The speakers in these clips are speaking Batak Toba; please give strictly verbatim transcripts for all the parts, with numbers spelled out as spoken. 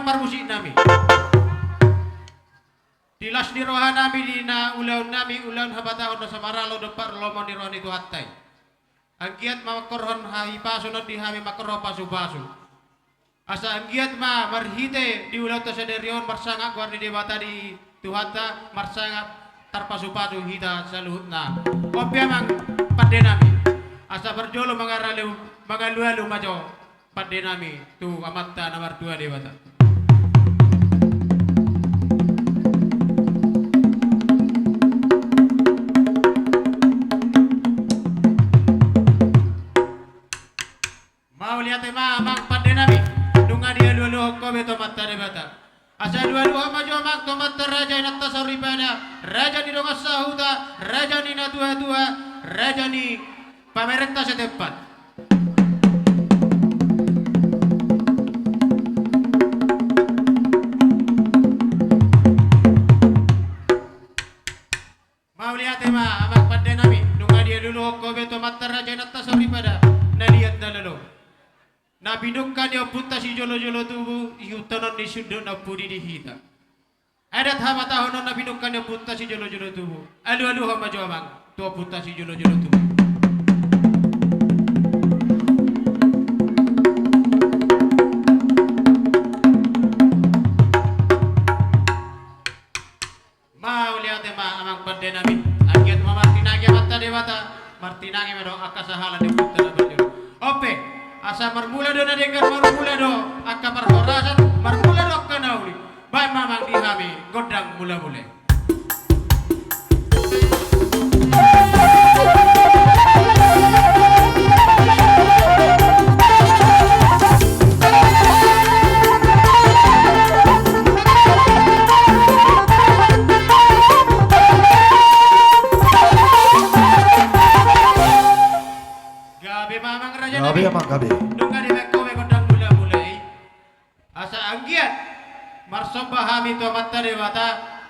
parmusik nami. Di las ni roha nami di na ulaon nami, ulaon habatahon na samaralo dompak lomo ni roha ni Tuhanta i. Anggiat ma mangkorhon hahipason on di hami mangkorhon pasupasu. Asa anggiat ma marhite di ulaonta sadari on marsangap goar ni Debata di Tuhanta, marsangap tarpasupasu hita saluhutna. On pe amang pande nami. Asa parjolo mangalualu, mangalualu ma jo pande nami tu Amanta na martua Debata. Mauliate ma amang pande nami, nunga dialualuhon ho be tu Amanta Debata. Asa alualuhon ma jo amang tu Amanta Raja Inanta Soripada, raja ni dongan sahuta, raja ni natuatua, raja ni pamerenta setempat. Mauliate ma amang pande nami, nunga dialualuhon ho be tu Amanta Raja Inanta Soripada, na liat na lolo. Na pinungka ni ompunta sijolojolo tubu, ihuthonon ni sundut na umpudi di hita. Adat habatahon on na pinungka ni ompunta sijolojolo tubu. Alualuhon ma jo amang tu ompunta sijolojolo tubu. Mauliate ma amang pande nami. Anggiat ma martinangi Amanta Debata, martinangi ma dohot angka sahala ni ompunta na parjolo. On pe, asa marmula do na denggan, marmula do angka parhorasan, marmula do angka na uli. Baen ma amang di hami gondang mulamula i. Gabe ma amang raja nami. Gabe amang, gabe. Nunga dibaen ho be gondang mulamula i. Asa anggiat marsomba hami tu Amanta Debata,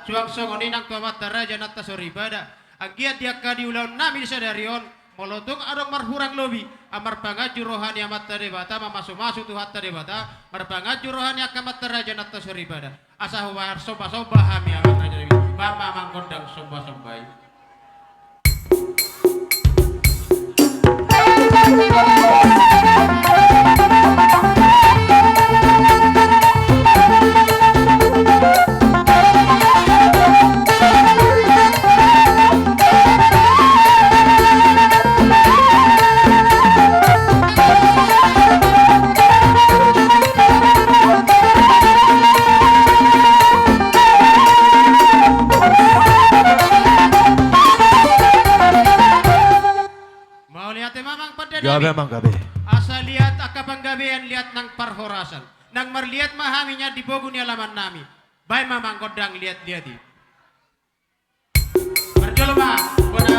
suang songon i nang tu Amanta Raja Inanta Soripada. Anggiat di angka di ulaon nami di sadari on, molo tung adong marhurang lobi, a marpanganju roha ni Amanta Debata, mamasumasu Tuhanta Debata, marpanganju roha ni angka Amanta Raja Inanta Soripada. Asa hubaen sombasomba hami amang raja nami. Baen ma amang gondang sombasomba i. Mauliate ma amang pande nami. Gabe amang, gabe. Asa liat angka panggabean, liat nang parhorasan. Nang marliat ma hami nian di pogu ni alaman nami. Baen ma amang gondang liatliat i. Parjolo ma bona.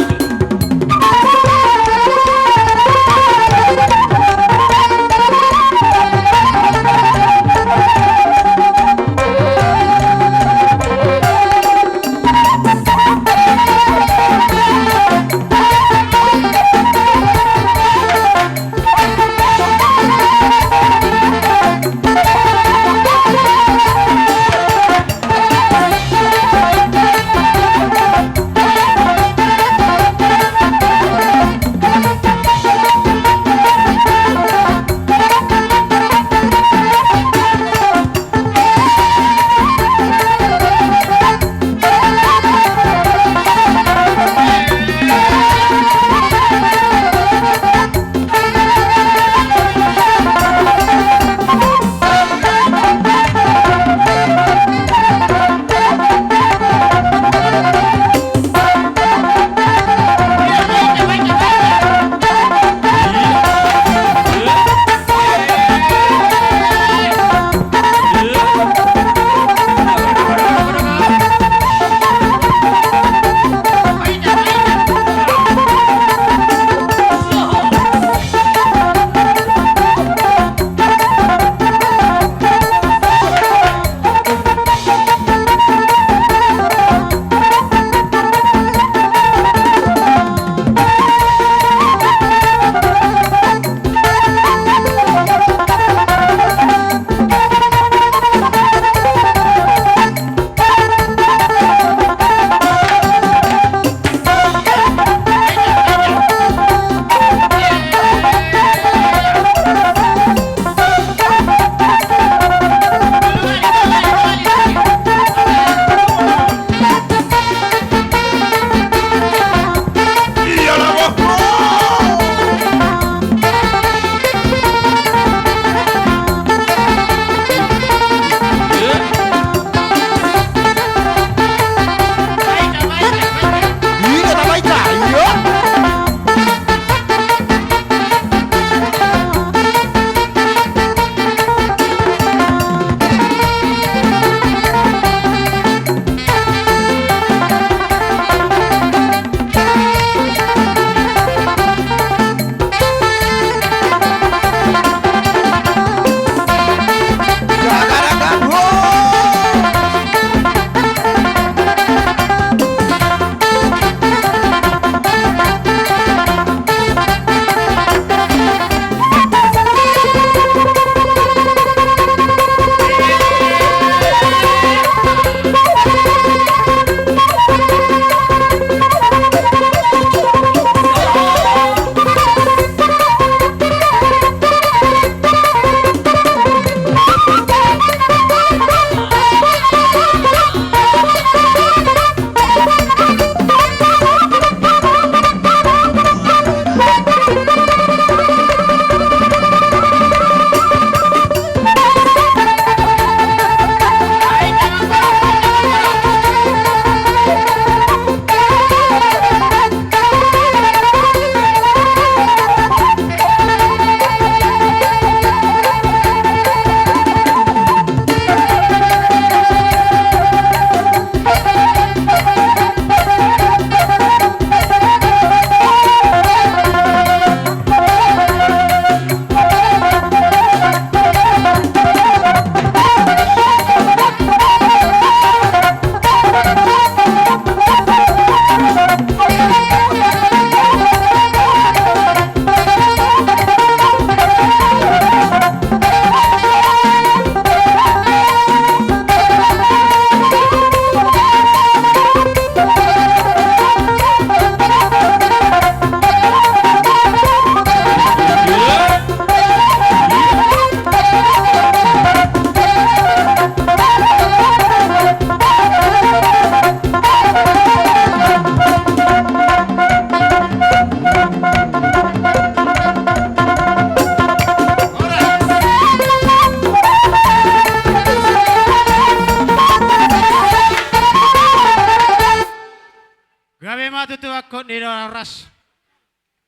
Tutu angkut ni horas.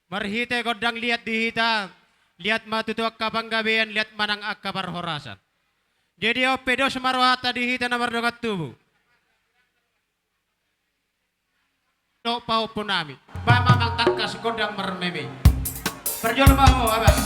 Marhite gondang liat di hita, liat ma tutu angka panggabean, liat ma nang angka parhorasan. Jadi on pe dos ma rohanta di hita na mardongan tubu. Dohot pahompu nami. Bahen ma amang tangkas gondang marmeme. Parjolo ma ho, abang.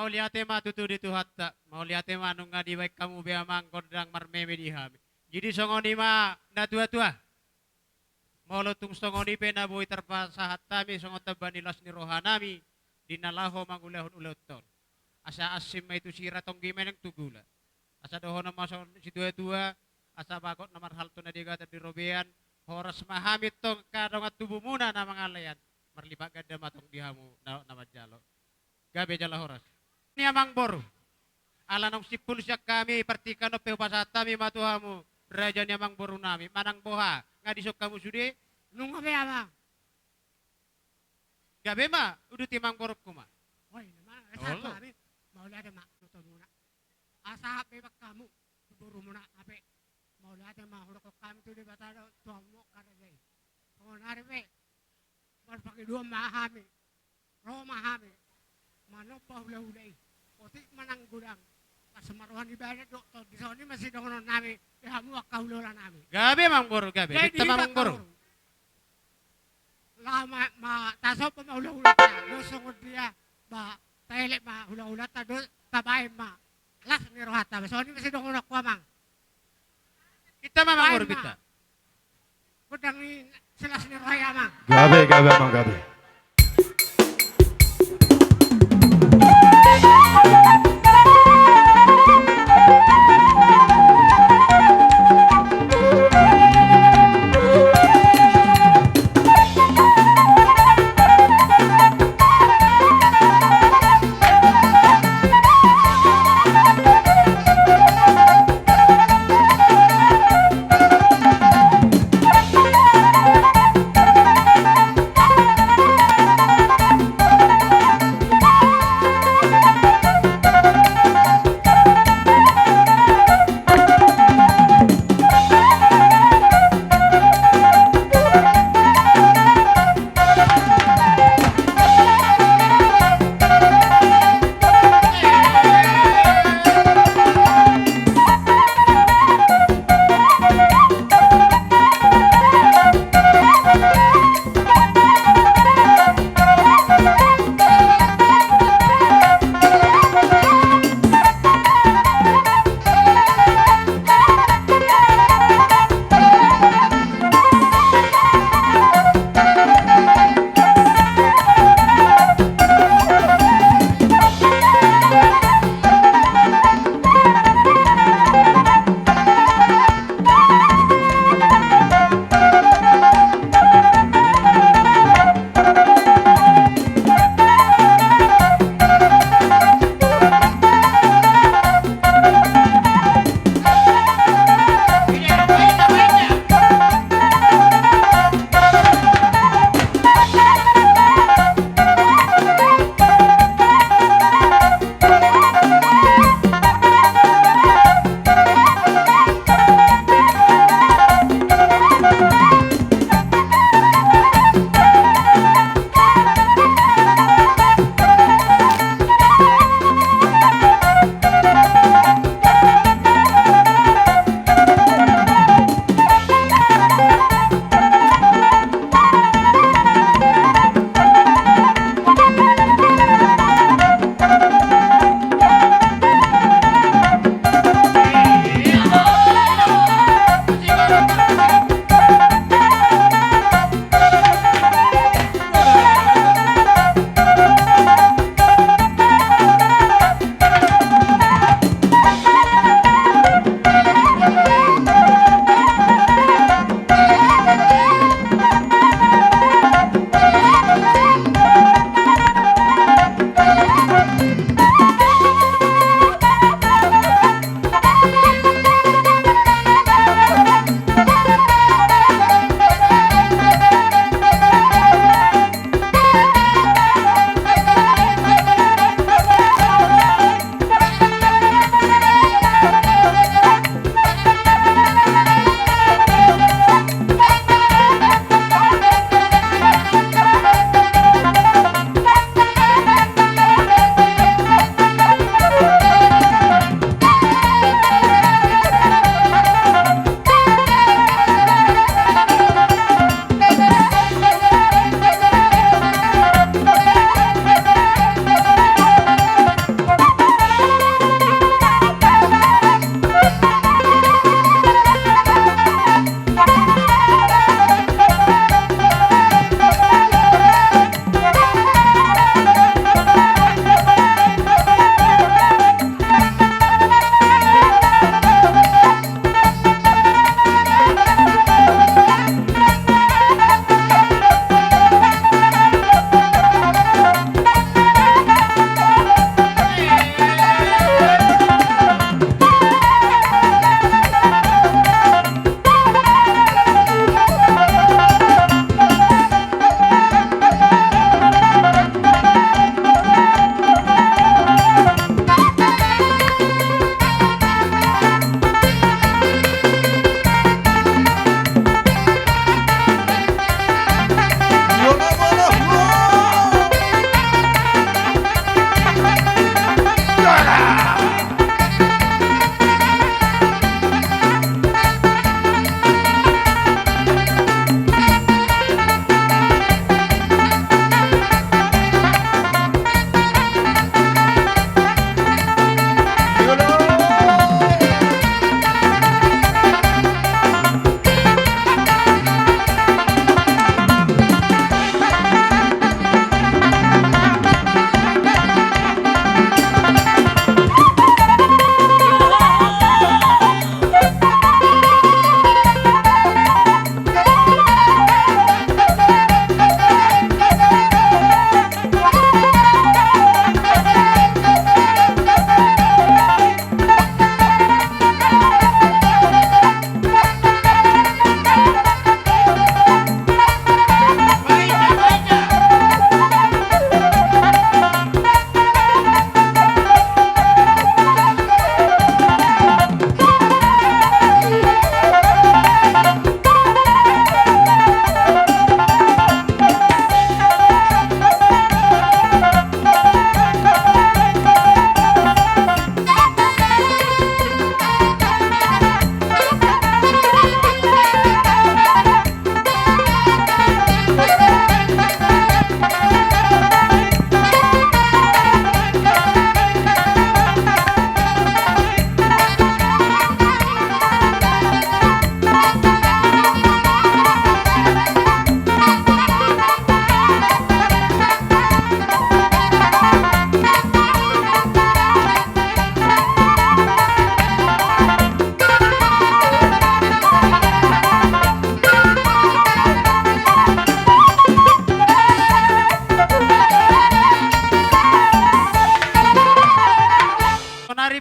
Mauliate ma tutu di Tuhanta, mauliate ma nunga dibaen hamu be amang gondang marmeme di hami. Jadi songon i ma na tuatua. Molo tung songon i pe na boi tarpasahat hami songon tamba ni las ni rohanami di na laho mangulahon ulaonta on. Asa asing ma i tu sira, tonggi ma i nang tu gula. Asa dohonon ma songon situatua, asa bagot na marhalto na di agatan di robean, horas ma hami tong angka dongan tubumuna na mangalean, marlipat ganda ma tong di hamu na, na manjalo. Gabe jala horas. Ni amangboru. Ala naung simpul sian hami, partingkian on pe hupasahat hami ma tu hamu, raja ni amangborunami, manang boha, nga dison hamu sude? Nunga be amang. Gabe ma, uduti amangborungku ma. Oi, na ma, asa hami, mauliate ma, tu hamuna. Asa be bang hamu, tu borumuna, hape. Mauliate ma, hudok hami tu Debata do, tu hamu angka raja i. Songon ari pe, marpangidoan ma hami. Ro ma hami. Manomba hulahula i. Otik ma nang godang. Pas ma roha ni badan do, tong dison i ma sidongononnami. Be hamu angka hulahulanami. Gabe amangboru, gabe. Jadi, amangboru. Lama ma tasomba ma hulahulanta, dos songon dia, ba, taelek ma hulahulanta, dos tabaen ma las ni rohanta, ba, songon i ma sidongononku amang. Hita ma amangboru, hita. Gondang ni silas ni roha i amang. Gabe, gabe amang, gabe.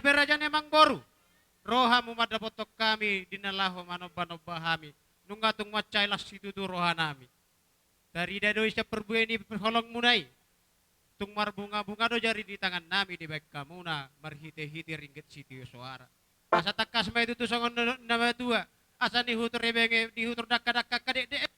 pe raja ni amangboru, ro hamu mandapothon hami di na laho manomba-nomba hami, nunga tung mansai las situtu rohanami. Tarida do i sian parbue ni holongmuna i. Tung marbunga-bunga do jari di tangannami dibaen hamuna marhite-hite ringgit sitio soara. Asa tangkas ma i tutu songon na, na matua, asa nihutur ebeng, nihutur dangka-dangka angka dekdek.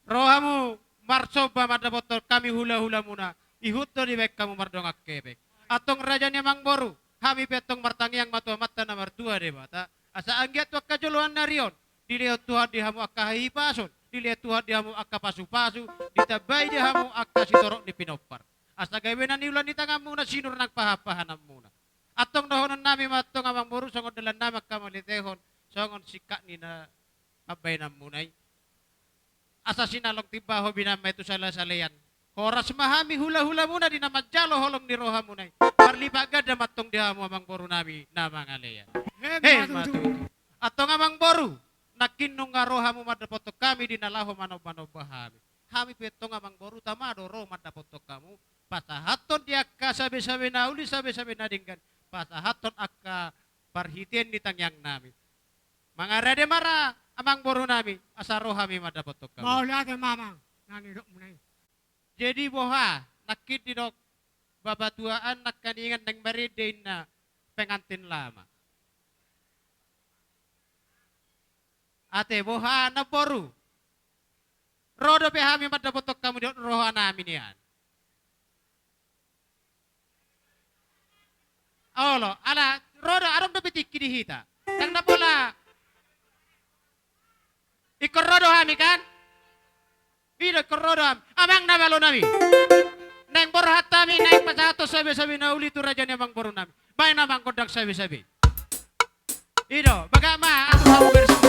Ro hamu marsomba mandapothon hami hula-hulamuna, ihut do dibaen hamu mardongan hepeng. Antong raja ni amangboru, hami pe antong martangiang ma tu Amanta na martua Debata, asa anggiat tu angka joloan ni ari on, dilehon Tuhan di hamu angka hahipason, dilehon Tuhan di hamu angka pasu-pasu, ditambai di hamu angka sitorop ni pinompar. Asa gabe na niula ni tanganmuna sinur nang pahan-pahananmuna. Antong dohononnami ma antong amangboru songon dalannami angka mauliatehon, songon singkat ni na pambahenanmuna i. Asa sinalong timbaho binahen ma i tu sala-salean. Horas ma hami hula-hulamuna di na manjalo holong ni rohamuna i. Marlipat ganda ma antong di hamu amangborunami na mangalean. He, he, ma tutu. Antong amangboru, nangkin nunga ro hamu mandapothon hami di na laho manomba-nomba hami. Hami pe antong amangboru tama do ro mandapothon hamu. Pasahathon di angka sabe-sabe na uli, sabe-sabe na denggan. Pasahathon angka parhitean ni tangiangnami. Mangarade ma ra amangborunami, asa ro hami mandapothon hamu. Mauliate ma amang, na nidokmuna i. Jadi boha, nangkin didok bapa tua an nangkaningan naeng marende inna pengantin lama. Ate boha namboru. Ro dope hami mandapothon hamu di rohanami nian. Olo, ala, ro do, adong dope tingki di hita. Ndang na pola. Ingkon ro do hami kan? I do, ingkon ro do hami. Amang na balonami. Naeng borhat hami, naeng pasahathon sabe-sabe na uli tu raja ni amangborunami. Baen amang gondang sabe-sabe. I do, bagak ma, atur hamu bersama.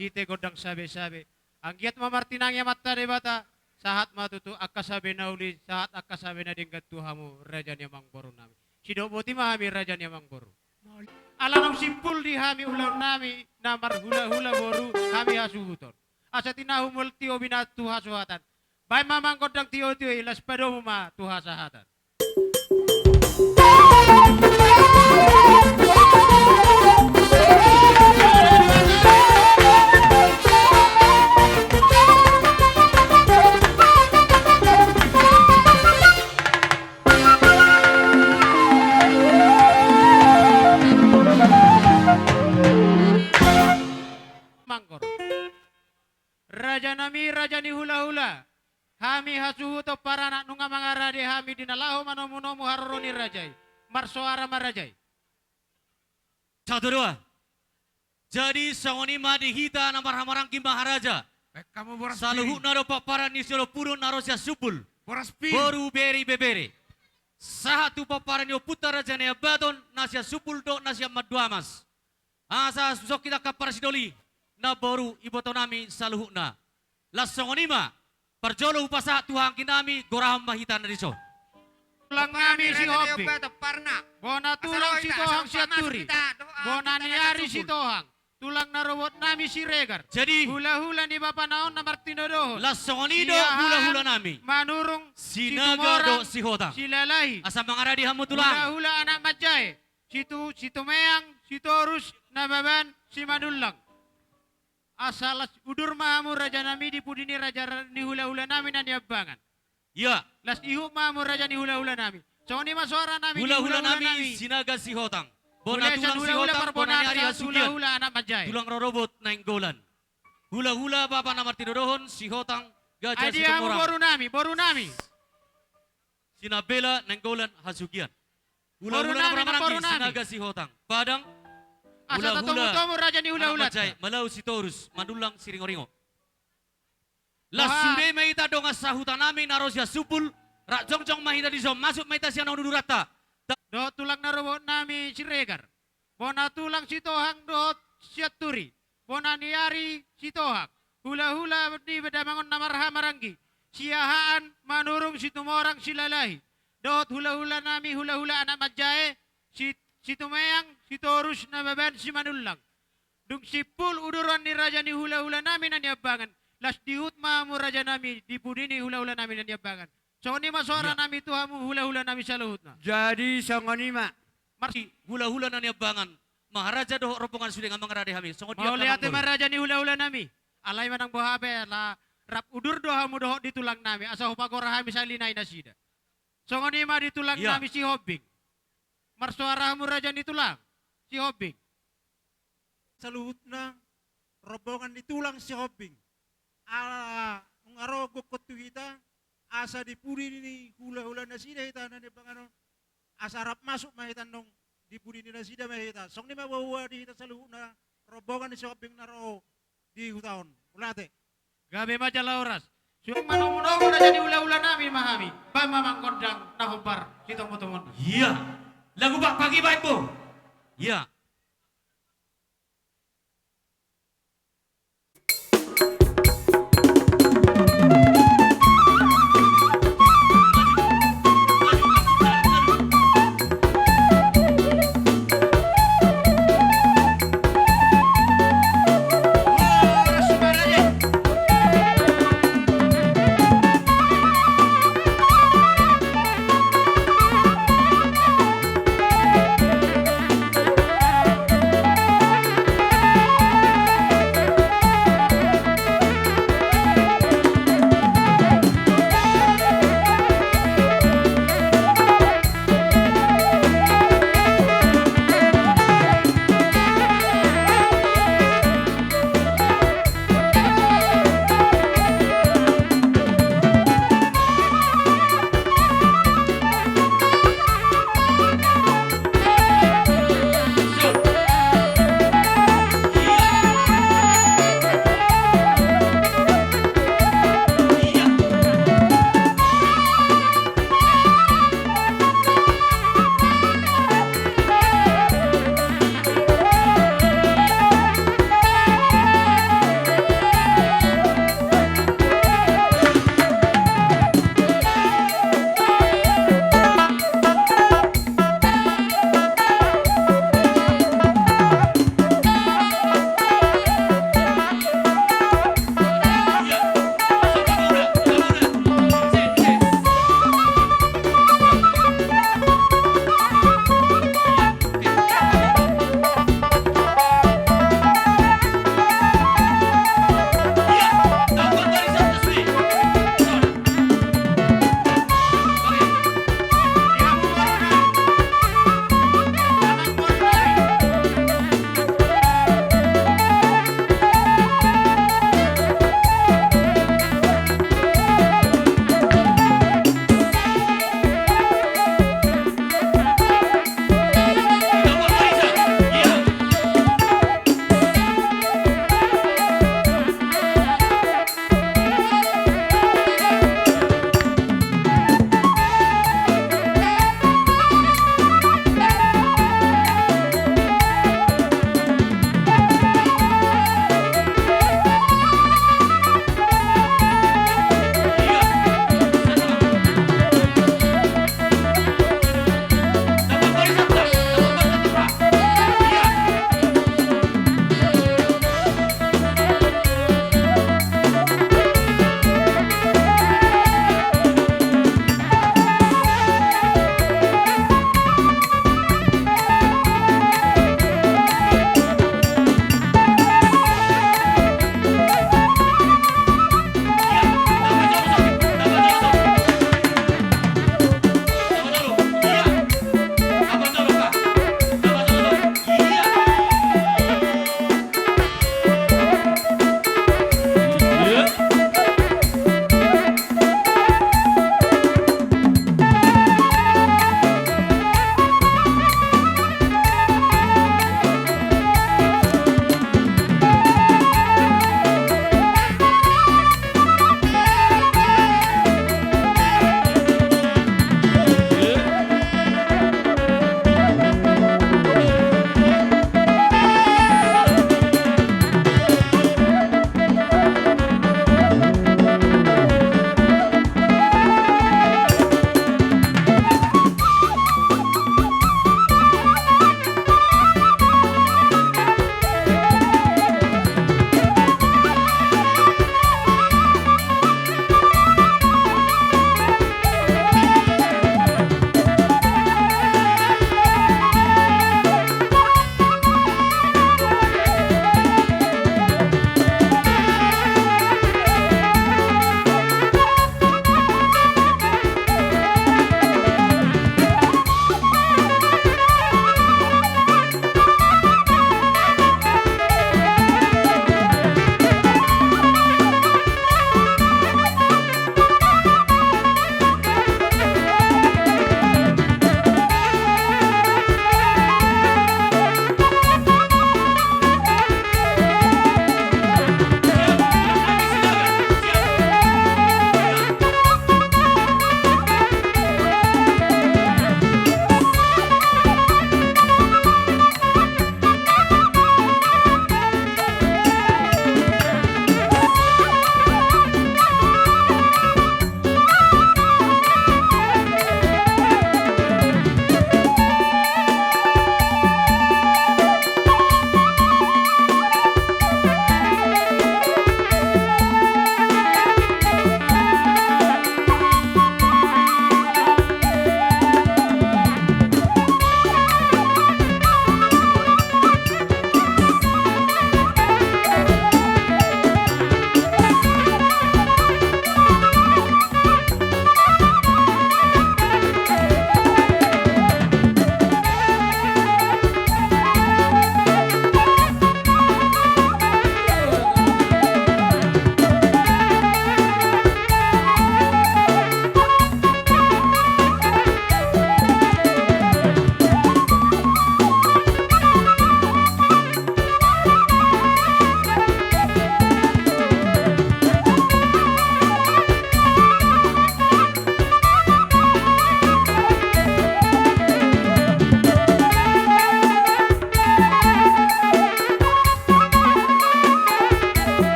Hite gondang sabe-sabe. Anggiat ma martinangi Amanta Debata, sahat ma tutu angka sabe na uli, sahat angka sabe na denggan tu hamu, raja ni amangboru nami. Sidok boti ma hami, raja ni amangboru. Ala naung simpul di hami ulaon nami, na marhula-hula boru, hami hasuhuton. Asa tinahu mul tio bina tu hasuhatan. Baen ma amang gondang tio-tio i, laos padomu ma tu hasahatan. Manggor. Raja nami, raja ni hula-hula. Hami hasuhuton paranak nunga mangarade hami di na laho manomu-nomu haroro ni raja i. Marsoara ma raja i. Satu, dua. Jadi, songon i ma di hita na marhahamaranggi Maharaja. Baen hamu boras pir. Saluhutna do pomparan ni siolompudon na ro sian sumbul. Boras pir. Boru, bere, ibebere. Sahat tu pomparan ni ompunta Raja Naiambaton, na sian sumbul dohot na sian Manduamas. Asa suson hita angka parsidoli, namboru iboto nami saluhutna. Laos songon i ma, parjolo hupasahat tu hanggi nami, gorahon ma hita na dison. Tulang nami Sihombing. Bona tulang Sitohang Sianturi. Bona ni ari Sitohang. Tulang na robot nami Siregar. Jadi. Hula-hula ni bapa na on na martinodohon. Laos songon i do hula-hula nami. Siahaan, Manurung, Sinaga, Situmorang, dohot Sihotang. Silalahi. Asa mangarade hamu tulang. Hula-hula anak manjae. Situ-, Situmeang, Sitorus, Nababan, Simanullang. Asa las udur ma hamu raja nami di pudi ni raja ni hula-hula nami na niambangan. Ia. Las ihut ma hamu raja ni hula-hula nami. Songon i ma soara nami di hula-hula nami. Hula-hula nami Sinaga Sihotang. Bona tulang Sihotang, bona ni ari Hasugian. Hula-hula anak manjae. Tulang rorobot Nainggolan. Hula-hula bapa na martinodohon Sihotang Gajah Situmorang. Ai dia hamu boru nami, boru nami. Sinambela Nainggolan Hasugian. Hula-hula na marhahamaranggi Sinaga Sihotang. Padang. Asa tatomu-tomu raja ni hula-hula. Hula-hula anak manjae, Malau Sitorus, Manullang Siringo-ringo. Las sude ma hita dongan sahuta nami na ro sian sumbul, rap jongjong ma hita dison, masuk ma hita sian uduranta. Dohot tulang na robot nami Siregar. Bona tulang Sitohang dohot Sianturi. Bona ni ari Sitohang. Hula-hula ni damang on na marhahamaranggi. Siahaan, Manurung, Situmorang, Silalahi. Dohot hula-hula nami, hula-hula anak manjae, Si-, Situmeang, Sitorus, Nababan, Simanullang. Dung simpul uduran ni raja ni hula-hula nami na niambangan. Las dihut ma hamu raja nami di pudi ni hula-hula nami na niambangan. Songon i ma soara nami tu hamu hula-hula nami saluhutna. Jadi songon i ma. Marsi hula-hula na niambangan. Maharaja dohot rombongan sude nga mangarade hami. Songon dia. Mauliate ma raja ni hula-hula nami. Alai manang boha pe, ala rap udur do hamu dohot di tulang nami. Asa hupagora hami sahali nai nasida. Songon i ma di tulang nami Sihombing. Marsoara hamu raja ni tulang Sihombing. Saluhutna rombongan ni tulang Sihombing. Ala nunga ro gokhon tu hita, asa di pudi ni hula-hula nasida hita na niambangan on. Asa rap masuk ma hita nong di pudi ni nasida ma hita. Songon i ma boha-boha di hita saluhutna rombongan ni Sihombing na ro di huta on. Mauliate. Gabe ma jala horas. Suang manomu-nomu raja ni hula-hula nami ma hami. Baen ma amang gondang na hombar sitomu-tomu. Ia. Lagu bakpagi baen bo. Ia.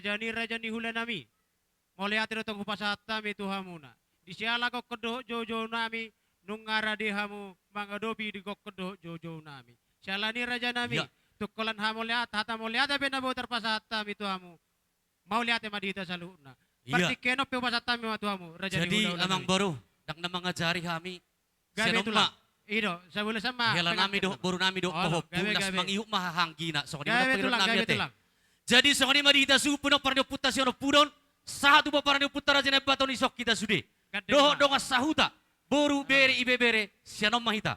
Raja ni raja ni hula nami. Mauliate do tong hupasahat hami tu hamuna. Di siala gokhon dohot joujou nami, nunga rade hamu mangadopi di gokhon dohot joujou nami. Siala ni raja nami, tungkolan hamauliat, hata mauliate pe na boi tarpasahat hami tu hamu. Mauliate ma di hita saluhutna. Partingkian on pe hupasahat hami ma tu hamu, raja ni hula-hula nami. Jadi, amang boru, ndang na mangajari hami. Gabe tulang. I do, sabulus ma. Hela nami dohot boru nami dohot pahompu, las mangihut ma hahanggina. Songon i ma dohot pahompu nami ate. Jadi songon i ma di hita suhut, pomparan ni ompunta Sihompudon, sahat tu pomparan ni ompunta Raja Naiambaton, dison hita sude. Dohot dongan sahuta, boru, bere, ibebere, sian on ma hita.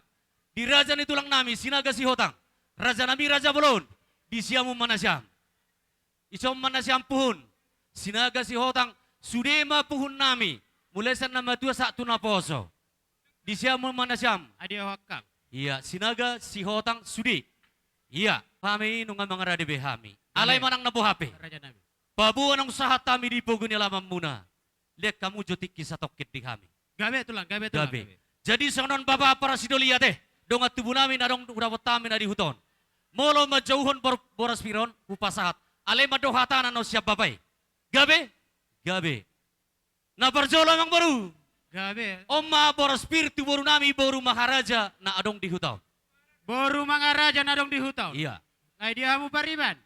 Di raja ni tulang nami Sinaga Sihotang, raja nami raja bolon, di siamun ma nasiam. Dison ma nasiam puhun, Sinaga Sihotang, sude ma puhun nami, mulai sian na matua sahat tu na poso. Di siamun ma nasiam. Adia ho angkang. Ia, Sinaga Sihotang sude. Ia, hami nunga mangarade be hami. Alai manang na boha pe, raja nami, paboa naung sahat hami di pogu ni alamanmuna, lean hamu jo tingki satongkin di hami. Gabe tulang, gabe tulang, gabe. Jadi songon on bapa parasidolia ate, dongan tubu nami na adong hudapot hami na di huta on. Molo manjouhon bor-, boras pir on hupasahat. Alai mandok hatana na sian bapa i. Gabe? Gabe. Na parjolo, amang boru. Gabe. On ma boras pir tu boru nami, boru Maharaja na adong di huta on. Boru Maharaja na adong di huta on. Ia. Ai dia hamu pariban?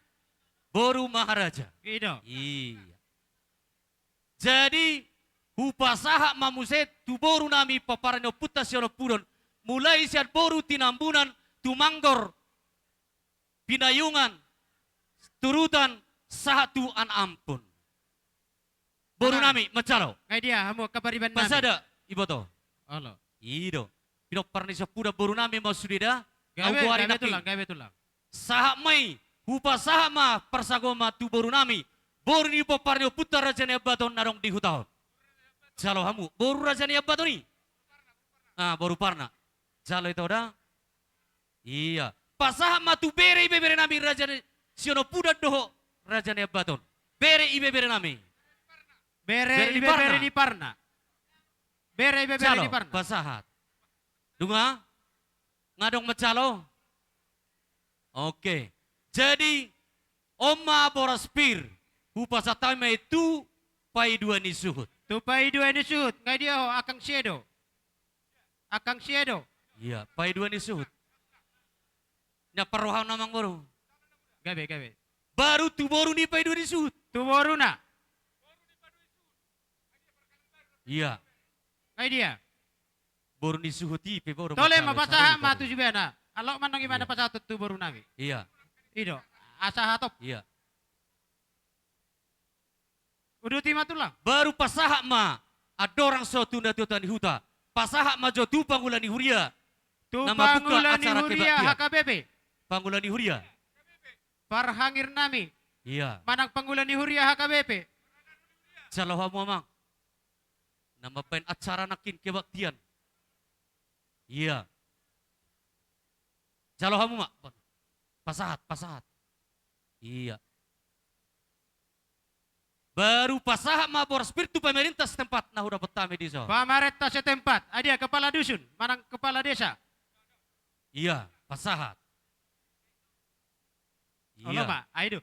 Boru Maharaja. I do. Ia. Jadi, hupasahat ma muse tu boru nami pomparan ni ompunta Sihompudon, mulai sian boru Tinambunan, Tumanggur, Pinayungan, Turutan, sahat tu Anampun. Boru nami, manjalo. Ai dia hamu angka pariban nami. Pasada, iboto. Olo. I do. Pinompar ni Sihompudon boru nami ma sude da. Gabe, gabe tulang, gabe tulang. Sahat ma i, hupasahat ma parsagoman tu boru nami, boru ni pomparan ni ompunta Raja Naiambaton na adong di huta on. Jalo hamu, boru Raja Naiambaton i. Ah, boru Parna. Jalo ito da. Ia. Pasahat ma tu bere ibebere nami Raja ni Sihompudon dohot Raja Naiambaton. Bere ibebere nami. Bere ibebere ni Parna. Bere ibebere ni Parna. Pasahat. Dunga? Nga adong manjalo? Oke. Jadi, on ma boras pir, hupasahat hami ma i tu paidua ni suhut. Tu paidua ni suhut, nga dia ho, angkang Siedo. Angkang Siedo. Ia, paidua ni suhut. Na parrohahon, amang boru. Gabe, gabe. Baru tu boru ni paidua ni suhut. Tu boruna. Ia. Ai dia. Boru ni suhut i pe boru. Tole ma, pasahat ma tu jubena. Alok manang imana pasahat tu boru nami. Ia. I do. Asa hatop. Ia. Uduti ma tulang. Baru pasahat ma andorang so tu natua-tua ni huta. Pasahat ma jo tu pangula ni huria. Tu pangula ni huria H K B P. Pangula ni huria. Parhangir nami. Ia. Manang pangula ni huria H K B P. Jalo hamu, amang. Na mambaen acara nangkin kebaktian. Ia. Jalo hamu ma. Pasahat, pasahat. Ia. Baru pasahat ma boras pir tu pamarenta setempat na hudapot hami dison. Pamarenta setempat, ai dia kepala dusun, manang kepala desa. Ia, pasahat. Olo ma, ai do.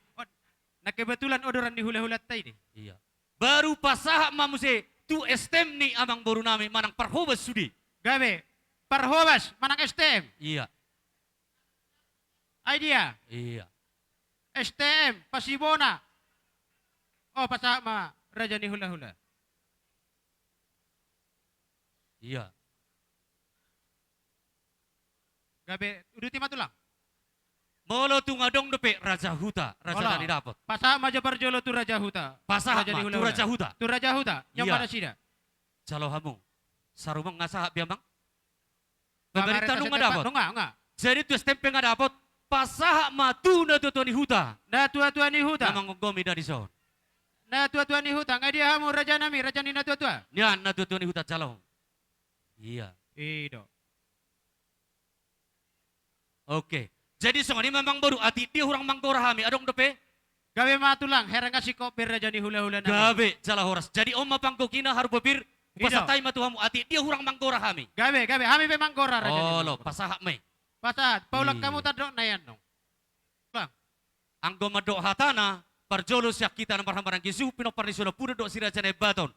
Na kebetulan odoran ni hula-hulanta i do. Ia. Baru pasahat ma muse tu S T M ni amang boru nami manang parhobas sude. Gabe, parhobas manang S T M. Ia. Ai dia. Ia. S T M, pasibona. O, pasahat ma raja ni hula-hula. Ia. Gabe, uduti ma tulang. Molo tung adong dope raja huta, raja na nidapot. Pasahat ma jo parjolo tu raja huta. Pasahat ma tu raja huta. Tu raja huta, ia. Nyamana sida. Jalo hamu. Sarumang nga sahat be, amang? Pamarenta nunga dapot. Nunga, nunga. Jadi tu S T M pe nga dapot, pasahat ma tu natua-tua ni huta. Natua-tua ni huta. Na manggomi da dison. Natua-tua ni huta, nga dia hamu raja nami, raja ni natua-tua. Ia, natua-tua ni huta jalo. Ia. I do. Oke. Jadi songon i ma amang boru, atik dia hurang manggora hami, adong dope? Gabe ma tulang, hera nga singkop be raja ni hula-hula nami. Gabe, jala horas. Jadi on ma panggokina, harupa pir, hupasahat hami ma tu hamu, atik dia hurang manggora hami. Gabe, gabe, hami pe manggora raja ni hula-hula. Olo, pasahat ma i. Pasahat, paulak hamu tandok na i annon. Bang. Anggo mandok hatana, Parjolo sian hita na marhamaranggi suhut pinompar ni Sona Puda dohot si Raja Naimbaton.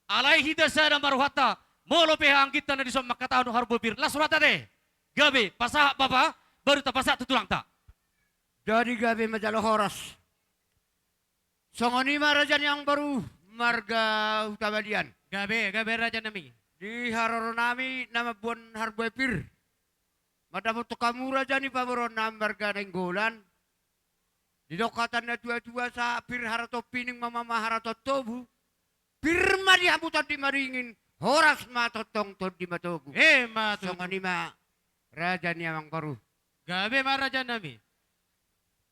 Alai hita sada ma rohanta, molo pe anggiat na dison mangkatahon harbue pir, las rohanta te. Gabe, pasahat bapa, baru tapasahat tu tulangta. Jadi gabe ma jala horas. Songon i ma raja ni amangboru marga Hutabalian. Gabe, gabe raja nami. Di haroro nami na mamboan harbue pir, mandapothon hamu raja ni pamoruon nami marga Nainggolan. Didok hata ni na tuatua, sahat pir harato pining, mamamang harato tobu. Pir ma di hamu tondi maringin, horas ma tongtong tondi matogu. Emma tutu. Songon i ma raja ni amangboru. Gabe ma raja nami.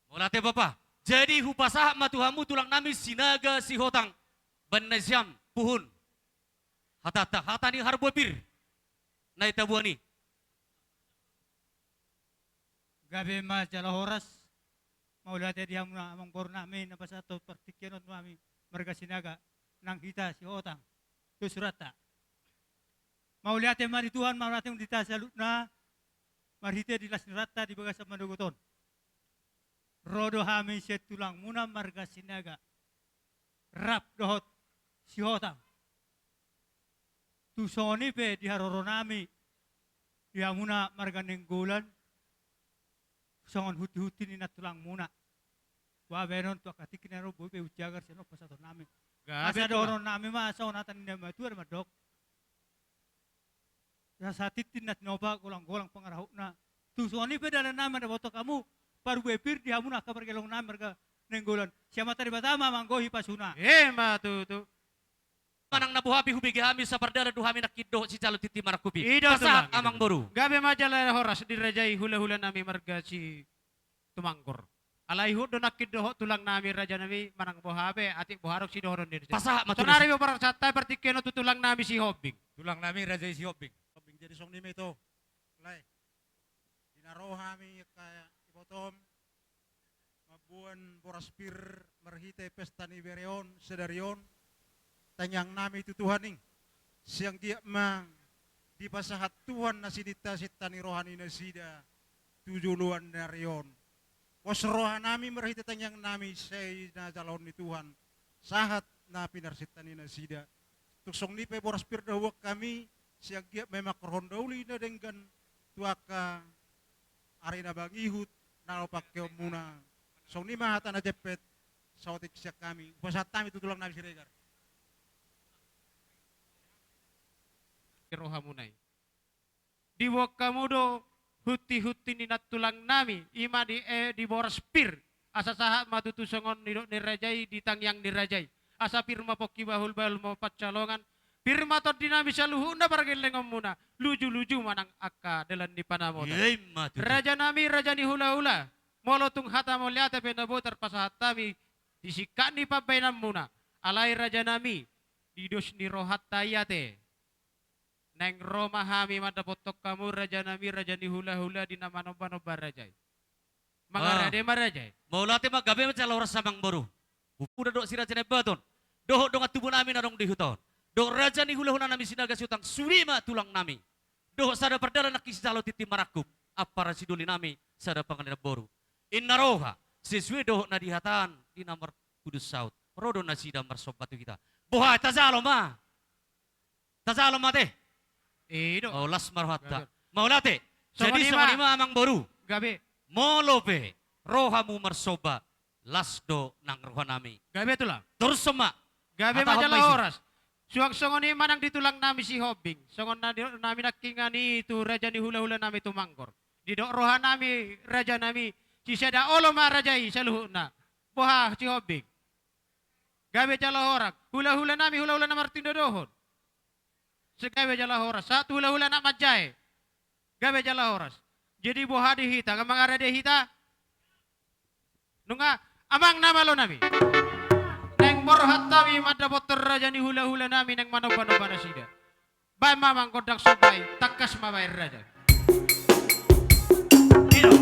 Mauliate bapa. Jadi hupasahat ma tu hamu tulang nami Sinaga Sihotang. Baen nasiam puhun. Hatanta, hata ni harbue pir na taboan i. Gabe ma jala horas. Mauliate di hamu na amangboru nami na pasahathon partingkian on tu hami marga Sinaga nang hita Sihotang. Tu suranta. Mauliate ma di Tuhan, mauliate ma di hita saluhutna. Marhite di las ni rohanta di bagasan manogot on, ro do hami sian tulangmuna marga Sinaga rap dohot Sihotang. Tung songon i pe di haroro nami di hamuna marga Nainggolan, songon huntihunti ni nantulangmuna. Boha baenon tu angka tingki na ro, boi pe hujagar sian on pasahaton nami. Gabe. Asa tulang. Dohonon nami ma songon hata ni na matua do mandok. Sasatintin na tinopa, golanggolang pangarahutna. Tung songon i pe dalan nami mandapothon hamu parbue pir di hamuna angka pargelong nami marga Nainggolan. Sian Amanta Debata ma manggohi pasuna. Emma tutu. Manang na boha pe hubege hami sapardalan do hami nangkin dohot sijalo tintin marangkup i. I do tulang. Pasahat amangboru. Gabe ma jala horas dirajai hulahula nami marga Situmanggur. Alai huhut do nangkin dohot tulang nami raja nami manang boha pe, atik boha adong sidohonon ni raja. Pasahat ma tu raja. Sonari pe pasahat hami partingkian on tu tulang nami Sihombing. Tulang nami raja i Sihombing. Sihombing, jadi songon i ma ito. Alai di na ro hami angka ibotom mamboan boras pir marhite pesta ni bere on sadari on, tangiang nami tu Tuhan i, sai anggiat ma dipasahat Tuhan na sininta sinta ni roha ni nasida tu joloan ni ari on. Pos roha nami marhite tangiang nami sai na jaloon ni Tuhan sahat na pinarsinta ni nasida. Tung songon i pe boras pir na huboan hami, sai anggiat ma i manghorhon na uli na denggan tu angka ari na mangihut na laho pangkeonmuna. Songon i ma hata na jempek saotik sian hami. Hupasahat hami tu tulang nami Siregar. Di rohamuna i. Diboan hamu do huntihunti ni nantulang nami, i ma di, eh, di boras pir. Asa sahat ma tutu songon nidok ni raja i, di tangiang ni raja i. Asa pir ma pongki, bahulbahul ma pansalongan, pir ma tondi nami saluhutna pargellengonmuna, lujuluju ma nang angka dalan ni panamotan. Ia i ma tutu. Raja nami, raja ni hulahula, molo tung hata mauliate pe na boi tarpasahat hami di singkat ni pambahenanmuna, alai raja nami, di dos ni rohanta i ate. Naeng ro ma hami mandapothon hamu raja nami, raja ni hulahula, di na manombanomba raja i. Mangarade ma raja i. Mauliate ma, gabe ma jala horas amangboru. Hupuda dohot si raja Naimbaton dohot dongan tubu nami na adong di huta on, dohot raja ni hulahula nami Sinaga Sihotang, sude ma tulang nami. Dohot sada pardalan nangkin sijalo tintin marangkup, ampara sidoli nami sada pangalengan boru. Inna roha, sesuai dohot na dihataan di na marpudun saut, ro do nasida marsomba tu hita. Boha, tajalo ma? Tajalo ma ate? I do. O, las ma rohanta. Gabe. Mauliate. Jadi songon i ma amangboru. Gabe. Molo pe rohamu marsomba, las do nang roha nami. Gabe tulang. Torus ma. Gabe ma jala horas. Suang songon i ma nang di tulang nami Sihombing. Songon na nidok nami nangkiningan i tu raja ni hulahula nami Tumanggor. Didok roha nami raja nami, sisada olo ma raja i saluhutna. Boha Sihombing? Gabe jala horas. Hulahula nami, hulahula na martindodohon. Sai gabe jala horas. Sahat tu hulahula na manjae. Gabe jala horas. Jadi boha di hita, nga mangarade hita? Nunga, amang na malo nami. Naeng borhat hami mandapothon raja ni hulahula nami naeng manombanomba nasida. Baen ma amang gondang somba i, tangkas ma baen raja. I do.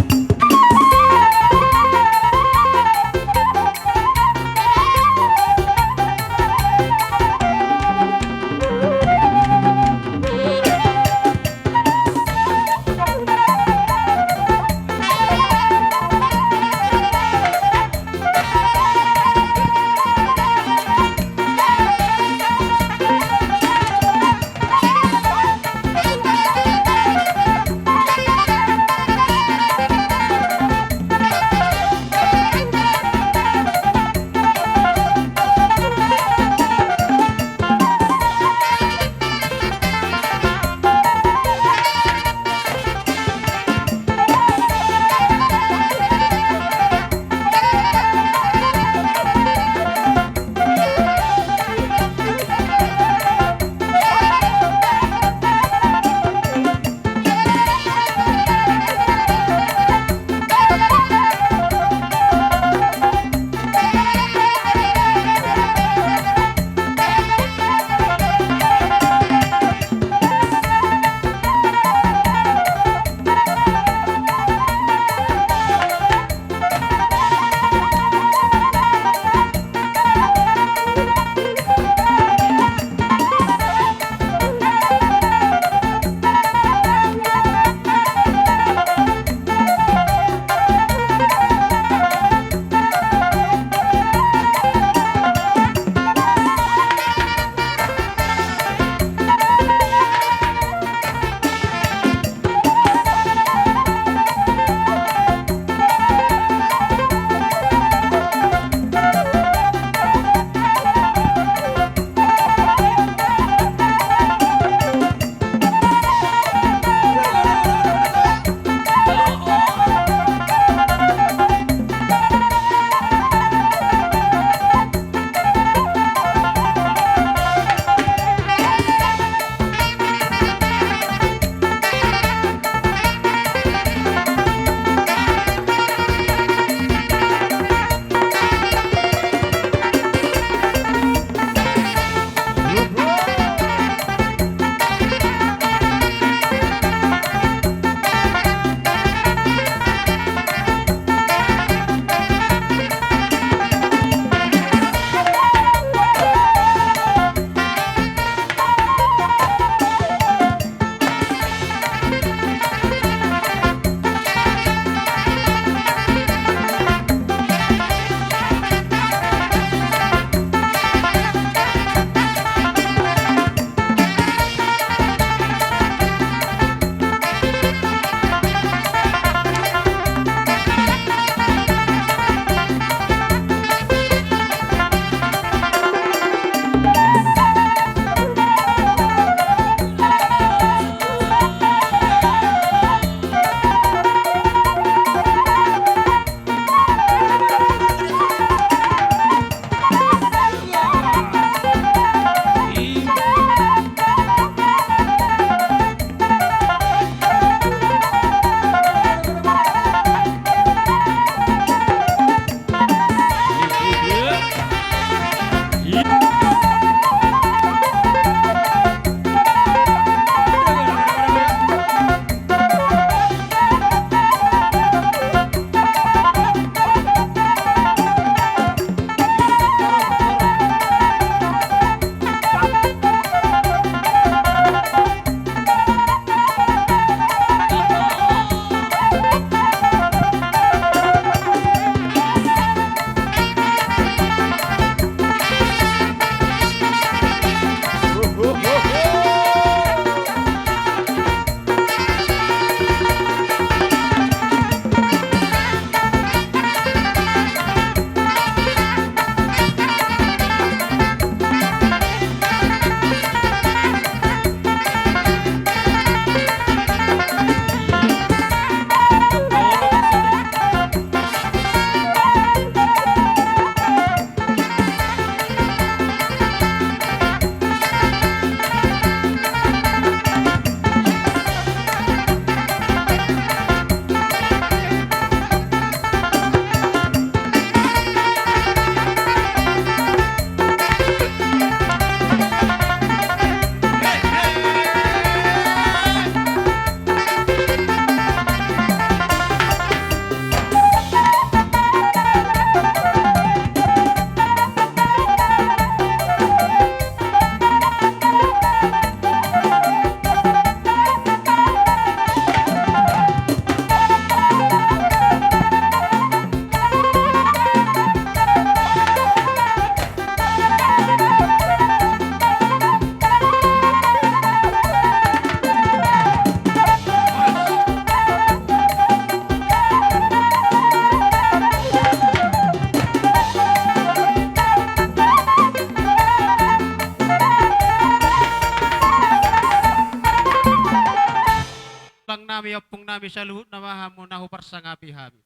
nami saluhutna ma hamu na huparsangapi hami.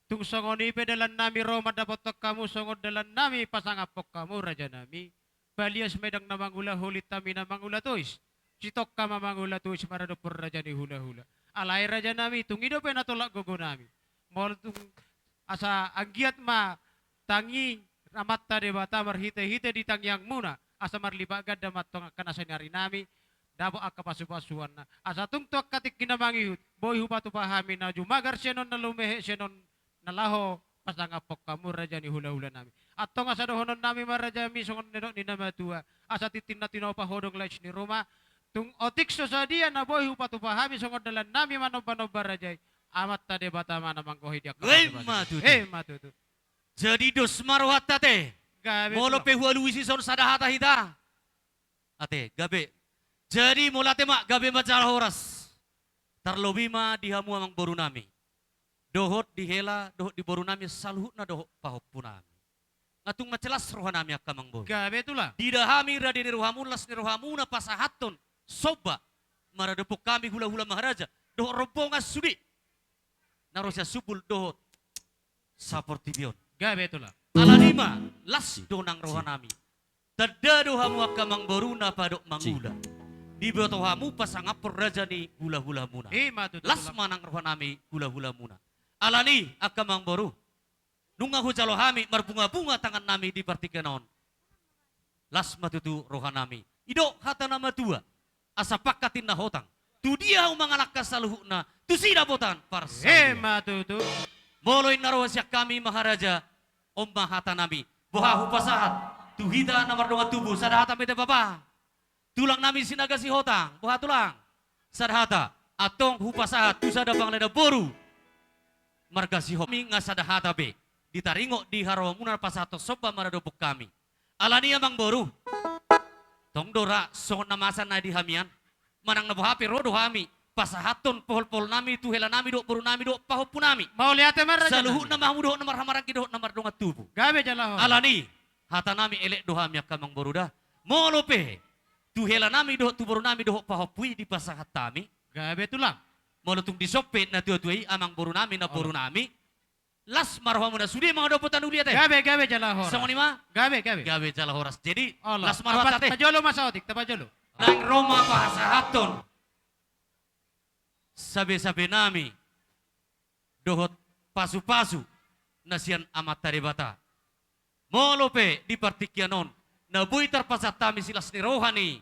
Tung songon i pe dalannami ro mandapothon hamu songon dalannami pasangaphon hamu, rajanami. Palias ma i ndang na mangula holit, hami na mangula tois. Sitongka ma mangula tois maradophon raja ni hulahula. Alai rajanami, tung i dope na tolap gogonami. Molo tung asa anggiat ma tangi Amanta Debata marhitehite di tangiangmuna, asa marlipat ganda ma antong angka na sinarinami, dapot angka pasupasuanna. Asa tung tu angka tingki na mangihut, boi hupatupa hami na jumagar sian on, na lumehe sian on, na laho pasangaphon hamu raja ni hulahulanami. Antong asa dohononnami ma rajanami songon nidok ni na matua, asa tintin na tinopa hodong lais ni ruma, tung otik so sadia na boi hupatupa hami songon dalannami manombanomba raja i, Amanta Debata ma na manggohi di angka pasupasuanna. Emma tutu. Emma tutu. Jadi dos ma rohanta ate. Gabe tulang. Molo pe hualusi songon sada hata hita. Ate, gabe. Jadi molo ate ma, gabe ma jala horas. Tarlobi ma di hamu amangborunami. Dohot di hela, dohot di borunami saluhutna dohot pahompunami. Nga tung mansai las rohanami angka amangboru. Gabe tulang. Diida hami rade ni rohamu, las ni rohamuna pasahathon somba maradophon hami hulahula maharaja dohot rombongan sude na ro sian sumbul dohot saportibi on. Gabe tulang. Alani i ma, las do nang rohanami. Tanda do hamu angka amangboru na padok mangula. Diboto hamu pasangaphon raja ni hulahulamuna. I ma tutu tulang. Las ma nang rohanami hulahulamuna. Alani i angka amangboru, nunga hujalo hami marbungabunga tangannami di partingkian on. Las ma tutu rohanami. Didok hata na matua, asa pangkat ninna hotang. Tudia hamu mangalangka saluhutna, tusi dapotan parsaulian. Emma tutu. Molo ninna roha sian hami maharaja, on ma hatanami. Boha hupasahat tu hita na mardongan tubu, sada hata ma ate bapa. Tulangnami Sinaga Sihotang, boha tulang? Sada hata. Antong hupasahat tu sada pangalaho na boru marga Sihotang, nga sada hata be ditaringot di haroromuna pasahathon somba maradophon hami. Alani i amangboru, tong do ra songon na masa na di hami an, manang na boha pe ro do hami pasahathon poholpoholnami tu helanami dohot borunami dohot pahompunami. Mauliate ma raja. Saluhutna ma hamu dohot na marhamaranggi dohot na mardongan tubu. Gabe jala horas. Alani i, hatanami elek do hami angka amangboru da. Molo pe tu helanami dohot tu borunami dohot pahompu i dipasahat hami. Gabe tulang. Molo tung dison pe natuatua i amangborunami, namborunami, las ma rohamuna sude mangadophon tanuli ate. Gabe, gabe jala horas. Songon i ma? Gabe, gabe. Gabe jala horas. Jadi, las ma rohanta ate. Tapajolo ma saotik, tapajolo. Naeng ro ma pasahathon sabesabenami dohot pasupasu na sian Amanta Debata. Molo pe di partingkian on na boi tarpasahat hami silas ni roha ni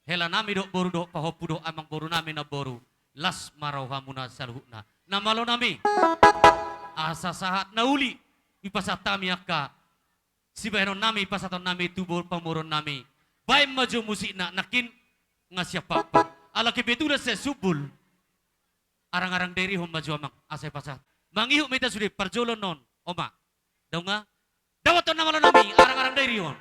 helanami dohot boru dohot pahompu dohot amangborunami namboru, las ma rohamuna saluhutna. Na malonami, asa sahat na uli dipasahat hami angka sibahenonnami, pasahatonnami tu bo-, pamoruonnami. Baen ma jo musikna, nangkin nga siap papa. Ala kebetulan sian sumbul. Arangarang dairihon ma jo amang, asa dipasahat. Mangihut ma hita sude, parjolo non, oma. Daong nga. Dapothon na malonami, arangarang dairihon.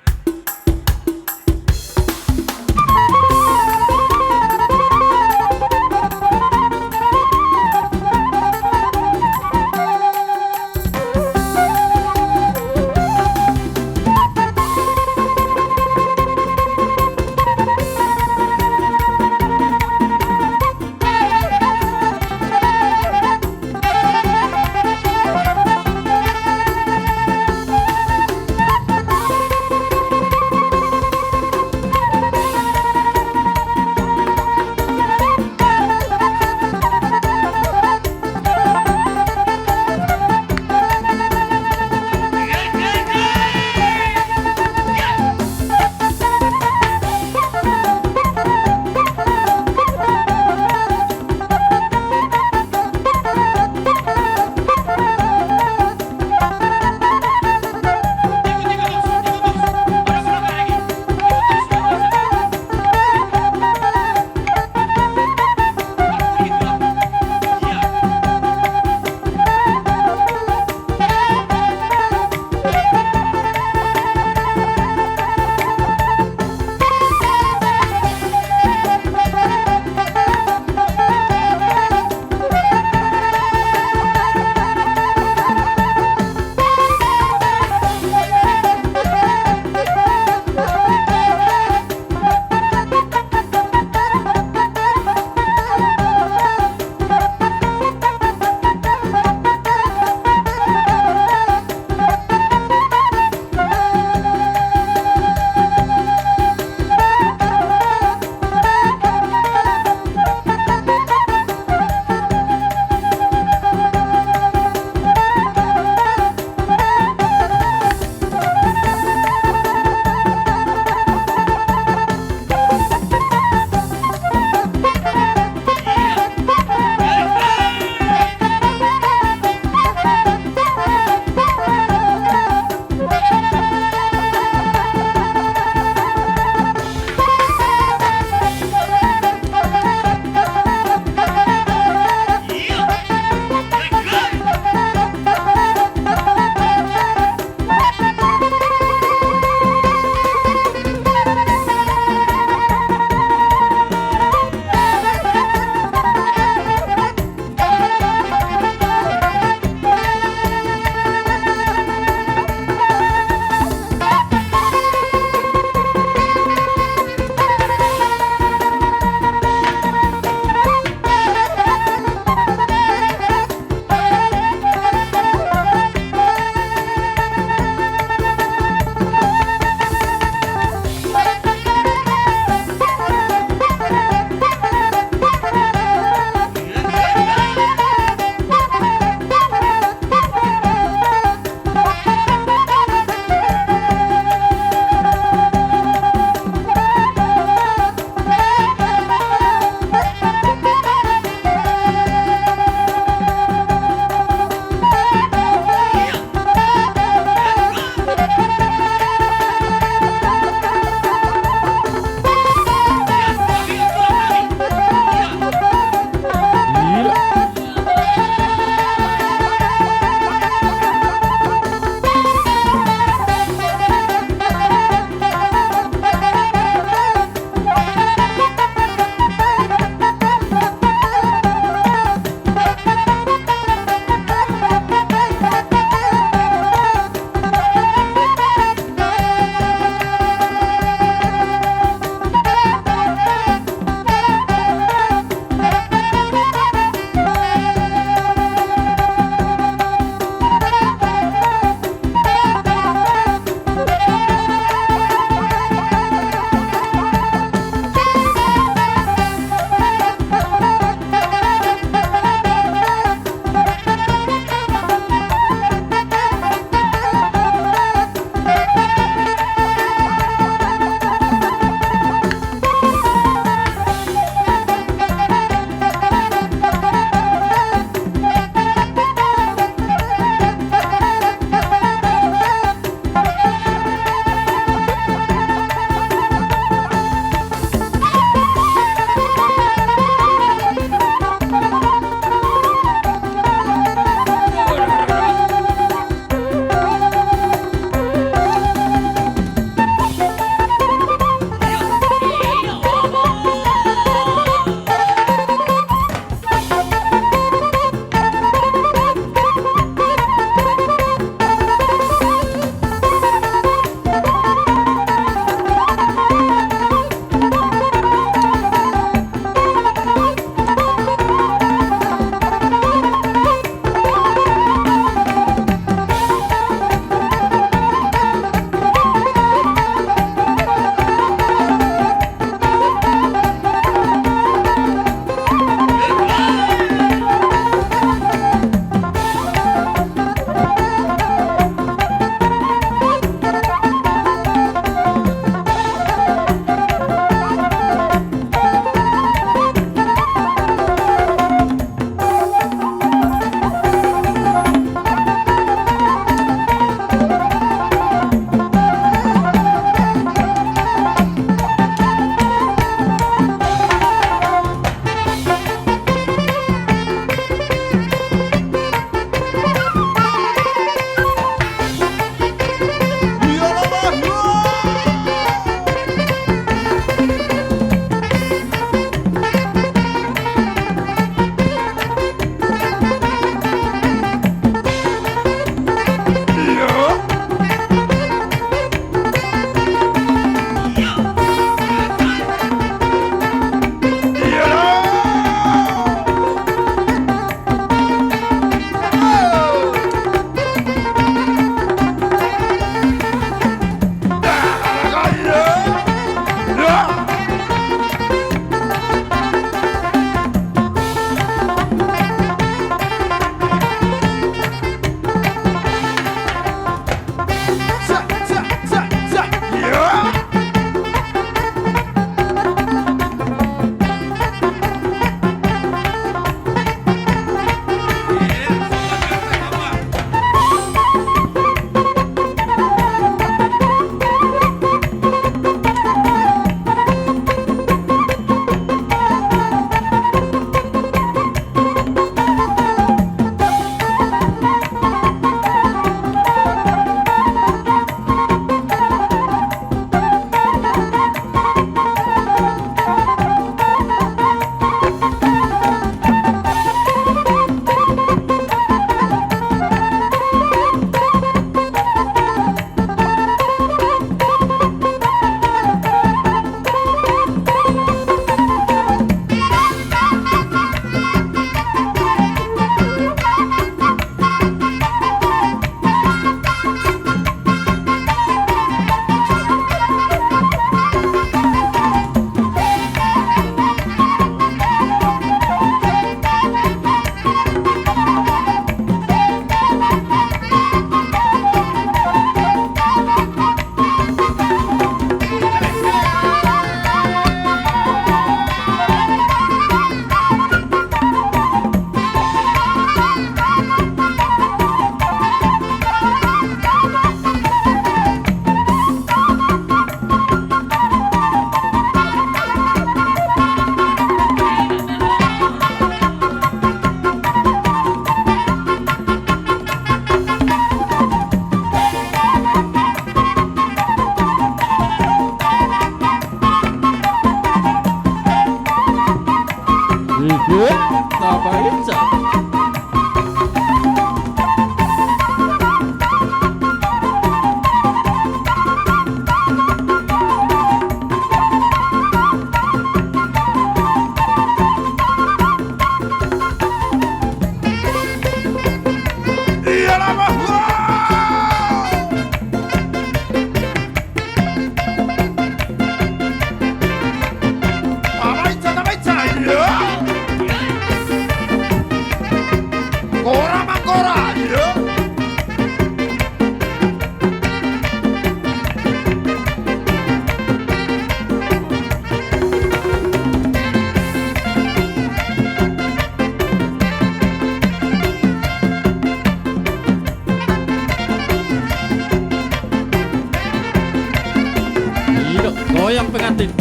Goyang pengantin.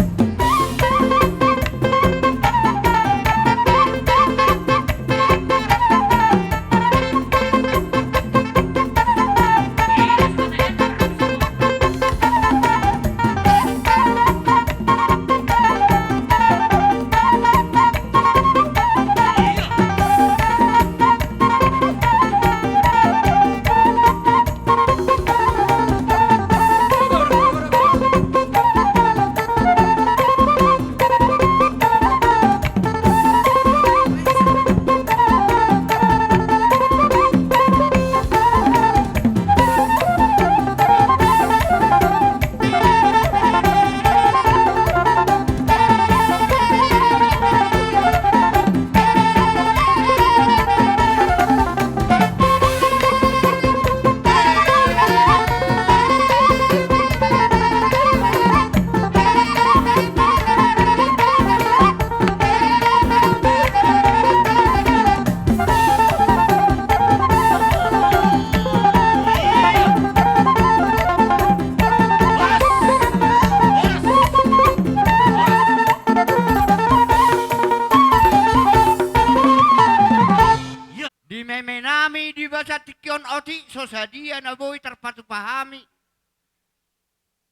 Di meme nami di bagasan tingki on, otik so sadia na boi tarpatupa hami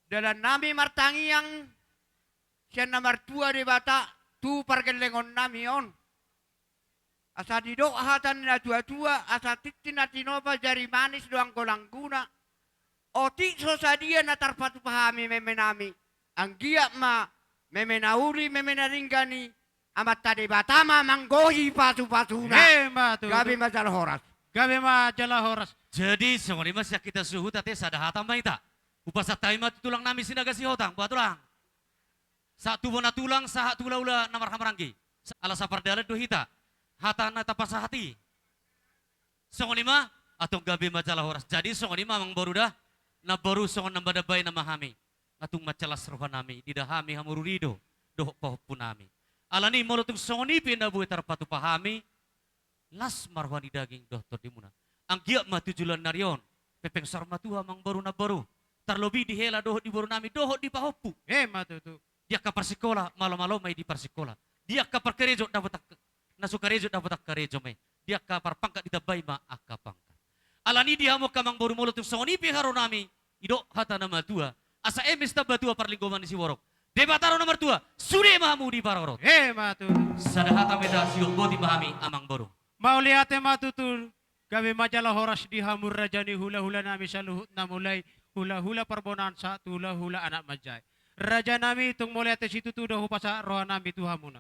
dalannami martangiang sian na martua Debata tu pargellengonnami on. Asa didok hata ni natuatua, asa tintin na tinopa jari manis do anggo langguna. Otik so sadia na tarpatupa hami meme nami, anggiat ma meme na uli, meme na denggan i, Amanta Debata ma manggohi pasupasuna. Emma tutu. Gabe ma jala horas. Gabe ma jala horas. Jadi songon i ma sian hita suhut, ate, sada hata ma hita. Hupasahat hami ma tu tulang nami Sinaga Sihotang, boha tulang? Sahat tu bona tulang, sahat tu hulahula na marhahamaranggi. Ala sapardalan do hita hata na tapasahat i. Songon i ma, antong gabe ma jala horas. Jadi songon i ma amangboru da, namboru, songon na mandambai nama hami. Nga tung mansai las rohanami, diida hami hamu rurido dohot pahompunami. Alani molo tung songon i pe na boi tarpatupa hami, las ma roha ni daging dohot tondimuna. Anggiat ma tu joloan ni ari on pengpeng saur matua amangboru namboru, tarlobi di hela dohot di borunami dohot di pahompu. Emma tutu. Di angka parsikola, malomalo ma i di parsikola. Di angka parkarejo, dapot angka, na so karejo, dapot angka karejo ma i. Di angka parpangkat, ditambai ma angka pangkat. Alani di hamu angka amangboru, molo tung songon i pe haroromnami, didok hata na matua, asa eme sitamba tua parlinggoman ni siborok, Debata do na martua, sude ma hamu diparorot. Emma tutu. Sada hata ma hita, sidok boti ma hami amangboru. Mauliate ma tutu. Gabe ma jala horas di hamu raja ni hulahulanami saluhutna, mulai hulahula parbonaan sahat tu hulahula anak manjae. Rajanami, tung mauliate situtu do hupasahat rohanami tu hamuna.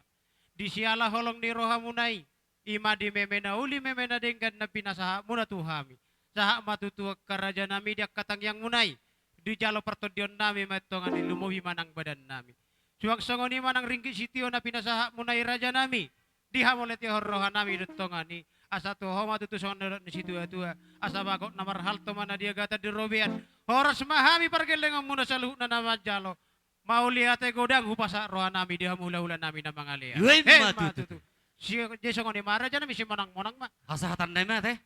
Di siala holong ni rohamuna i, i ma di meme na uli, meme na denggan na pinasahatmuna tu hami, sahat ma tutu angka rajanami, di angka tangiangmuna i, dijalo partondionnami ma i tongon i, lumobi ma nang badannami. Suang songon i ma nang ringgit sitio na pinasahatmuna i rajanami, dihamauliatehon rohanami do tongon i, asa tu ho ma tutu songon na nidok ni situatua, asa bagot na marhalto ma na di agatan di robean, horas ma hami pargellengonmuna saluhutna na manjalo. Mauliate godang hupasahat rohanami di hamu hulahulanami na mangalean. Emma tutu. Emma tutu. Si, jadi songon i ma rajanami, simonangmonang ma. Hasahatan nai ma, ate.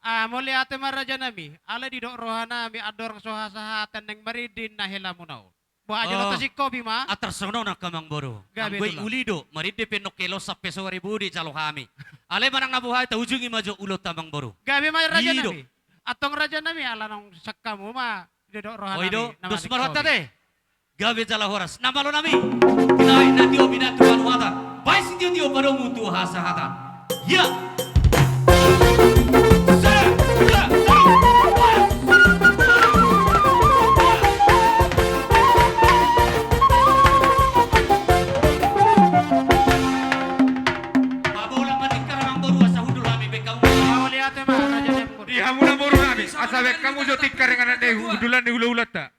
Ah, mauliate ma rajanami, alai didok rohanami andorang so hasahatan naeng marende ninna helamuna on. Boha, jolo tasingkopi ma. Atar songon on angka amangboru. Gabe tulang. Anggo i uli do, marende pe nang hela on sampe sore boi dijalo hami. Alai manang na boha, taujungi ma jo ulaonta amangboru. Gabe ma rajanami. I do. Antong rajanami, ala naung sangkap hamu ma, didok rohanami. Oi do, dos ma rohanta, ate. Gabe jala horas. Na malonami. Tinaik na tio, minat tu panuatan. Baen sitiotio padomu tu hasahatan. Ya. Pabolang ma tingkar amangboru, asa hundul hami baen hamu. Mauliate ma raja ni amangboru. Di hamu namborunami, asa baen hamu jo tingkar inganan ni hundulan ni hulahulanta.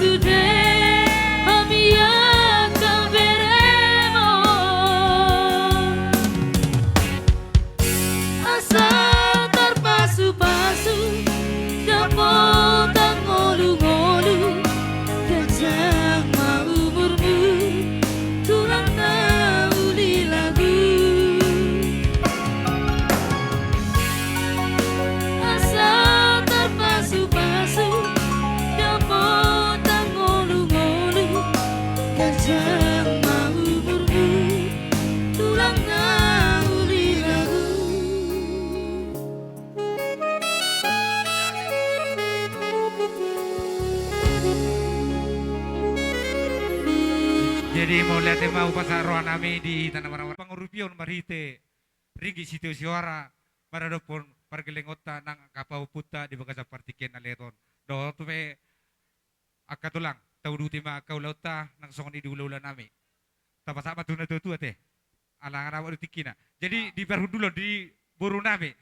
Sude hami angka beremo. Asa tarpasupasu dapotan ngolungolu, ganjang ma umurmu, tulang na uli lagu. Asa tarpasupasu dapotan ngolungolu, ganjang ma umurmu, tulang na uli lagu. Jadi mauliate ma hupasahat roha nami di hita na marhahamaranggi, pangurupion marhite ringgit sitio soara maradophon pargellengonta nang angka pahompunta di bagasan partingkian na liat on. Dohot pe angka tulang, tauduti ma angka ulaonta nang songon i di hulahula nami. Tapasahat ma tu natuatua te. Ala nga dapot do tingkina. Jadi di parhundulon di boru nami.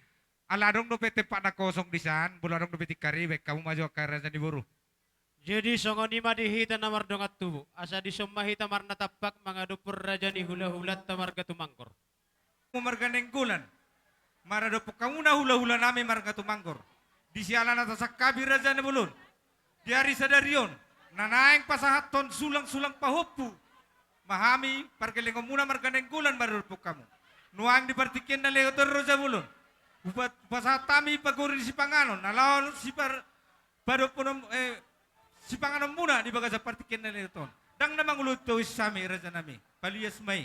Ala adong dope tempat na kosong di san, molo adong dope tingki ari, baen hamu ma jo angka raja ni boru. Jadi songon i ma di hita na mardongan tubu, asa dison ma hita marnatampak mangadophon raja ni hulahulanta marga Tumanggor. Marga Nainggolan, maradophon hamuna hulahula nami marga Tumanggor, di siala na tasangkapi raja na bolon, di ari sadari on, na naeng pasahathon sulangsulang pahompu ma hami pargellengonmuna marga Nainggolan maradophon hamu. Nuaeng di partingkian na liat on raja bolon, hupa-, hupasahat hami pagori ni sipanganon na laho sipar-, padophon, eh, sipanganonmuna di bagasan partingkian na liat on. Ndang na mangulahon togihon hami raja nami, palias ma i.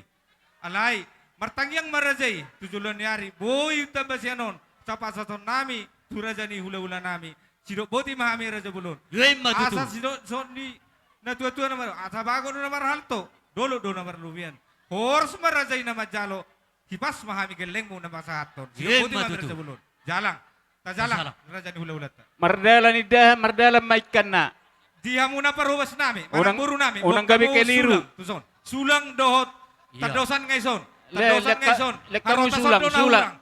Alai martangiang ma raja i tu joloan ni ari, boi tamba sian on, asa pasahaton nami tu raja ni hulahula nami. Sidok boti ma hami raja bolon. Ima tutu. Asa sidok songon ni natuatua na mar-, asa bagot do na marhalto, dolok do na marlobian. Horas ma raja i na manjalo, hipas ma hami gellengmu na pasahathon. Sidok boti ma hami raja bolon. Jalang. Tajalang, tajalang. Raja ni hulahulanta. Mardalan indahan, mardalan ma ingkanna. Di hamuna parhobas nami, unang, manang boru nami, unang gabe keliru. Sulang, tuson. Sulang dohot, iya, tandosan nga ison. Le, tandosan nga ison. Lek hamu harotas sulang, on do na sulang. Hurang.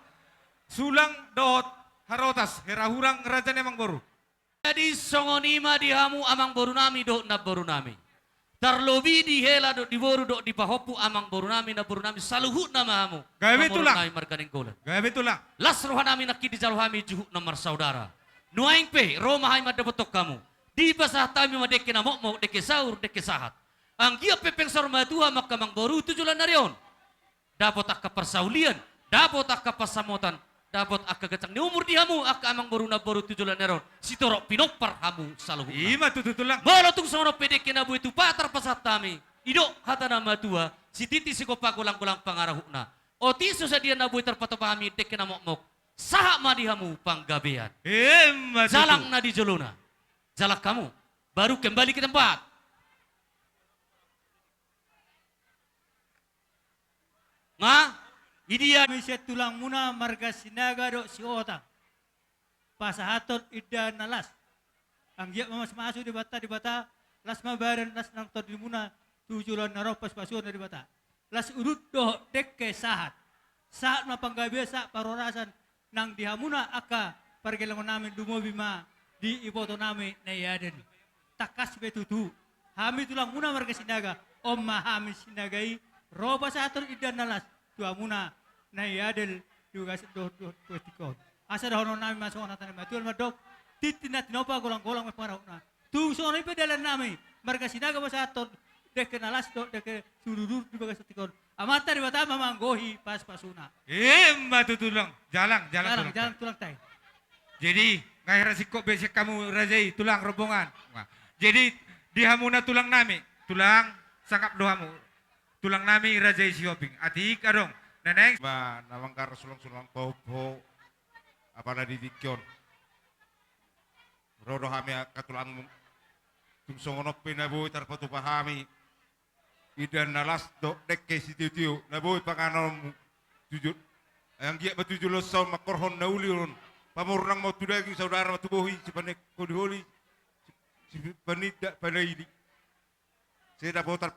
Sulang dohot harotas, hera hurang raja ni amangboru. Jadi songon i ma di hamu amangboru nami dohot namboru nami. Tarlobi di hela dohot di boru dohot di pahompu amangboru nami namboru nami saluhutna ma hamu. Gabe tulang. Nami marga Nainggolan. Gabe tulang. Las roha nami nangkin dijalo hami juhut na marsaudara. Nuaeng pe ro ma hami mandapothon hamu. Dipasahat hami ma dengke na mokmok, dengke saur, dengke sahat. Anggiat pe pe saur matua ma angka amangboru tu joloan ni ari on. Dapot angka parsaulian, dapot angka pansamotan, dapot angka ganjang ni umur di hamu angka amangboru namboru tu joloan ni ari on, sitorop pinompar hamu saluhutna. Ima tutu tulang. Molo tung songon on pe dengke na boi tupa tarpasahat hami, didok hata ni na matua, sititi sigompa golanggolang pangarahutna. Otik so sadia na boi tarpatupa hami dengke na mokmok, sahat ma di hamu panggabean. Ima tutu. Jalang na di jolona. Jalang hamu. Baru kembali ke tempat. Nga, idia. Hami sian tulangmuna marga Sinaga dohot Sihotang, pasahathon indahan na las. Anggiat ma mamasu-masu Debata, Debata, las ma badan, las nang tondimuna tu joloan na ro, pasu-pasuon ni Debata. Las udut dohot dengke sahat. Sahat ma panggabean, sahat parhorasan, nang di hamuna angka pargellengon nami, lumobi ma di iboto nami Naiadel. Tangkas be tutu, hami tulangmuna marga Sinaga, on ma hami Sinaga i, ro pasahathon indahan na las tu hamuna Naiadel, di bagasan dohot, dohot, dohot tingki on. Asa dohonon nami ma songon hata ni na matua mandok, tintin na tinopa, golanggolang ma pangarahutna. Tung songon i pe dalan nami marga Sinaga pasahathon dengke na las dohot dengke sududur di bagasan tingki on. Amanta Debata ma manggohi pasu-pasuna. Ima tutu tulang. Jalang, jalang, jalang, tulang, jalang tulang tai. Jadi nga hera singkop be sian hamu raja i tulang rombongan. Wah. Jadi di hamuna tulang nami, tulang sangap do hamu. Tulang nami raja i Sihombing. Atik adong na naeng. Ba na manggarar sulang-sulang pahompu apala di tingki on. Ro do hami angka tulangmu. Tung songon on pe na boi tarpatupa hami indahan na las dohot dengke sitio-tio na boi panganonmu. Tu jo-, anggiat ma tu joloan on mangkorhon na uli on. Pamoruon ma tu daging, saudara ma tu bohi, sipaningkon holi, si-, sipanindak panaili. Sai dapotan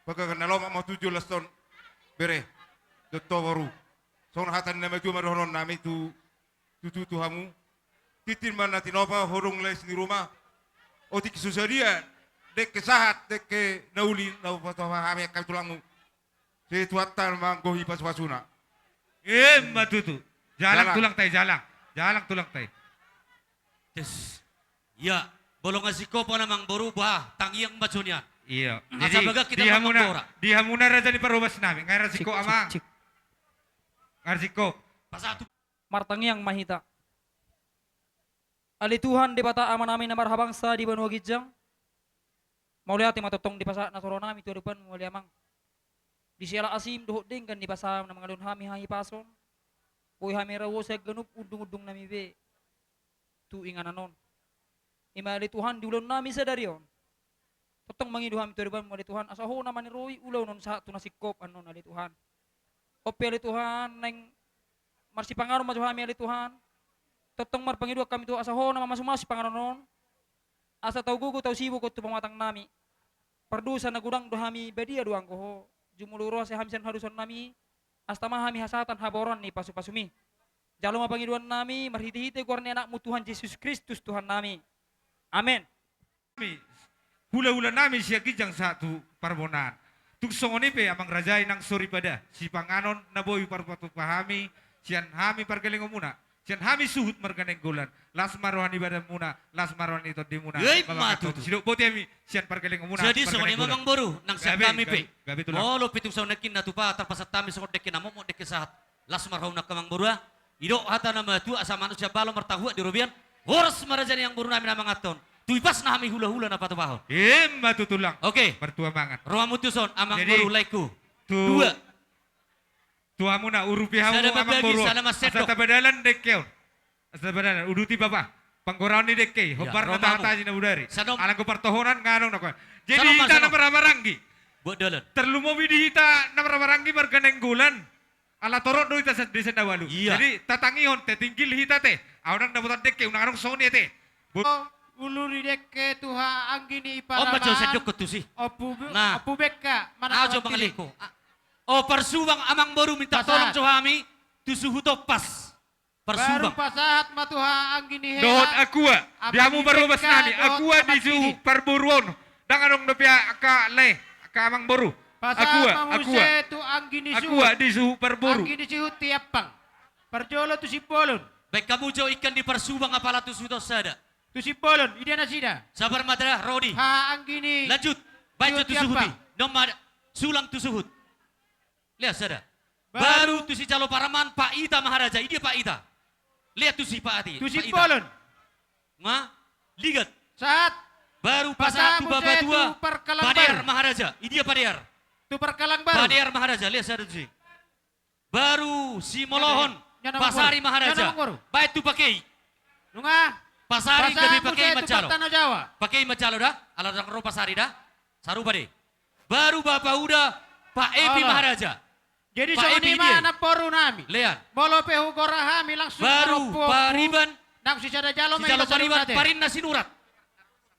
pagagan na lomak ma tu joloan on. Bere dohot boru. Songon hata ni na matua ma dohonon nami tu, tutu tu hamu. Tintin ma na tinopa, hodong lais ni ruma. Otik so sadia dengke sahat, dengke na uli na hupatupa hami angka tulangmu. Sai Tuhanta manggohi pasupasuna. Emma tutu. Jalang, jalang, tulangta i, jalang. Jalang, tulangta i. Tes. Ia, molo nga singkop on, amangboru, bah, tangiang ma jo nian. Ia. Asa jadi, bagas hita di hamuna, mambora. Di hamuna raja ni parhobas nami, nga ra singkop, cik, cik, amang, cik. Nga ra singkop. Pasahat tu. Martangiang ma hita. Ale Tuhan Debata Amanami na marhabangsa di banua ginjang, mauliate ma tongtong dipasahat na so ro nami tu adopanmu, ale Amang. Di siala asim dohot denggan ni basam na mangalehon hami hahipason, boi hami rau sian ganup undungundungnami be tu inganan on. I ma ale Tuhan di ulaonnami sadari on. Tongtong mangido hami tu adopanmu ale Tuhan, asa Ho na maniroi ulaon on sahat tu na singkop annon ale Tuhan. On pe ale Tuhan, naeng marsipanganon ma jo hami ale Tuhan. Tongtong marpangidoan hami tu Ho asa Ho na mamasumasu sipanganon on. Asa tau gogo tau sibuk on tu pamatang nami. Pardosa na godang do hami, badia do anggo Ho. Jumolo ro asa hami sian hadosaon nami, asa tama hami hasahatan habaoran ni pasupasumi. Jalo ma pangidoan nami marhitehite goar ni Anakmu Tuhan Jesus Kristus Tuhan nami. Amen. Nami, hulahula nami sian ginjang sahat tu parbonaan. Tung songon i pe amang raja i nang soripada, sipanganon na boi hupatupa hami, sian hami pargellengonmuna, sian hami suhut marga Nainggolan, las ma roha ni badanmuna, las ma roha ni tondimuna. Ia, ima tutu. Sidok boti hami sian pargellengonmuna. Jadi songon i ma amangboru, nang sian hami pe. Gabe, gabe tulang. Molo pe tung songon nangkin na tupa tarpasahat hami songon dengke na mokmok dengke sahat. Las ma roha ni amangboru, ah. Didok hata na matua asa manuk sian balo martahuak di robean. Horas ma raja ni amangboru nami na manganhon. Tu ipasna hami hulahula na patupahon. Ima tutu tulang. Oke. Martua mangan. Rohamu tu son amangboru laengku. Jadi, tu, dua. Tu hamuna urupi hamu amangboru. Sada mambagi, sada mansendok. Asa tapadalan dengke on. Asa tapadalan. Uduti bapa. Panggoraon ni dengke i. Ia, hombar na rohamu. Tahatasi na bodari. Sanom. Alangku partohonan nga adong na koan. Jadi hita na marhahamaranggi. Buat dalan. Tarlumobi di hita na marhahamaranggi marga Nainggolan. Ala torop do hita sa-, di sian na ualu. Ia. Jadi tatangihon te, tinggil hita te. Ahu ndang dapotan dengke, unang adong songon i ate. Bo- Ulu ni dengke tu haha anggi ni Paraman. On ma jo sendok ho tusi. Ompu Be-, nah. Ompu Bekka, manang ahu jo mangalingko. A-, o Parsubang amangboru minta tolong jo hami tu suhut on pas. Parsubang. Baru pasahat ma tu haha anggi ni Hela. Dohot Aqua. Di hamu parhobas nami. Aqua di suhut parboru on. Ndang adong dope angka lae, angka amangboru. Pasahat ma muse tu anggi ni suhut. Aqua di suhut parboru. Anggi ni suhut Tiampang. Parjolo tu Simbolon. Baen hamu jo ingkan di Parsubang apala tu suhut on sada. Tu Simbolon, i dia nasida. Sabar ma da, ro di. Haha anggi ni. Lanjut. Baen jo tu suhut i. Tiampang. Nunga sulang tu suhut. Lehon sada. Baru. Baru tu sijalo Paraman, Pak Ita Maharaja. I dia Pak Ita? Lehon tusi Pak Ita. Tu Simbolon. Nga ligat. Sahat. Baru pasahat tu Bapatua, Padear Maharaja. I dia Padear? Tu Parkalang Baru. Padear Maharaja, lehon sada tusi. Baru Simolohon, Pasari Maharaja. Baen tu Pakei. Nunga. Pasari gabe Pakei manjalo. Pakei manjalo da. Ala ndang ro Pasari da. Sarupa do i. Baru bapa uda, Pak Epi Maharaja. Jadi songon i ma namboru nami. Lean. Molo pe hugora hami langsung. Baru Pariban. Nang sisada jalo ma i. Pariban, Parinna Sinurat.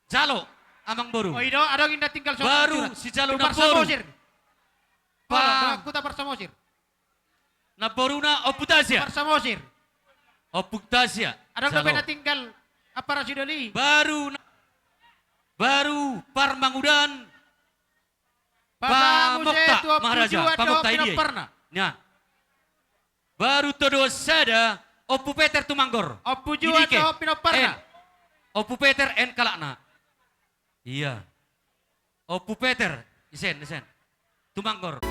Jalo, amangboru. O, i do, adong inda tinggal songon. Baru sijalo namboru. Parsamosir. Molo, Pa- Kuta Parsamosir. Namboruna Ompu Tasya. Parsamosir. Ompu Tasya. Adong dope na tinggal, apa rasidoli. Baru na-, baru parmangudan. Pamokta Maharaja, Pamokta i dia. Nian. Baru todoan sada, Ompu Peter Tumanggor. Ompu Juan dohot pinomparna. Ompu Peter N kalakna. Ia. Ompu Peter, isen, isen. Tumanggor.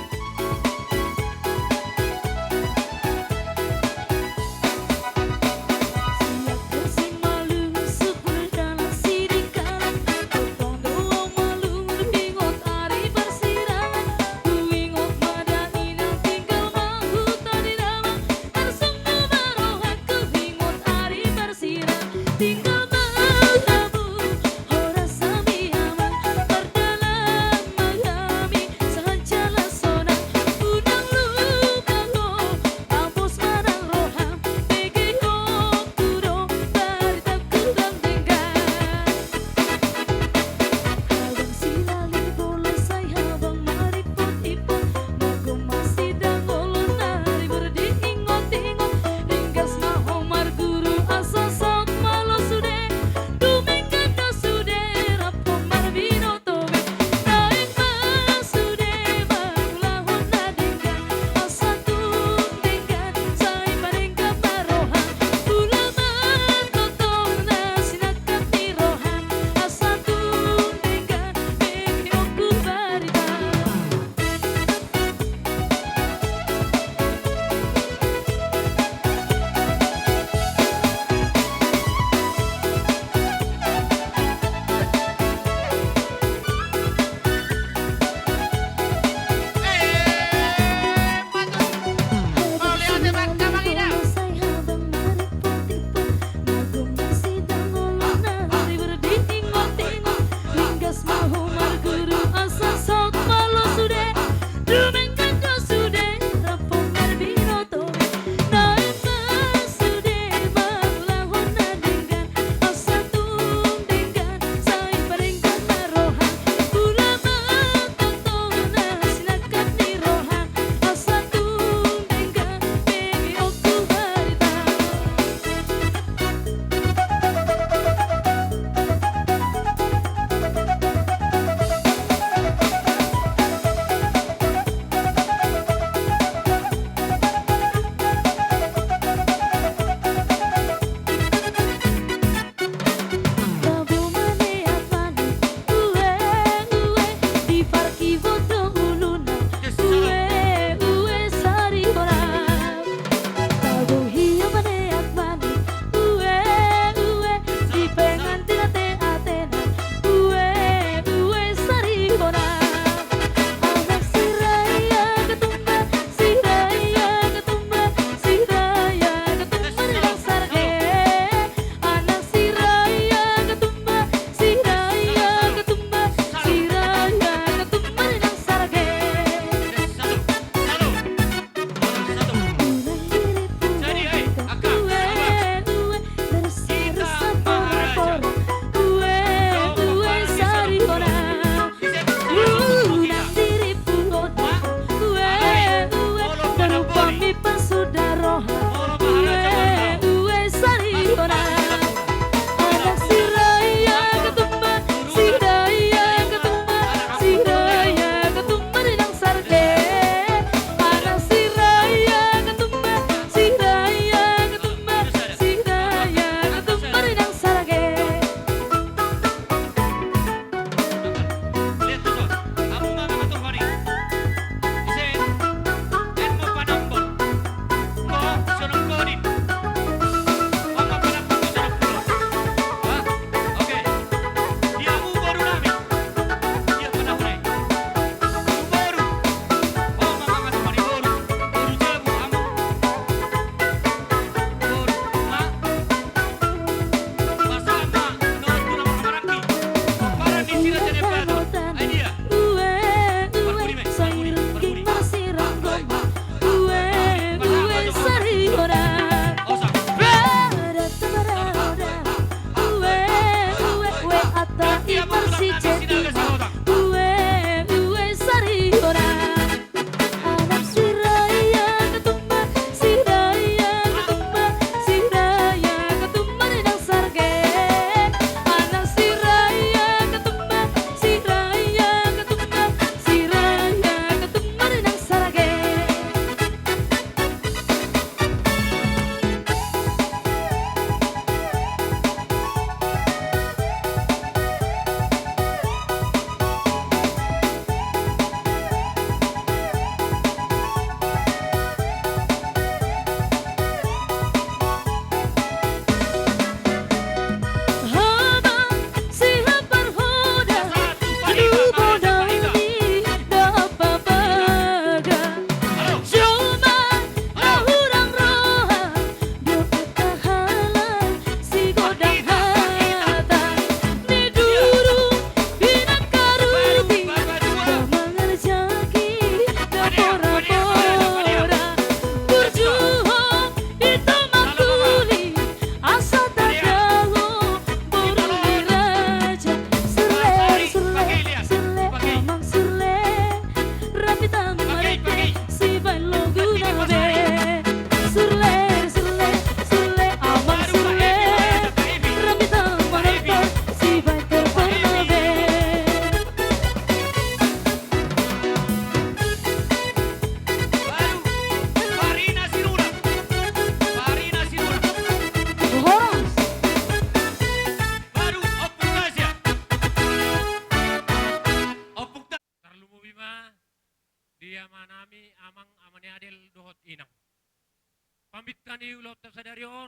Dohot sadari on,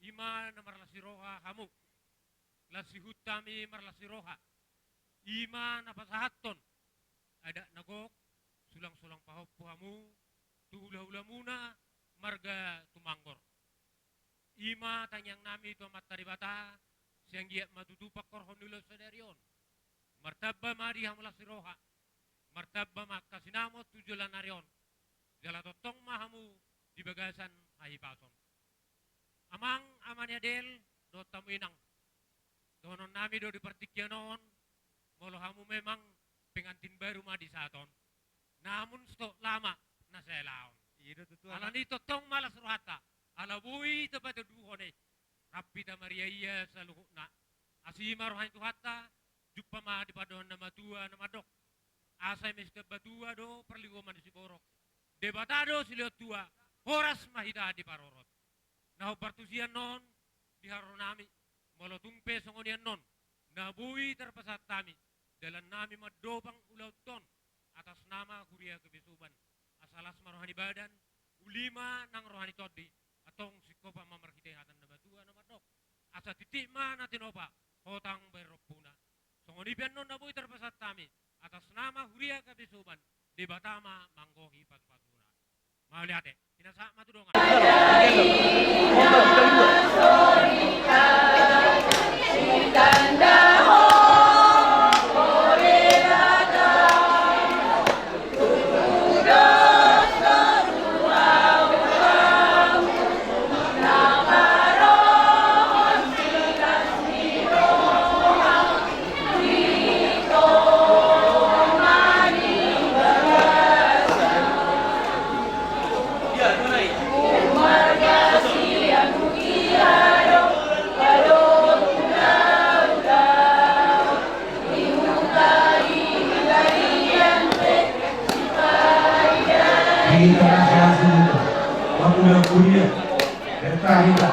i ma na marlas ni roha hamu. Las ni huta hami marlas ni roha. I ma na pasahathon adat na gok, sulang-sulang pahompu hamu tu hula-hulamuna marga Tumanggor. I ma tangiang nami tu Amanta Debata, sai anggiat ma tutu pangkorhon ni ulaon sadari on. Martamba ma di hamu las ni roha. Martamba ma angka sinamot tu joloan ni ari on. Jala tongtong ma hamu di bagasan hahipason. Amang, Ama ni Adel, dohot hamu Inang. Dohonon nami do di partingkian on, molo hamu memang pengantin baru ma di saat on. Namun stok lama na sai laon. Iya do tutu. Alani i tongtong ma las rohanta. Ala boi tapatonduhon i. Rap hita maria-ia saluhutna. Asi ma roha ni Tuhanta, jumpa ma di pandohan na matua na mandok. Asa eme sitamba tua do parlinggoman ni siborok. Debata do silehon tua, horas ma hita diparorot. Na hombar tusi annon, di haroro nami, molo tung pe songon i annon, na boi tarpasahat hami, dalan nami mandobang ulaonta on, atas nama huria Kabesoban, asa las ma roha ni badan, uli ma nang roha ni tondi, antong singkopa ma marhite hata na matua na mandok. Asa titik ma na tinopa, hotang bahen rompuna. Songon i pe annon na boi tarpasahat hami, atas nama huria Kabesoban, Debata ma manggohi pasu-pasuna. Mauliate, pinasahat ma tu dongan. Hita na sahasudut, pangula kuria, bertahilah.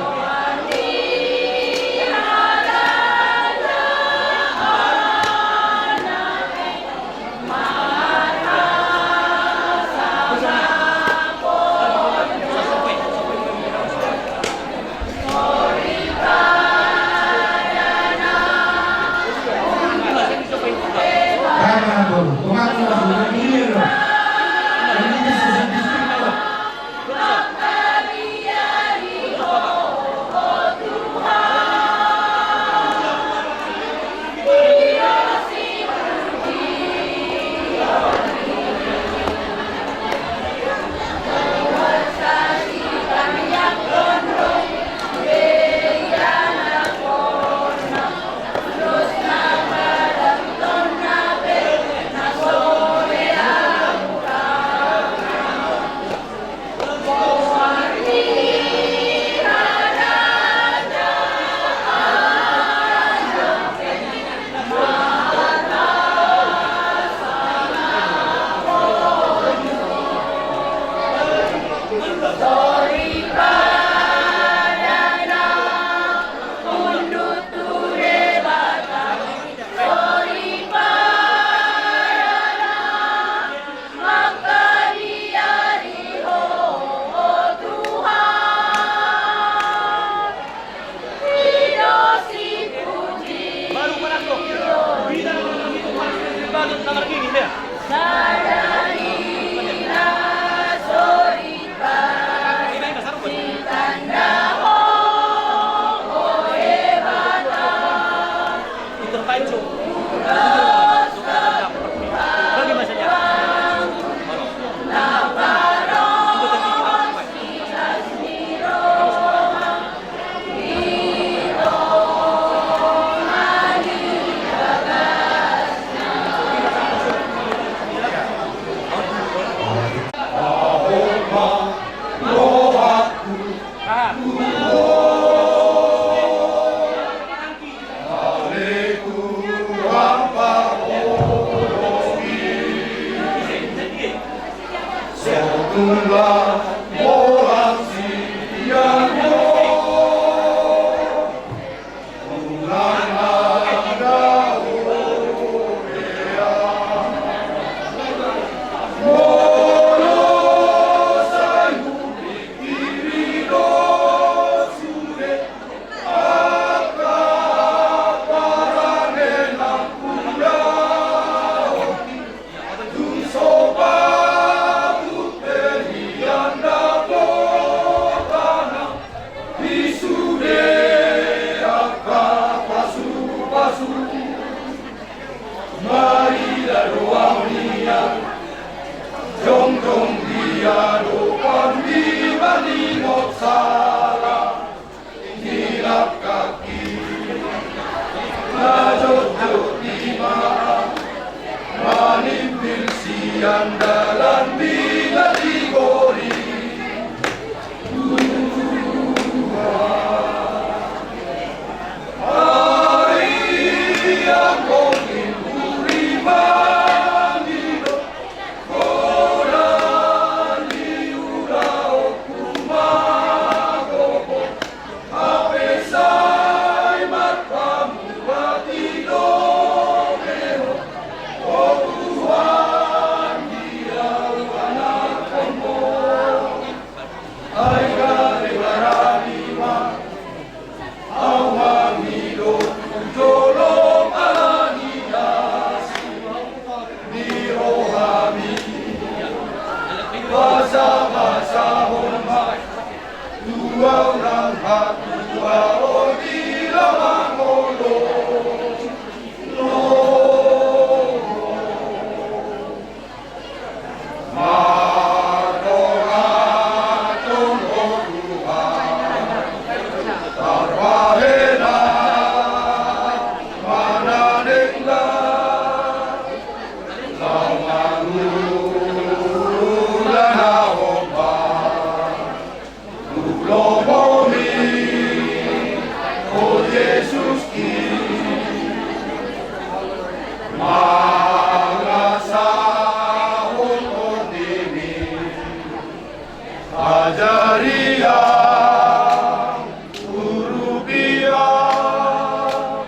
Ajari au, urupi au,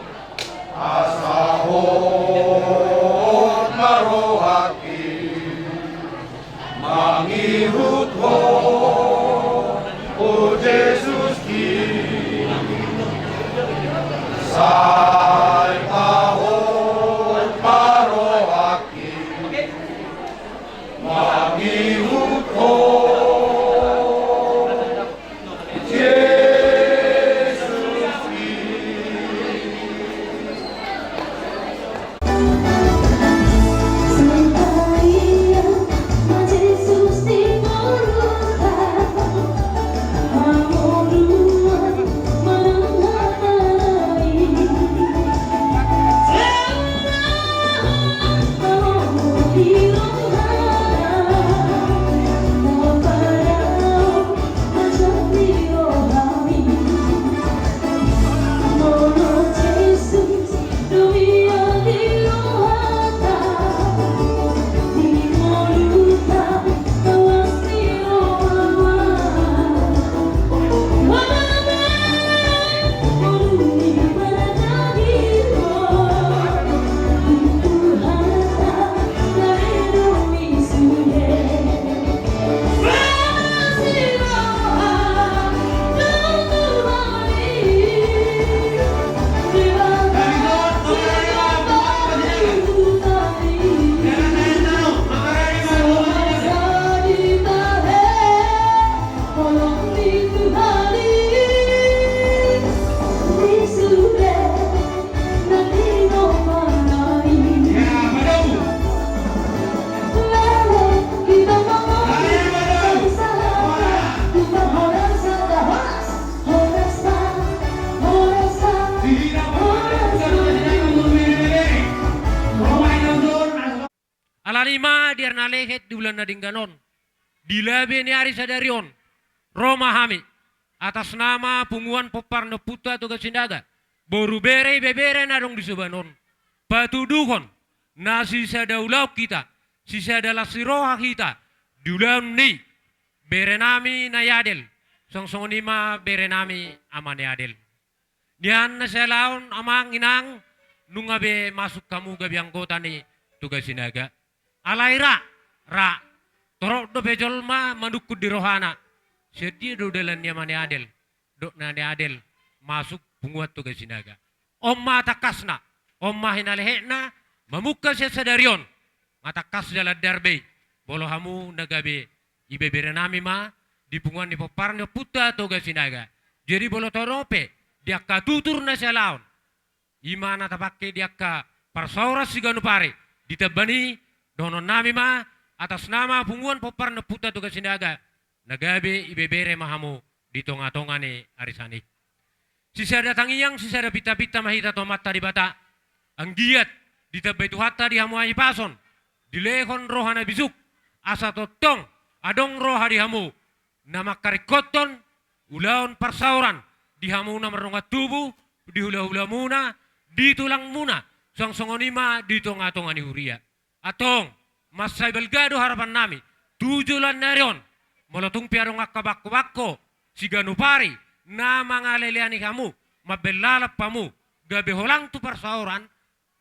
asa hot ma rohangki mangihut Ho, o Jesuski. Sai ma hot ma rohangki mangihut Ho, Jesuski. Alani i ma di ari na lehet di bulan na denggan on, di labe ni ari sadari on, ro ma hami atas nama punguan pompar ni ompunta Toga Sinaga, boru, bere, ibebere na adong di soban on, patuduhon na sisada ulaon hita, sisada las ni roha hita di ulaon ni berenami Nai Adel, songon i ma berenami Ama Nai Adel. Nian na sialaon, amang, inang, nunga be masuk hamu gabe anggota ni Toga Sinaga. Alai ra, ra, torop dope jolma manungkun di rohana, sian dia do dalan ni Ama Nai Adel dohot Nai Adel masuk punguan Toga Sinaga. On ma tangkasna, on ma hinalehekna, mamungka sian sadari on, nga tangkas dalan darbei, molo hamu na gabe ibeberenami ma di punguan ni pompar ni ompunta Toga Sinaga. Jadi molo torop pe di angka tutur na sialaon, i ma na tapangke di angka parsaoran siganup ari, ditamba ni i, dohononnami ma atas nama punguan pompar ni ompunta Toga Sinaga, na gabe ibebere ma hamu di tongatonga ni arisan i. Sisada tangiang, sisada pintapinta ma hita tu Amanta Debata, anggiat ditambai Tuhanta di hamu hahipason, dilehon roha na bisuk, asa tongtong adong roha di hamu na mangkaringkothon ulaon parsaoran di hamu na mardongan tubu, di hulahulamuna, di tulangmuna, suang songon i ma di tongatonga ni huria. Antong, mansai balga do harapannami tu joloan ni ari on, molo tung pe adong angka bangkobangko siganup ari na mangaleleani hamu, mambahen lalap hamu gabe holang tu parsaoran,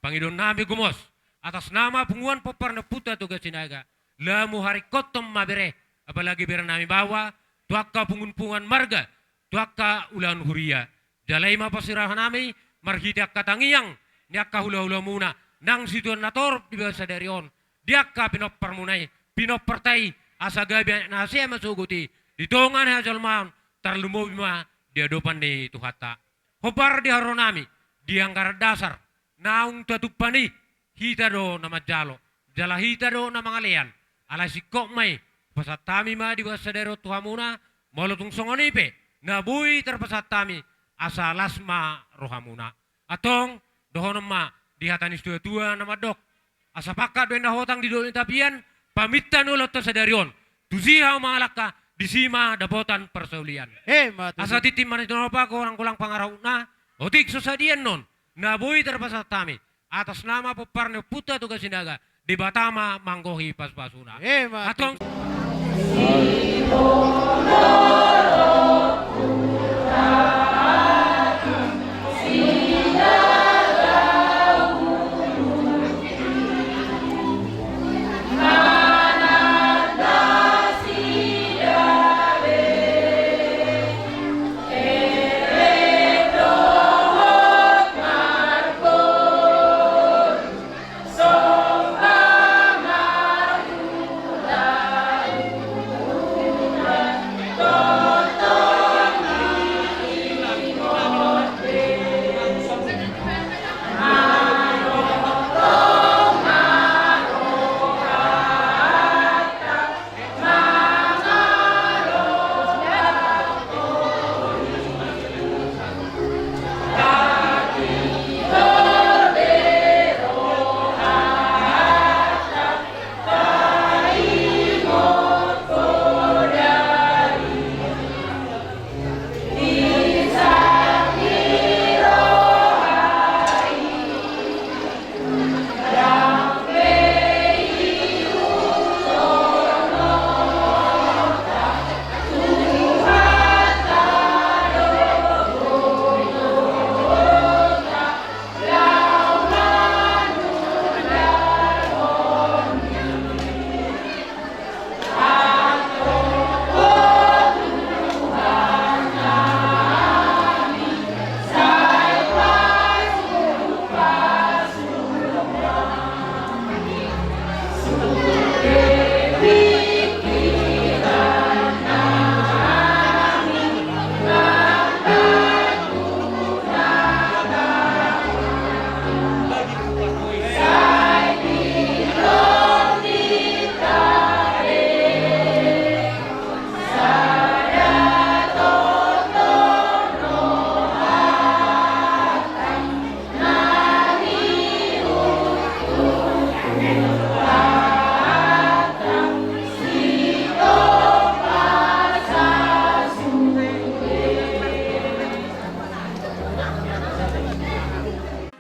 pangidoannami gomos atas nama punguan pompar ni ompunta Toga Sinaga, lamu haringkothon ma bere, apalagi berenami baoa, tu angka punguanpunguan marga, tu angka ulaon huria. Jala i ma pasirahanami marhite angka tangiang ni angka hulahulamuna nang situan na torop di bagasan sadari on, di angka pinomparmuna i, pinomparta i, asa gabe aek na hasea ma sogot i di tonga ni hajolmaon, tarlumobi ma di adopan ni Tuhanta. Hombar di haroro nami, di anggaran dasar naung tatumpak i, hita do na manjalo, jala hita do na mangalean. Alai singkop ma i, pasahat hami ma di bagasan sadari on tu hamuna, molo tung songon i pe na boi tarpasahat hami, asa las ma rohamuna. Antong, dohonon ma di hata ni situatua na mandok: Asa pangkat do inna hotang di dolok ni tapian, paminta ni ulaonta sadari on, tusi hamu mangalangka, disi ma dapotan parsaulian. Emma tutu. Asa tintin ma na tinopa, golang-golang pangarahutna, otik so sadia annon na boi tarpasahat hami, atas nama pomparan ni ompunta Toga Sinaga, Debata ma manggohi pasupasuna. Emma tutu. Antong.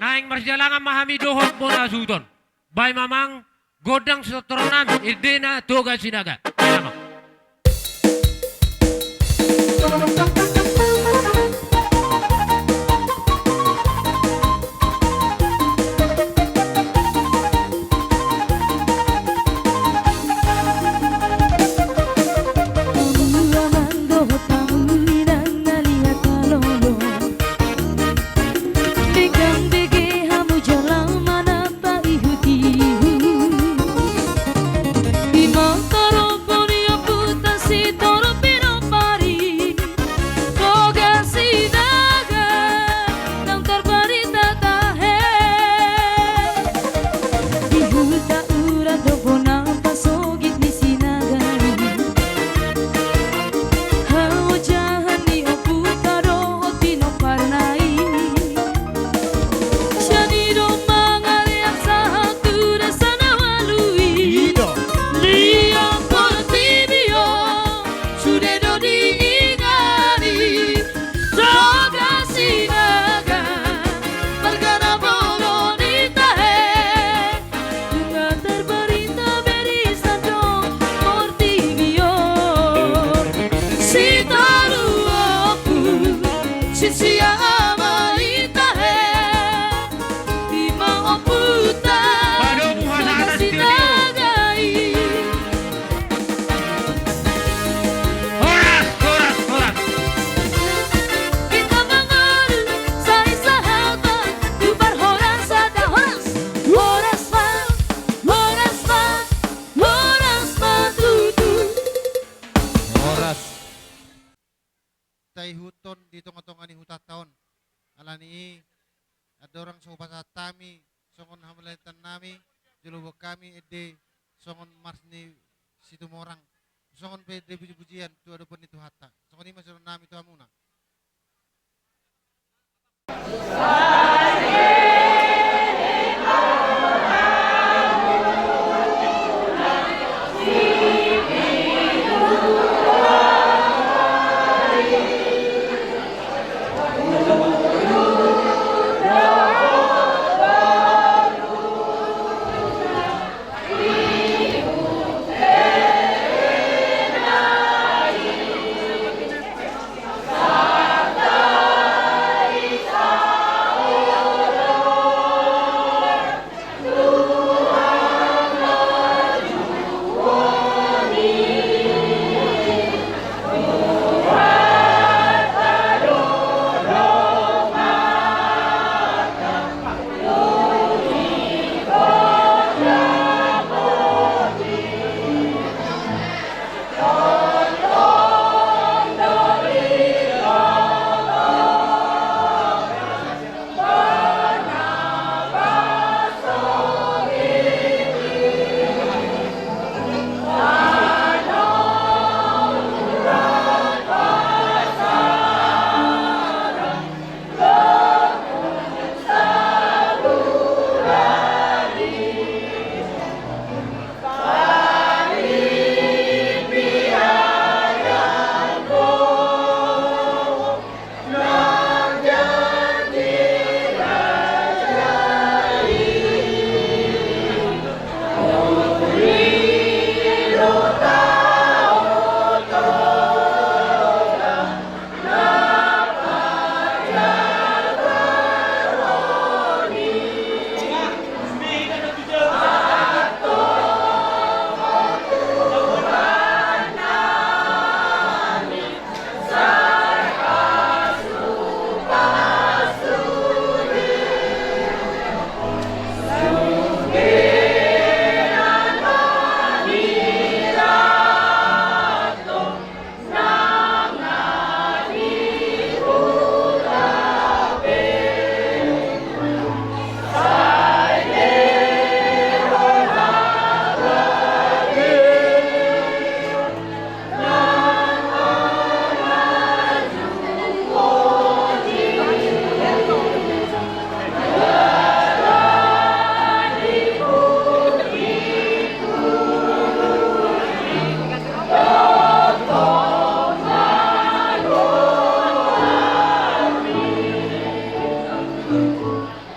Naeng marsijalangan ma hami dohot bona suhuton. Baen ma amang gondang sitortoron nami, endena Toga Sinaga. Baen ma amang. Denggan bege hamu jala manata ihut-ihut. Ima torop ni ompunta Sitorop Pinompar i, Toga Sinaga, naung tarbarita tahe. Di huta Urat do bona pasogit ni Sinaga i. Haojahan ni ompunta dohot pinomparna i. Sian i do mangalean sahat tu desa na ualu i. I do. Liat portibi on sude do diingani Toga Sinaga, marga na bolon i tahe. Nunga tarbarita be di sandok portibi on. Sitaru ompu sisia ama i tahe. Ima ompunta Toga Sinaga i. Horas, horas, horas. Hita mangolu sai sahalak tu parhorasan. Horas, horas ma, horas ma, horas ma tutu. Horas. Taihuthon di tonga ni hutanta on. Alani i andorang so hupasahat hami songon hamauliatennami, jolo boan hami ende songon Mars ni Situmorang, songon pe ende pujipujian tu adopan ni Tuhanta. Songon i ma sidohononnami tu hamuna.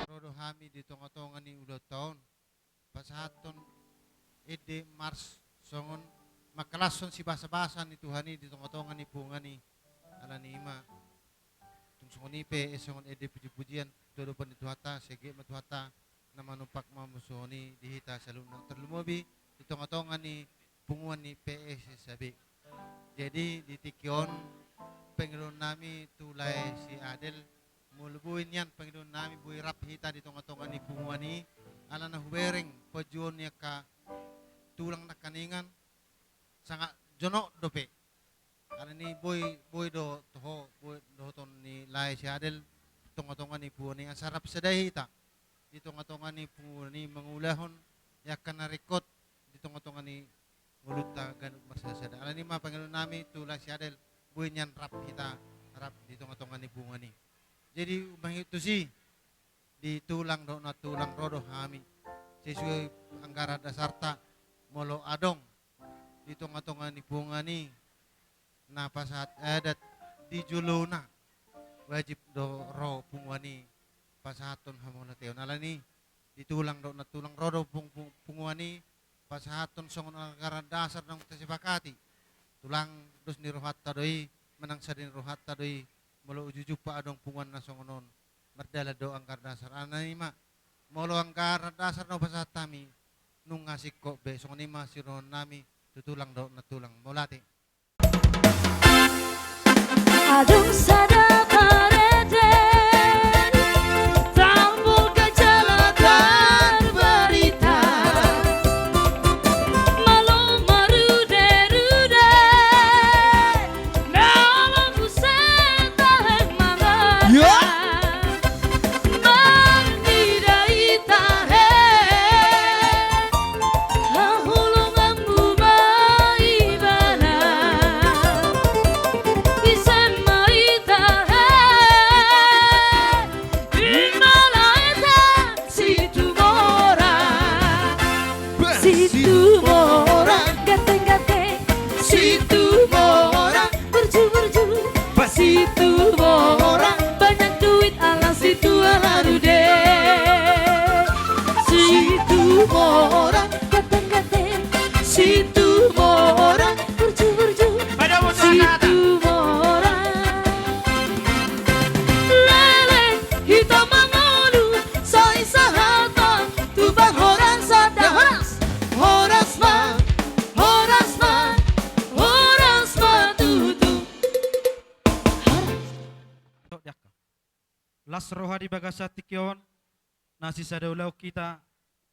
Ro do hami di tongatonga ni ulaonta on, pasahathon ende Mars songon mangkalashon sibasabasa ni Tuhan i di tongatonga ni punguan i. Alani i ma, tung songon i pe, eh, songon ende pujipujian tu adopan ni Tuhanta, sai anggiat ma Tuhanta na manumpak mamasuhon i di hita saluhutna, tarlumobi di tongatonga ni punguan ni P S S A B. Jadi di tingki on, pangidoannami tu lae si Adel, molo boi nian, pangidoannami boi rap hita di tongatonga ni punguan i, ala na hubereng panjouon ni angka tulang nangkiningan, sangat jonok dope. Alani i boi, boi do toho, boi dohoton ni lae si Adel tongatonga ni punguan i, asa rap sada hita di tongatonga ni punguan i mangulahon angka na ringkot di tongatonga ni ngolunta ganup marsadasada. Alani i ma pangidoannami tu lae si Adel, boi nian rap hita, rap di tongatonga ni punguan i. Jadi umbahen tusi, di tulang dohot nantulang ro do hami sesuai anggaran dasarta, molo adong di tongatonga ni punguan i na pasahat adat di jolona, wajib do ro punguan i pasahathon hamauliateon. Alani i di tulang dohot nantulang ro do pung-, pung-, punguan i pasahathon songon anggaran dasar naung tasepakati. Tulang, dos ni rohanta do i, manang sada ni rohanta do i, molo uju-uju pe adong punguan na songon on, mardalan do anggaran dasar. Alani i ma, molo anggaran dasar na hupasahat hami, nunga singkop be. Songon i ma sidohononnami tu tulang dohot nantulang. Mauliate. Adong sada pareten, tambol gajala tarbarita. Malo marude-rude, na lam buset tahe ma Mangida hita he, haholonganmu ma ibana. Ise ma hita he, i ma lae ta Situmorang. Situmorang. Ganteng-ganteng. Situmorang. Burju-burju. Situmorang. Situmorang. Banyak duit ala situ ala rude. Situmorang. Ganteng-ganteng. Situmorang. Burju-burju. Pada musuh kata. Situmorang. Leleng hita mangolu, sai sahat ma tu parhorasan sada. Horas, horas ma, horas ma, horas ma tutu. Horas. Las roha di bagasan tingki on, na sisada ulaon hita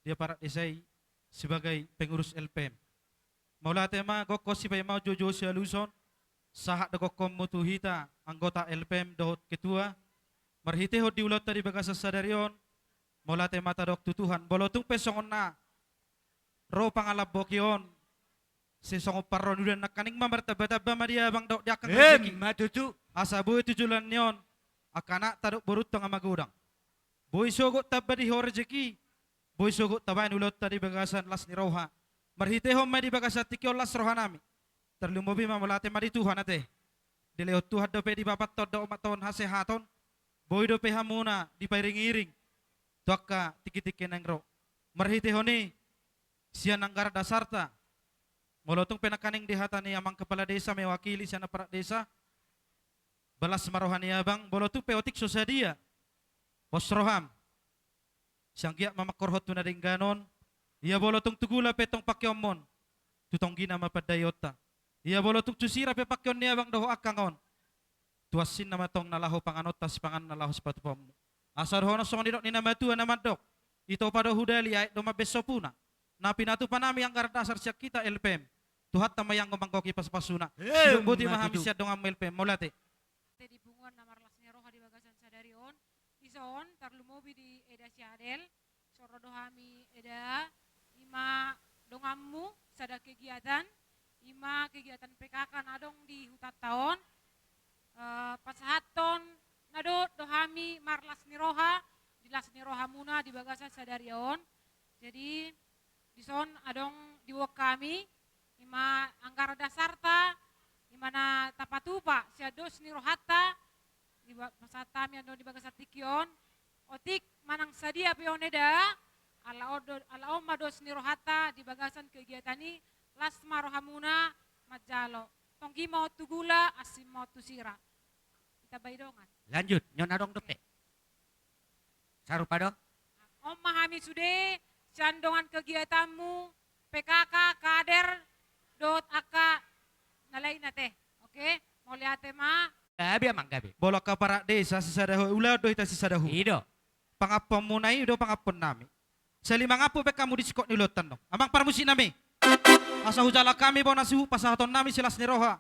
di aparat desa i sebagai pengurus L P M. Mauliate ma, gokhon sipaimaon, joujou sialuson, sahat do gokhonmu tu hita anggota L P M dohot ketua. Marhitehon di ulaonta di bagasan sadari on, mauliate ma tadok tu Tuhan. Molo tung pe songon na ro pangalambok i on, sai songon parronudan, nangkaning ma martambatamba ma di abang dohot di angka. Em, rejeki ma tutu. Asa boi tu joloan ni on angka anakta dohot borunta nga magodang. Boi sogot tamba di ho rejeki, boi sogot tabaen ulaonta di bagasan las ni roha. Marhitehon ma i di bagasan tingki on las rohanami. Tarlumobi ma mauliate ma di Tuhan ate. Dilehon Tuhan dope di bapanta on dohot omanta on hasehaton. Boi dope hamuna dipairing-iring tu angka tingki-tingki naeng ro. Marhitehon i, sian anggaran dasarta, molo tung pe nangkaning di hata ni amang kepala desa mewakili sian aparat desa, balas ma roha ni abang, molo tung pe otik so sadia pos roham, sai anggiat ma mangkorhon tu na denggan on. Ia molo tung tu gula pe tong pangkeonmon, tu tonggina ma pandaionta. Ia molo tung tu sira pe pangkeon ni abang dohot angkang on, tu ansinna ma tong na laho panganonta, sipanganna laho sipatupaonmu. Asa dohonon songon nidok ni na matua na mandok: Itopa do hudali, aek do mambenso puna. Na pinatupa nami anggaran dasar sian hita L P M, Tuhanta ma i anggo manggohi pasupasuna. Em, sidung boti ma hami tutu sian donganmu L P M. Mauliate. Di punguan na marlas ni roha di bagasan sadari on, dison tarlumobi di Eda Siadel, so ro do hami Eda, i ma donganmu sada kegiatan, i ma kegiatan P K K na adong di hutanta on. Eh, pasahathon na dohot do hami marlas ni roha, di las ni rohamuna di bagasan sadari on. Jadi, dison adong diboan hami, i ma anggaran dasarta, i ma na tapatupa sian dos ni rohanta, di ba-, pasahat hami adong di bagasan tingki on. Otik manang sadia pe on Eda, ala on do, ala on ma dos ni rohanta di bagasan kegiatan i, las ma rohamuna manjalo. Tonggi ma on tu gula, asing ma on tu sira. Ditambai dongan. Lanjut, nion adong dope. Sarupa do? On ma hami sude, sian dongan kegiatanmu, P K K, kader, dohot angka na lain ate. Oke, mauliate ma. Gabe, amang, gabe. Molo angka aparat desa sisada hu-, ulaon do hita sisada hu. I do. Pangampuonmuna i do pangampuonnami. Sai lima ngampu pe hamu di singkop ni ulaonta on. Amang parmusiknami. Asa hujalo hami bona suhut, pasahatonnami silas ni roha.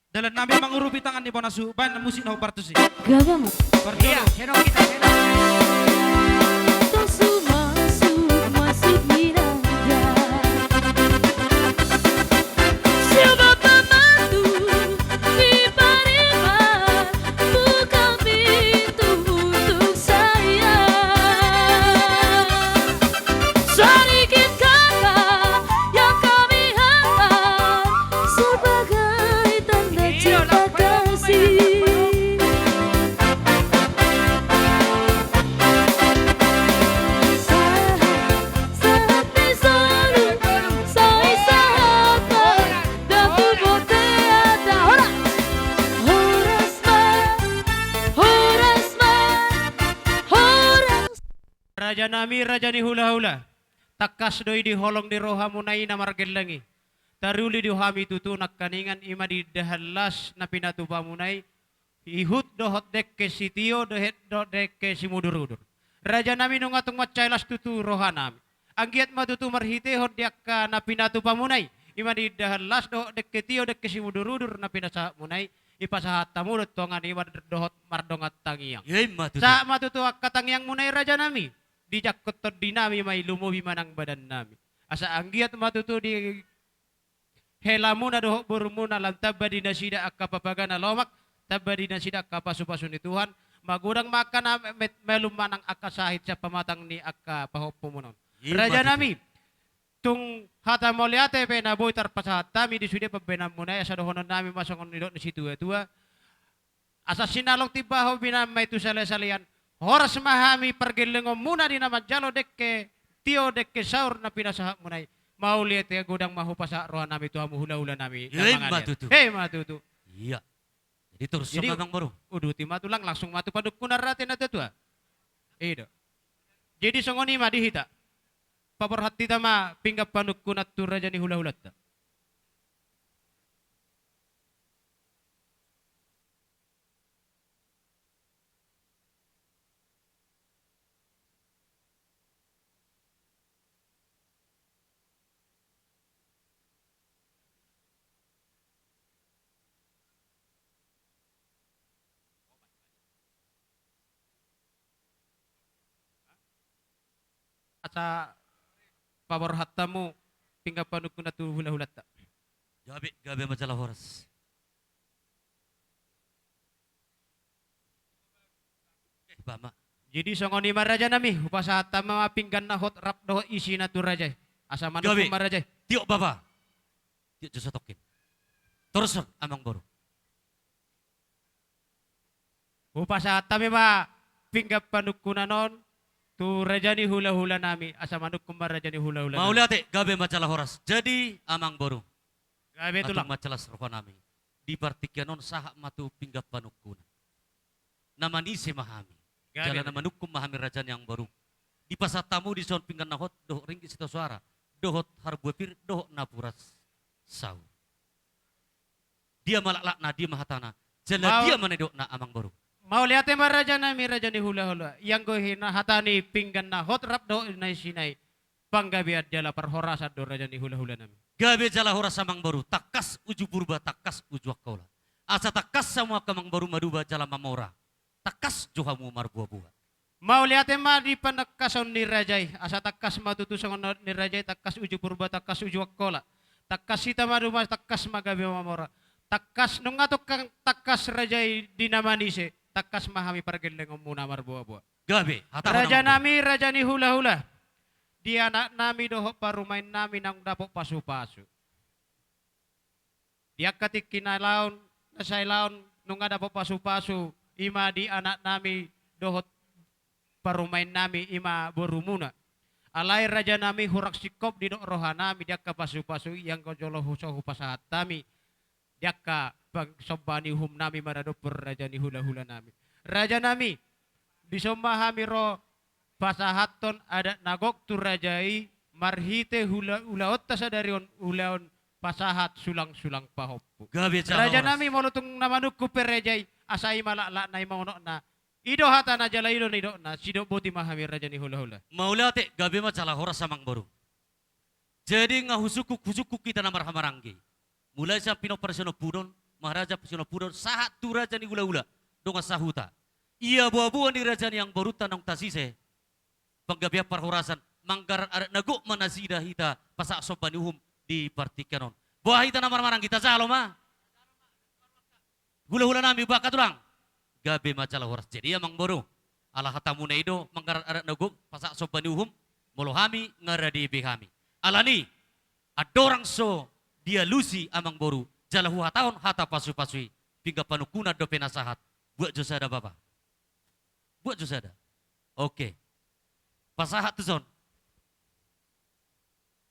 Dalannami mangurupi tangan ni bona suhut, baen musik na hombar tusi. Gabe, amang. Parjolo. Iya, seno kita, seno. Tosu masuk, masuk minanda. Siapa pematu di Pariman, buka pintu untuk saya. Sedikit kata yang kami hantar sebagai tanda cinta kasih. Sahat, sahat ni solu, sai sahat ma, datu bote ada. Horas, horas ma, horas ma, horas. Rajanami, raja ni hulahula, tangkas do i di holong ni rohamuna i na margellang i. Taruli do hami tutu nangkaningan i ma di indahan las na pinatupamuna i, ihut dohot dengke sitio, dohot dengke simudurudur. Rajanami, nunga tung mansai las tutu rohanami. Anggiat ma tutu marhitehon di angka na pinatupamuna i, i ma di indahan las dohot dengke tio, dengke simudurudur na pinasahatmuna i, Ipasahat hamu do tongan i mar-, dohot mardongan tangiang. Ima tutu. Sahat ma tutu angka tangiangmuna i rajanami. Dijangkon tondinami ma i, lumobi ma nang badannami. Asa anggiat ma tutu di helamuna dohot borumuna lam tamba di nasida angka papaga na lomak, tamba di nasida angka pasupasu ni Tuhan, magodang ma angka na met-, malum ma nang angka sahit sian pamatang ni angka pahompumuna on. Ima tutu. Rajanami, tung hata mauliate pe na boi tarpasahat hami di sude pambahenanmuna i, asa dohononnami ma songon nidok ni situatua. Asa sinalong timbaho binahen ma i tu salea-salean. Horas ma hami pargellengonmuna di na manjalo dengke tio dengke saur na pinasahatmuna i. Mauliate godang ma hupasahat rohanami tu hamu hulahulanami. Ima tutu. Ima tutu. Ia. Jadi torus ma amang boru. Uduti ma tulang, langsung ma tu panungkunan rade na tuatua. I do. Jadi songon i ma di hita. Paborhat hita ma pinggan panungkunan tu raja ni hulahulanta. Asa paborhat hamu pinggan panungkunan tu hulahulanta. Gabe, gabe ma jala horas. Eh, ba ma. Jadi songon i ma rajanami, hupasahat hami ma pinggan na hot rap dohot isina tu raja i. Asa manungkun ma raja i. Gabe. Tiok bapa. Tiok jo satongkin. Torus amang boru. Hupasahat hami ma pinggan panungkunan on tu raja ni hulahulanami, asa manungkun ma raja ni hulahulanami. Mauliate, gabe ma jala horas. Jadi amang boru. Gabe tulang. Tung mansai las rohanami. Di partingkian on sahat ma tu pinggan panungkunan. Na manise ma hami. Gabe. Jala na manungkun ma hami raja ni amang boru. Dipasahat hamu dison pinggan na hot dohot ringgit sitio soara. Dohot harbue pir, dohot napuran saur. Dia ma laklakna, dia ma hatana. Jala dia ma nidokna amang boru. Mauliate ma rajanami, raja ni hulahula. Ianggo i na hata ni pinggan na hot rap dohot na isina i. Panggabean jala parhorasan do raja ni hulahulanami. Gabe jala horas amang boru, tangkas uju Purba, tangkas uju Angkola. Asa tangkas hamu angka amang boru maduba jala mamora. Tangkas jo hamu marboaboa. Mauliate ma di panangkason ni raja i, asa tangkas ma tutu songon nidok ni raja i, tangkas uju Purba, tangkas uju Angkola. Tangkas hita maduba, tangkas ma gabe mamora. Tangkas nunga tongkan tangkas raja i di na manise, tangkas ma hami pargellengonmuna marboaboa. Gabe, hatahon amang boru. Rajanami, raja ni hulahula. Di anaknami dohot parumaennami naung dapot pasupasu. Di angka tingki na laon, na sai laon, nunga dapot pasupasu, i ma di anaknami dohot parumaennami, i ma borumuna. Alai rajanami hurang singkop didok rohanami di angka pasupasu i, anggo jolo hu-, so hupasahat hami di angka pang-, somba ni uhumnami maradophon raja ni hulahulanami. Rajanami, dison ma hami ro pasahathon adat na gok tu raja i marhite hula-, ulaonta sadari on, ulaon pasahat sulangsulang pahompu. Gabe jala horas. Rajanami, molo tung na manungkun pe raja i, asa i ma laklakna, i ma unokna. I do hatana jala i do nidokna, sidok boti ma hami raja ni hulahula. Mauliate, gabe ma jala horas amang boru. Jadi nga husungkun, husungkun hita na marhahamaranggi. Mulai sian pinompar sinompudon, maharaja sinompudon, sahat tu raja ni hulahula, dongan sahuta. Ia boaboa ni raja ni amang borunta naung tasise, panggabean parhorasan, manggarar adat na gok ma nasida hita pasahat somba ni uhum di partingkian on. Boha hita na marhahamaranggi, tajalo ma. Hulahulanami, boha angka tulang. Gabe ma jala horas. Jadi amang boru, ala hatamuna i do, manggarar adat na gok pasahat somba ni uhum, molo hami nga rade be hami. Alani, andorang so dialusi amang boru, jala huhatahon hata pasupasu i, pinggan panungkunan dope na sahat. Buat jo sada bapa. Buat jo sada. Oke. Pasahat tuson.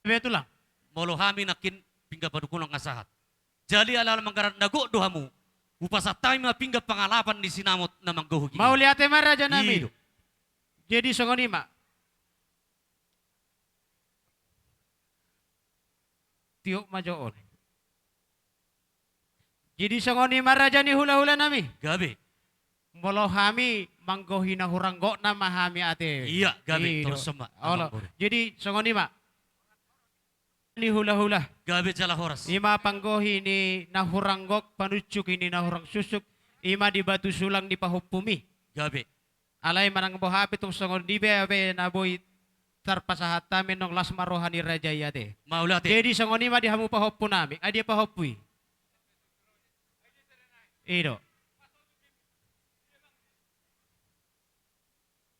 Be tulang. Molo hami nangkin pinggan panungkunan nga sahat. Jadi ala-ala manggarar na gok do hamu, hupasahat hami ma pinggan pangalapan ni sinamot na manggohi. Mauliate ma rajanami. I do. Jadi songon i ma. Tiop ma jo on. Jadi songon i ma raja ni hulahulanami. Gabe. Molo hami manggohi na hurang gokna ma hami ate. Ia, gabe. I do. Torus ma. Olo. Amang boru. Jadi songon i ma. ni hulahula. Gabe jala horas. Ima panggohi ni na hurang gok, panunjuki ni na hurang susuk, ima di batu sulang ni pahompumi. Gabe. Alai manang boha pe tung songon i be, be na boi tarpasahat hami annon, las ma roha ni raja i ate. Mauliate. Jadi songon i ma di hamu pahompu nami, ai dia pahompu i. I do.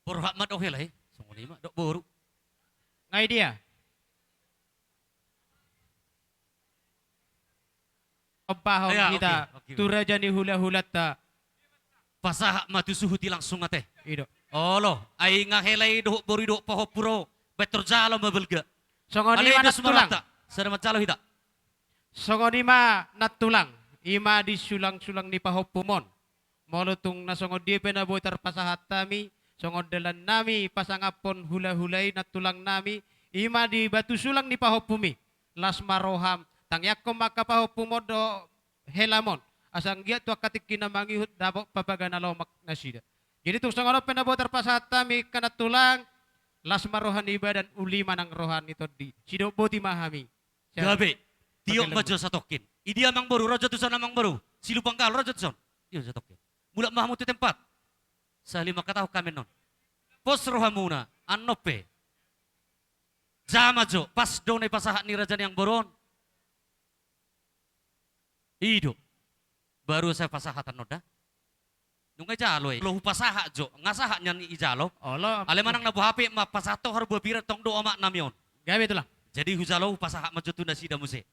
Borhat ma do hela i, songon i ma do boru. Nga i dia. Ompahon hita, oke, oke, tu raja ni hulahulanta. Pasahat ma tu suhut i langsung ate. I do. Olo, ai nga hela i dohot boru i dohot pahompu ro, baen tor jalo ma balga. Songon i ma nantulang. Sada manjalo hita. Songon i ma nantulang, ima di sulang-sulang ni pahompum on. Molo tung na songon dia pe na boi tarpasahat hami, songon dalan nami pasangaphon hulahula i nantulang nami, ima di batu sulang ni pahompumi. Las ma roham, tangiangkon ma angka pahompum on dohot helam on, asa anggiat tu angka tingki na mangihut dapot papaga na lomak nasida. Jadi tung songon on pe na boi tarpasahat hami angka nantulang, las ma roha ni badan, uli ma nang roha ni tondi. Sidok boti ma hami. Gabe. Tiop ma jo satongkin. I dia amang boru, ro jo tu son amang boru. Silupanggal, ro jo tu son. Tiop satongkin. Mulak ma hamu tu tempat. Sahali mangkatahon hami annon. Pos rohamuna, annon pe. Jama jo, pas do na dipasahat ni raja ni amang boru on. I do. Baru sai pasahat annon da. Nunga ijalo i. Olo hupasahat jo, nga sahat nian ijalo. Olo. Alai manang na boha pe ma pasahat tu harbua pir tong do omak nami on. Gabe tulang. Jadi hujalo hupasahat ma jo tu nasida muse.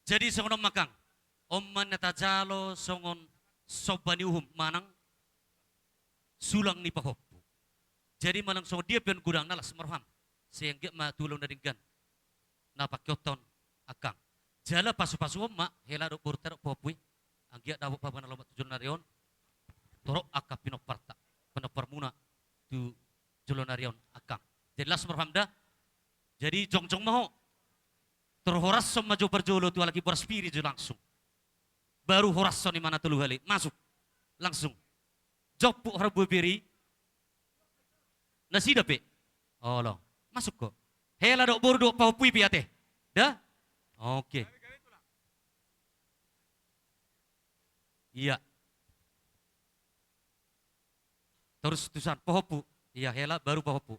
Jadi songon on ma angkang, on ma na tajalo songon somba ni uhum manang sulang ni pahompu. Jadi manang songon dia pe on godangna, las ma roham. Sai anggiat ma tu ulaon na denggan na pangkeonta on angkang. Jala pasu-pasuhon ma hela dohot borunta dohot pahompu i. Anggiat dapot papaga na lomak tu joloan ni ari on. Torop angka pinomparta, pinomparmuna tu joloan ni ari on angkang. Jadi las ma roham da. Jadi jongjong ma ho. Tor horashon ma jo parjolo tu halak i, boras pir i jo langsung. Baru horashon i ma na tolu hali. Masuk. Langsung. Jomput harbua pir i. Nasida pe. Olo. Masuk ho. Hela dohot boru dohot pahompu i pe ate. Da? Oke. Iya. Torus tu son pahompu. Iya, hela baru pahompu.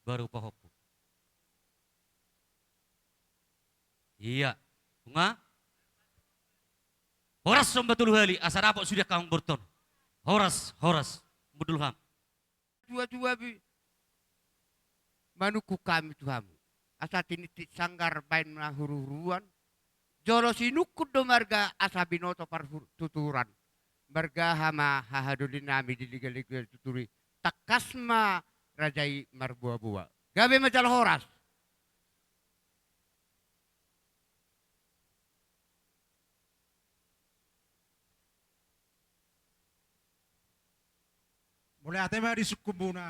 Baru pahompu. Iya. Nunga? Horashon ma tolu hali, asa dapot sude angka amang boruta on. Horas, horas. Mundul ham. Tua-tua bi-, manungkun hami tu hamu. Asa tinitip sanggar baen na huru-huruan. Jolo sinungkun do marga asa binoto partuturan. Marga haha ma hahadoli nami di liga-liga tutur i. Tangkas ma raja i marboa-boa. Gabe ma jala horas. Mauliate ma di sungkunmuna.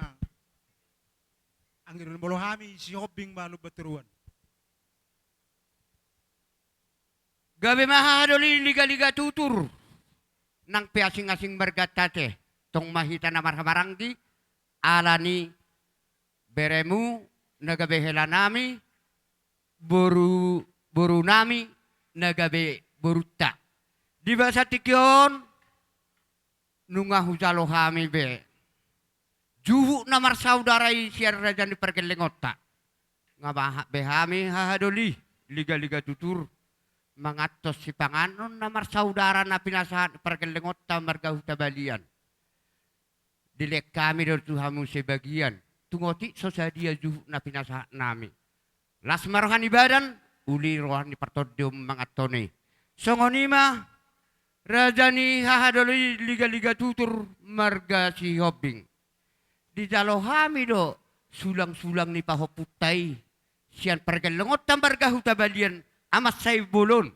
Anggiat molo hami Sihombing ma Lumban Toruan. Gabe ma hahadoli liga-liga tutur. Nang pe asing-asing marganta ate. Tong ma hita na marhahamaranggi. Ala ni beremu na gabe hela nami. Boru, boru nami na gabe borunta. Di bagasan tingki on nunga hujalo hami be juhut na marsaudara i sian raja ni pargellengonta. Nga bahat be hami hahadoli, liga-liga tutur, manganhon sipanganon na marsaudara na pinasahat pargellengonta marga Hutabalian. Dilehon hami do tu hamu sebagian, tung otik so sadia juhut na pinasahat nami. Las ma roha ni badan, uli roha ni partondion manganhon i. Songon i ma, raja ni hahadoli liga-liga tutur marga Sihombing. Dijalo hami do sulang-sulang ni pahompunta i, sian pargellengonta marga Hutabalian, Aman Saimbolon.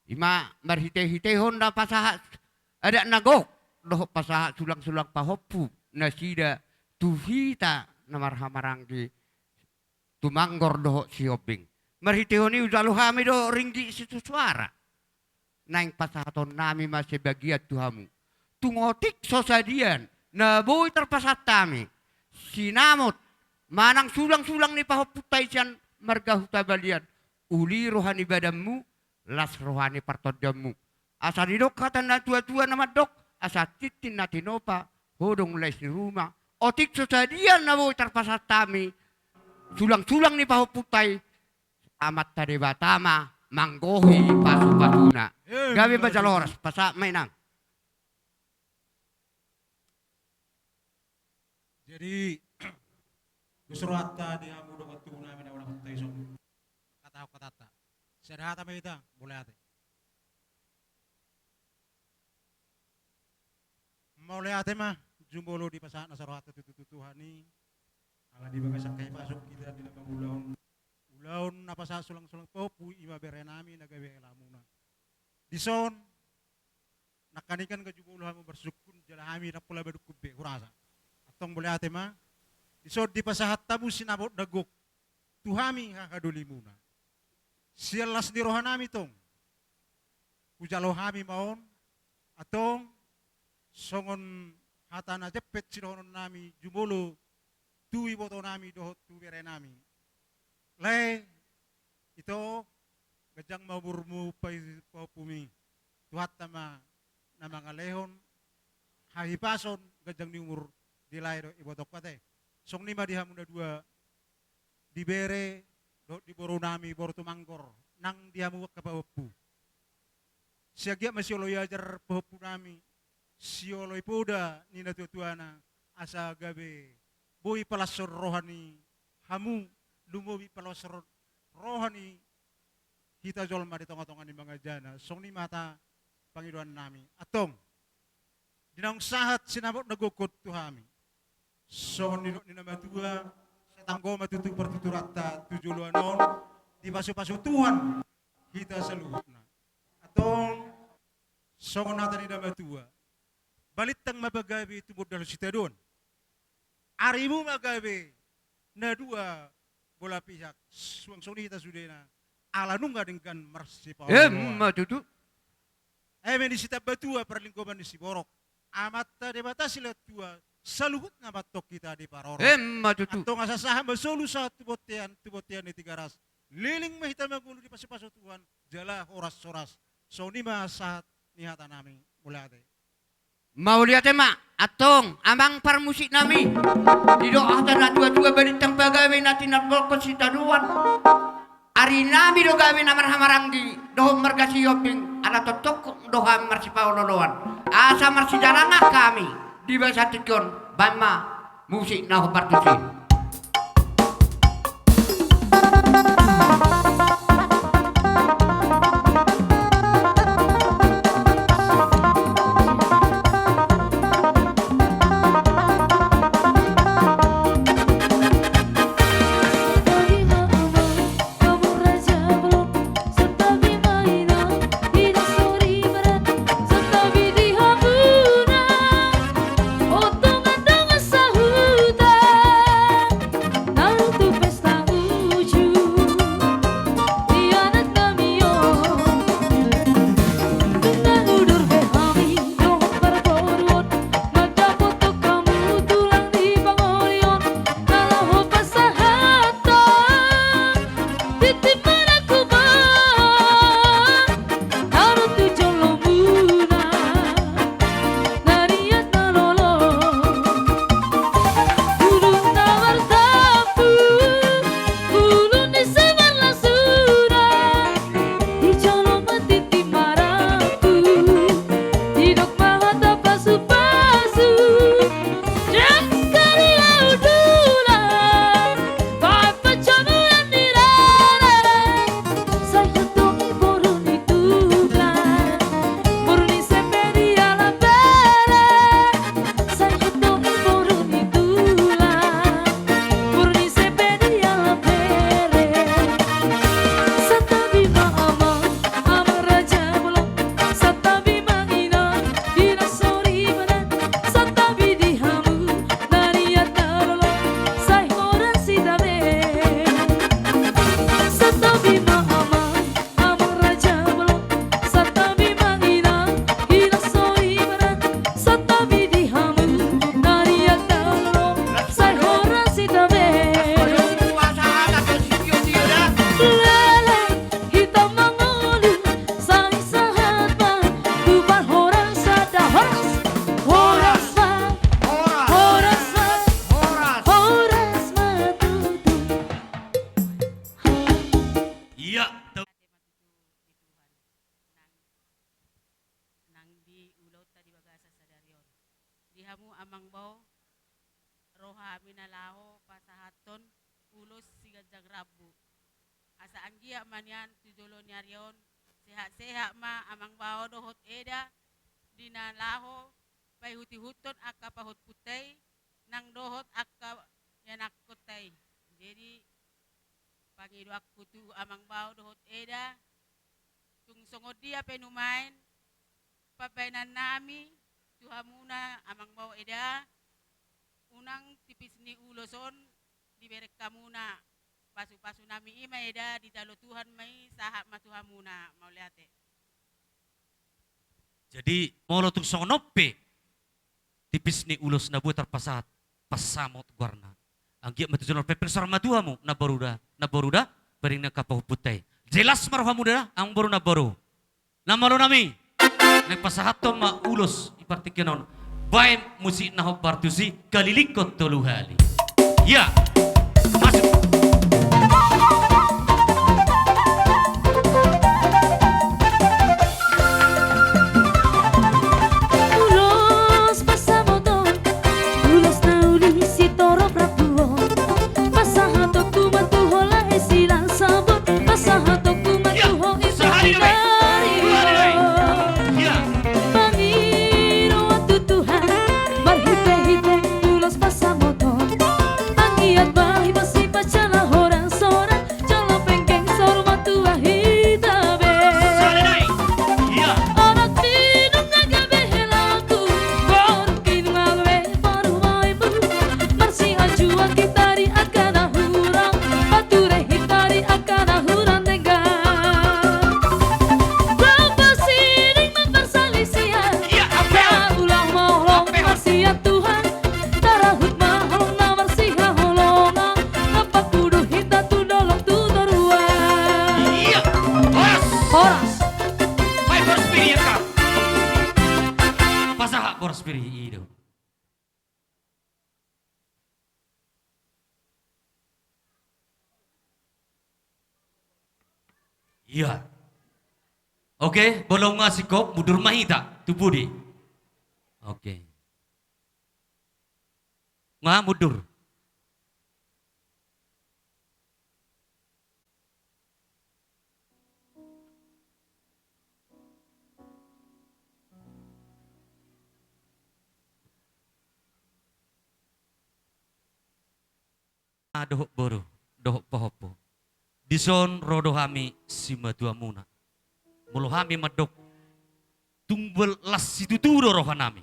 Ima marhite-hitehon na pasahat adat na gok, dohot pasahat sulang-sulang pahompu nasida tu hita na marhahamaranggi, Tumanggor dohot Sihombing. Marhitehon i hujalo hami do ringgit sitio suara. Naeng pasahatonnami ma sebagian tu hamu. Tung otik so sadia na boi tarpasahat hami sinamot manang sulang-sulang ni pahompunta i sian marga Hutabalian, uli roha ni badanmu, las roha ni partondionmu. Asa didok hata ni natua-tua na mandok, asa tintin na tinopa, hodong lais ni ruma. Otik so sadia na boi tarpasahat hami sulang-sulang ni pahompunta i, Amanta Debata ma manggohi pasu-pasuna. Gabe ma jala horas, pasahat ma, Inang. Jadi, dos rohanta di hamu dohot tubu nami na manapunta i, songon na hatahon hatanta. Sada hata ma hita, mauliate. Mauliate ma jumolo dipasahat nasa rohanta tutu tu Tuhan i. Ala di bagasan hahipason hita di na mangulahon ulaon na pasahat sulang-sulang pahompu, i ma bere nami na gabe helamuna. Dison nangkaningan nga jumolo hamu marsungkun jala hami ndang pola madungkun be hurasa. Antong mauliate ma. Dison dipasahat hamu sinamot na gok tu hami hahadolimuna. Sian las ni roha nami tong hujalo hami ma on, antong songon hata na jempek sidohonon nami jumolo tu iboto nami dohot tu bere nami. Lae, ito, ganjang ma umurmu, pa-, pahompumi. Tuhanta ma na mangalehon hahipason, ganjang ni umur di lae dohot ibotongku, ate. Songon i ma di hamu na dua, di bere dohot di boru nami, boru Tumanggor, nang di hamu angka pahompu. Sai anggiat ma sioloi ajar pahompu nami, sioloi poda ni natua-tuana, asa gabe boi palashon roha ni hamu, lumobi palashon roha ni hita jolma di tonga-tonga ni mangajana. Songon i ma hata pangidoan nami. Antong, di naung sahat sinamot na gok on tu hami, songon nidok ni na matua, sai tanggo ma tutu partuturanta tu joloan on, dipasu-pasu Tuhan hita saluhutna. Antong, songon hata ni na matua, balintang ma pagabe tumundalhon sitadoan. Arimu ma gabe na dua bola pihak, suang songon i hita sudena, ala nunga denggan marsipaoloan. Emma tutu. Eme ni sitambatua, parlinggoman ni siborok, Amanta Debata silehon tua, saluhutna ma antong hita diparorot. Emma tutu. Antong asa sahat ma solu sahat tu bontean, tu bontean ni Tigaras. Leleng ma hita mangolu dipasu-pasu Tuhan, jala horas-horas. Songon i ma sahat ni hata nami, mauliate. Mauliate ma, antong, amang parmusik nami. Didok hata na tua-tua, balintang pagabe na tinambolhon sitadoan. Ari nami do gabe na marhahamaranggi dohot marga Sihombing, ala tongtong do hami marsipaolo-oloan. Asa marsijalangan hami di bagasan tingki on, baen ma musik na hombar tusi. Amang bao, ro hami na laho pasahathon ulos siganjang rambu. Asa anggiat ma nian tu jolo ni ari on, sehat-sehat ma amang bao dohot eda, di na laho paihut-ihuthon angka pahompunta i, nang dohot angka ianakkonta i. Jadi, pangidoanku tu amang bao dohot eda, tung songon dia pe nuaeng pambahenannami tu hamuna amang bao eda, unang tipis ni ulos on dibereng hamuna, pasu-pasunami i ma eda, dijalo Tuhan ma i, sahat ma tu hamuna, mauliate. Jadi, molo tung songon on pe, tipis ni ulos na boi tarpasahat, pansamot goarna. Anggiat ma tu jolo, pepeng saur matua hamu, namboru da, namboru da, bereng ni angka pahompunta i. Jelas ma rohamu da, amang boru namboru. Na malo nami, naeng pasahathon ma ulos di partingkian on. Baen musik na hombar tusi, kalilingkon tolu hali. Ya. Masuk. Ulos pansamoton, ulos na uli sitorop rambu on. Pasahatonku ma tu ho lae Silahisabot, pasahatonku ma tu ho inang sahali nari. Dua nari. Pangidoan tu Tuhan, marhite-hite ulos pansamoton. Anggiat ma hita masipajala horas-horas, jala penggeng saur matua hita be. Anak pinungka gabe helaku, boru pinungka gabe parumaenmu. Marsianjuan hita di angka na hurang, pature hita di angka na hurang denggan. Lam pasiding ma parsalisian, asa ulang ma holong marsian Tuhan. Tarahut ma holong na marsihaholongan, lam pakudu hita tu dolok tu toruan. Horas. Pasahat boras pir i do. Iya. Oke, molo nga singkop, mundur ma hita tu pudi. Oke. Nga mundur. Dohot boru, dohot pahompu. Dison ro do hami simatuamuna. Molo hami mandok, tung las situtu do rohanami.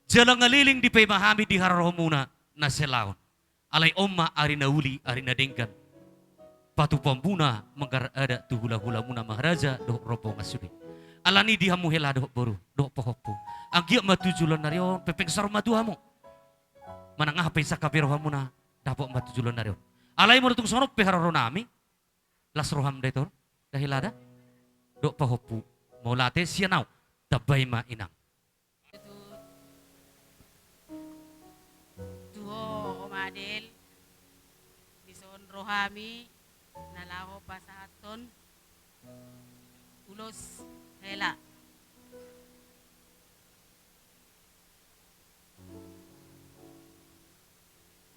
Jala nga leleng dipaima hami di haroroanmuna na selaon. Alai on ma ari na uli, ari na denggan. Patupaonmuna manggarar adat tu hulahulamuna Maharaja dohot rombongan sude. Alani di hamu hela dohot boru, dohot pahompu. Anggiat ma tu joloan ni ari on, pepeng saur matua hamu. Manang aha pe sangkap ni rohamuna, dapot ma tu joloan ni ari on. Alai molo tung songon on pe haroroanami, las roham da i tor, da hela da. Dohot pahompu, mauliate sian ahu, tambai ma inang. Tu ho, Oma Adel, dison ro hami na laho pasahathon ulos hela.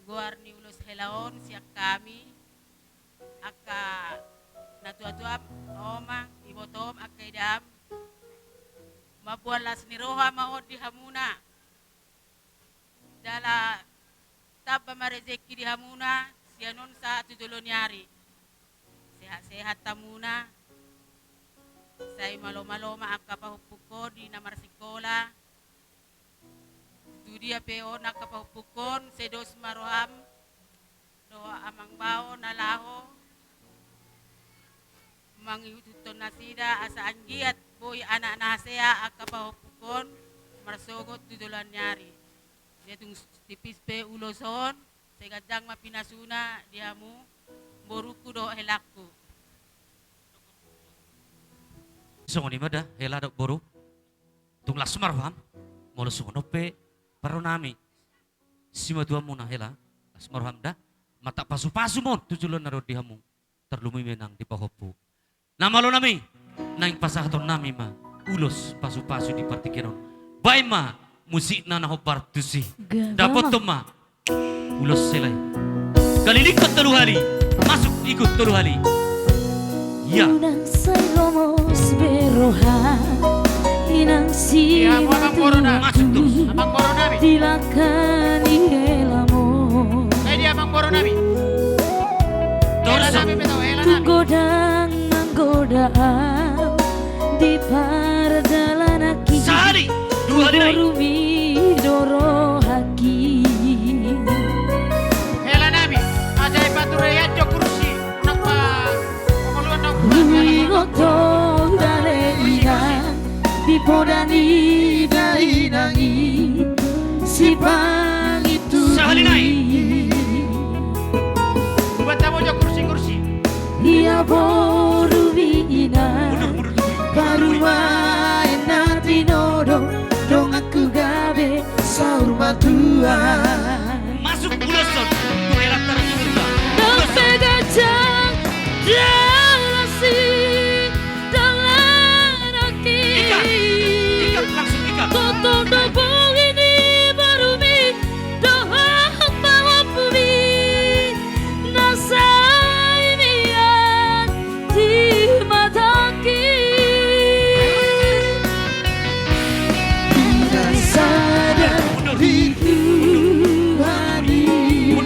Goar ni ulos hela on sian hami, angka natuatuam, oma, ibotom, angka edam, mamboan las ni roha ma on di hamuna. Jala tamba ma rejeki di hamuna, sian on sahat tu jolo ni ari. Sehat-sehat hamuna. Sai malo-malo ma angka pahompungkon di na marsikola. Tu dia pe on angka pahompungkon, sai dos ma roham dohot amang bao na laho mangihuthon nasida, asa anggiat boi anak na hasea angka pahompungkon marsogot tu joloan ni ari. Jadi tung tipis pe ulos on, sai ganjang ma pinasuna di hamu borungku dohot helangku. Songon i ma da, hela dohot boru. Tung las ma roham, molo songon on pe haroroanami. Simatuamuna hela, las ma roham da. Mata pasupasu ma on tu joloan ni ari on di hamu. Tarlumobi ma nang di pahompu. Na malo nami, naeng pasahaton nami ma ulos pasupasu di partingkian on. Baen ma Musikna na hombar tusi. Dapothon ma ulos hela i. Kalilingkon tolu hali. Masuk, ikut tolu hali. Ya. Unang sai lomos be roha, inang si Amang Boru nami. Masuk terus. Amang Boru nami. Di langka ni helamu. Sai dia Amang Boru nami. Terus. Hela nami, betul, hela nami. Godang manggoda au di pardalanan. Sahali, dua hali nai. Boru mi do rohangki. Hela nami, ajaib atur, ia jo kursi. Napa pengoluan nau? Huingot do ale inang di poda ni dainang i, sipangitu. Sahali nai. Buat tamu jo kursi-kursi. Ia boru mi inang. Mundur, mundur, mundur. Baru ma na tinodo donganku gabe saur matua. Masuk ulos on. Tu hela tarus juga. Ulos on. Dope ganjang dalasi dalan aki. Ikat. Ikat, langsung ikat. Totong do bohi ni boru mi dohot pahompu mi. Na sai mian di matangki. Ina sada di Tuhan i.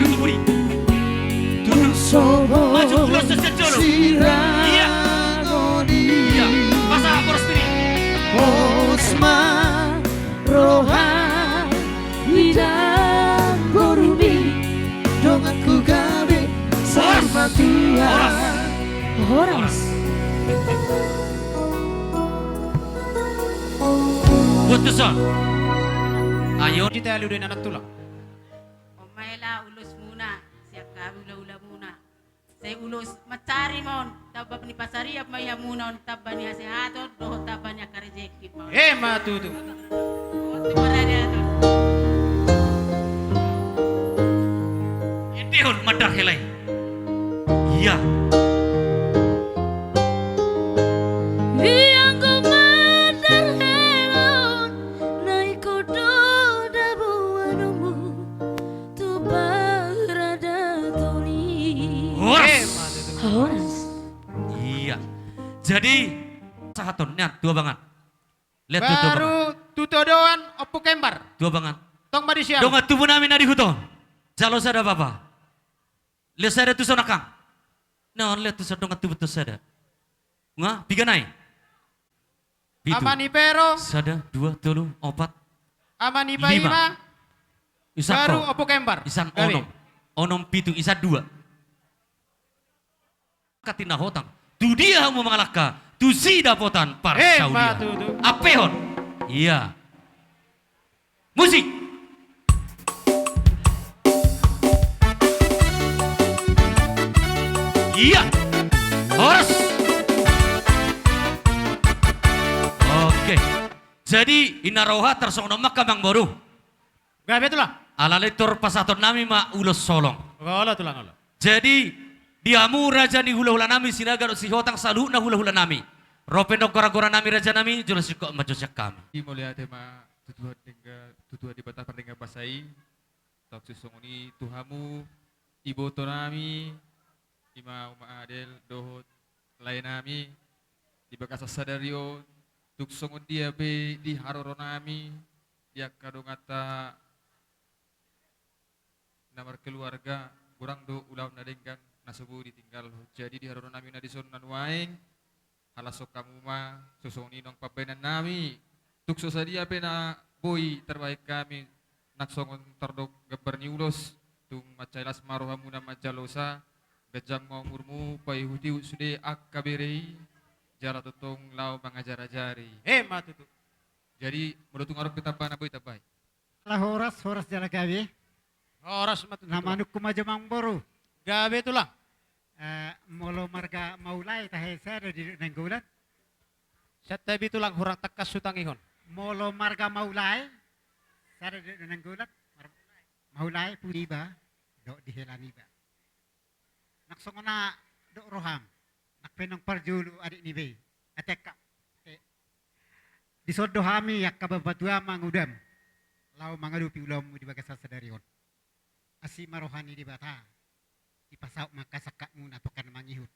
Tung so boi sirang on i. Pos ma roha. Inang boru mi donganku gabe saur matua. Horas. Horas. Buat tuson. Ayo. Jita alu dena na tulang. On ma hela ulos muna, sian hami hula-hula muna. Sai ulos mansari ma on, tamba ni pasarian ma ia muna on, tamba ni hasehaton dohot tamba ni angka rejeki ma on. Emma tutu. Ende on mandar hela i. Ia. Ia anggo mandar hela on, na ingkon do dabuanonmu tu paradaton i. Horas. Emma tutu. Horas. Ia. Jadi, sahaton nian tu abangan. Lihat tu abangan. Baru tu todoan Ompu Kembar. Tu abangan. Tong ma di siamun. Dongan tubu nami na di huta on. Jalo sada bapa. Lihat sada tu son angkang. Na on lihat tu son dongan tubu tu sada. Nga, piga nai? Pitu. Ama ni Pero. Sada, dua, tolu, opat. Ama ni Baima. Lima. Isan baru Ompu Kembar. Isan onom. Onom pitu, isan dua. Katina hotang. Tu dia hamu mangalangka, tusi dapotan parsaulian. Emma tutu. Ampehon. Ia. Musik. Ia. Horas. Oke. Jadi, inna roha tarsongon on ma, Amang Boru. Gabe, Tulang. Alai tor pasahaton nami ma ulos holong. Olo, Tulang, olo. Jadi, di hamu raja ni hula-hula nami Sinaga dohot Sihotang, saluhutna hula-hula nami. Ro pe nang gora-gora nami, raja nami, jolo singkop ma jo sian hami. Mauliate ma tu Tuhan denggan, tu Tuhan Debata pardenggan basa i. Tarsongon i tu hamu iboto nami, i ma Uma Adel dohot lae nami di bagasan sadari on, tung songon dia pe di haroro nami, di angka donganta na markeluarga, godang do ulaon na denggan na so boi ditinggalhon. Jadi di haroro nami na dison na nuaeng, halas songon hamu ma, songon i nang pambahenan nami, tung so sadia pe na boi tarbahen hami, nang songon tardok gambar ni ulos, tung mansai las ma rohamuna manjalosa, ganjang ma umurmu, paihut-ihut sude angka bere i, jala tongtong laho mangajar-ajari. Emma tutu. Jadi, molo tung adong pe tamba na boi tambai. Ala horas, horas jala gabe. Horas ma tutu. Na manungkun ma jo, Amang Boru. Gabe, Tulang. Eh, molo marga Maulae tahe, sada do di Nainggolan. Santabi, Tulang, hurang tangkas hutangihon. Molo marga Maulae, sada do di Nainggolan. Mar-, Maulae, pudi iba, dohot di hela niba. Nang songon na dok roham, nang pe nang parjolo adik niba i. Ate angka. Eh. Dison do hami angka bapatuam mangudam. laho mangadopi ulaonmu di bagasan sadari on. Asi ma roha ni Debata, dipasaut ma angka sangkapmuna tu angka na mangihut.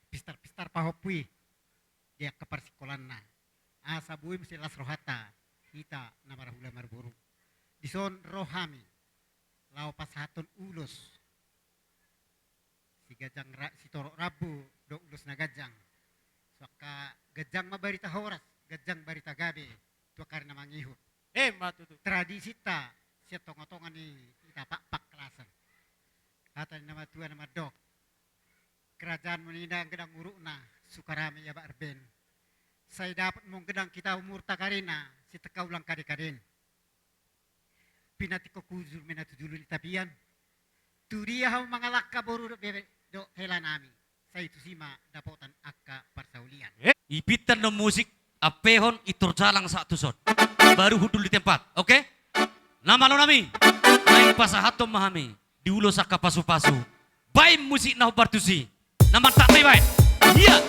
Pistar-pistar pahompu i di angka parsingkolanna. Asa boi muse las rohanta hita na marhula marboru. Dison ro hami laho pasahathon ulos. Si ganjang ra-, si torop rambu do ulos na ganjang. So angka ganjang ma barita horas, ganjang barita gabe tu angka ari na mangihut. Emma tutu. Tradisinta sian tonga-tonga ni hita pakpak lasan. Hata ni na matua na mandok: Kerajaanmu ninna gedang urukna, suka rame ia ba arben. Sai dapot mong gedang hita umurta karina, sitengka ulang kade-kaden. Pinantikhon hujur ma na tu julu ni tapian. Tu dia hamu mangalangka boru dohot bebek dohot hela nami, sai tusi ma dapotan angka parsaulian. Eh, ipinta annon musik, ampehon, intor jalang sahat tuson. Baru hundul di tempat, oke? Na malo nami, naeng pasahathon ma hami di ulos angka pasu-pasu. Baen musik na hombar tusi. Na mantap na ibaen. Iya.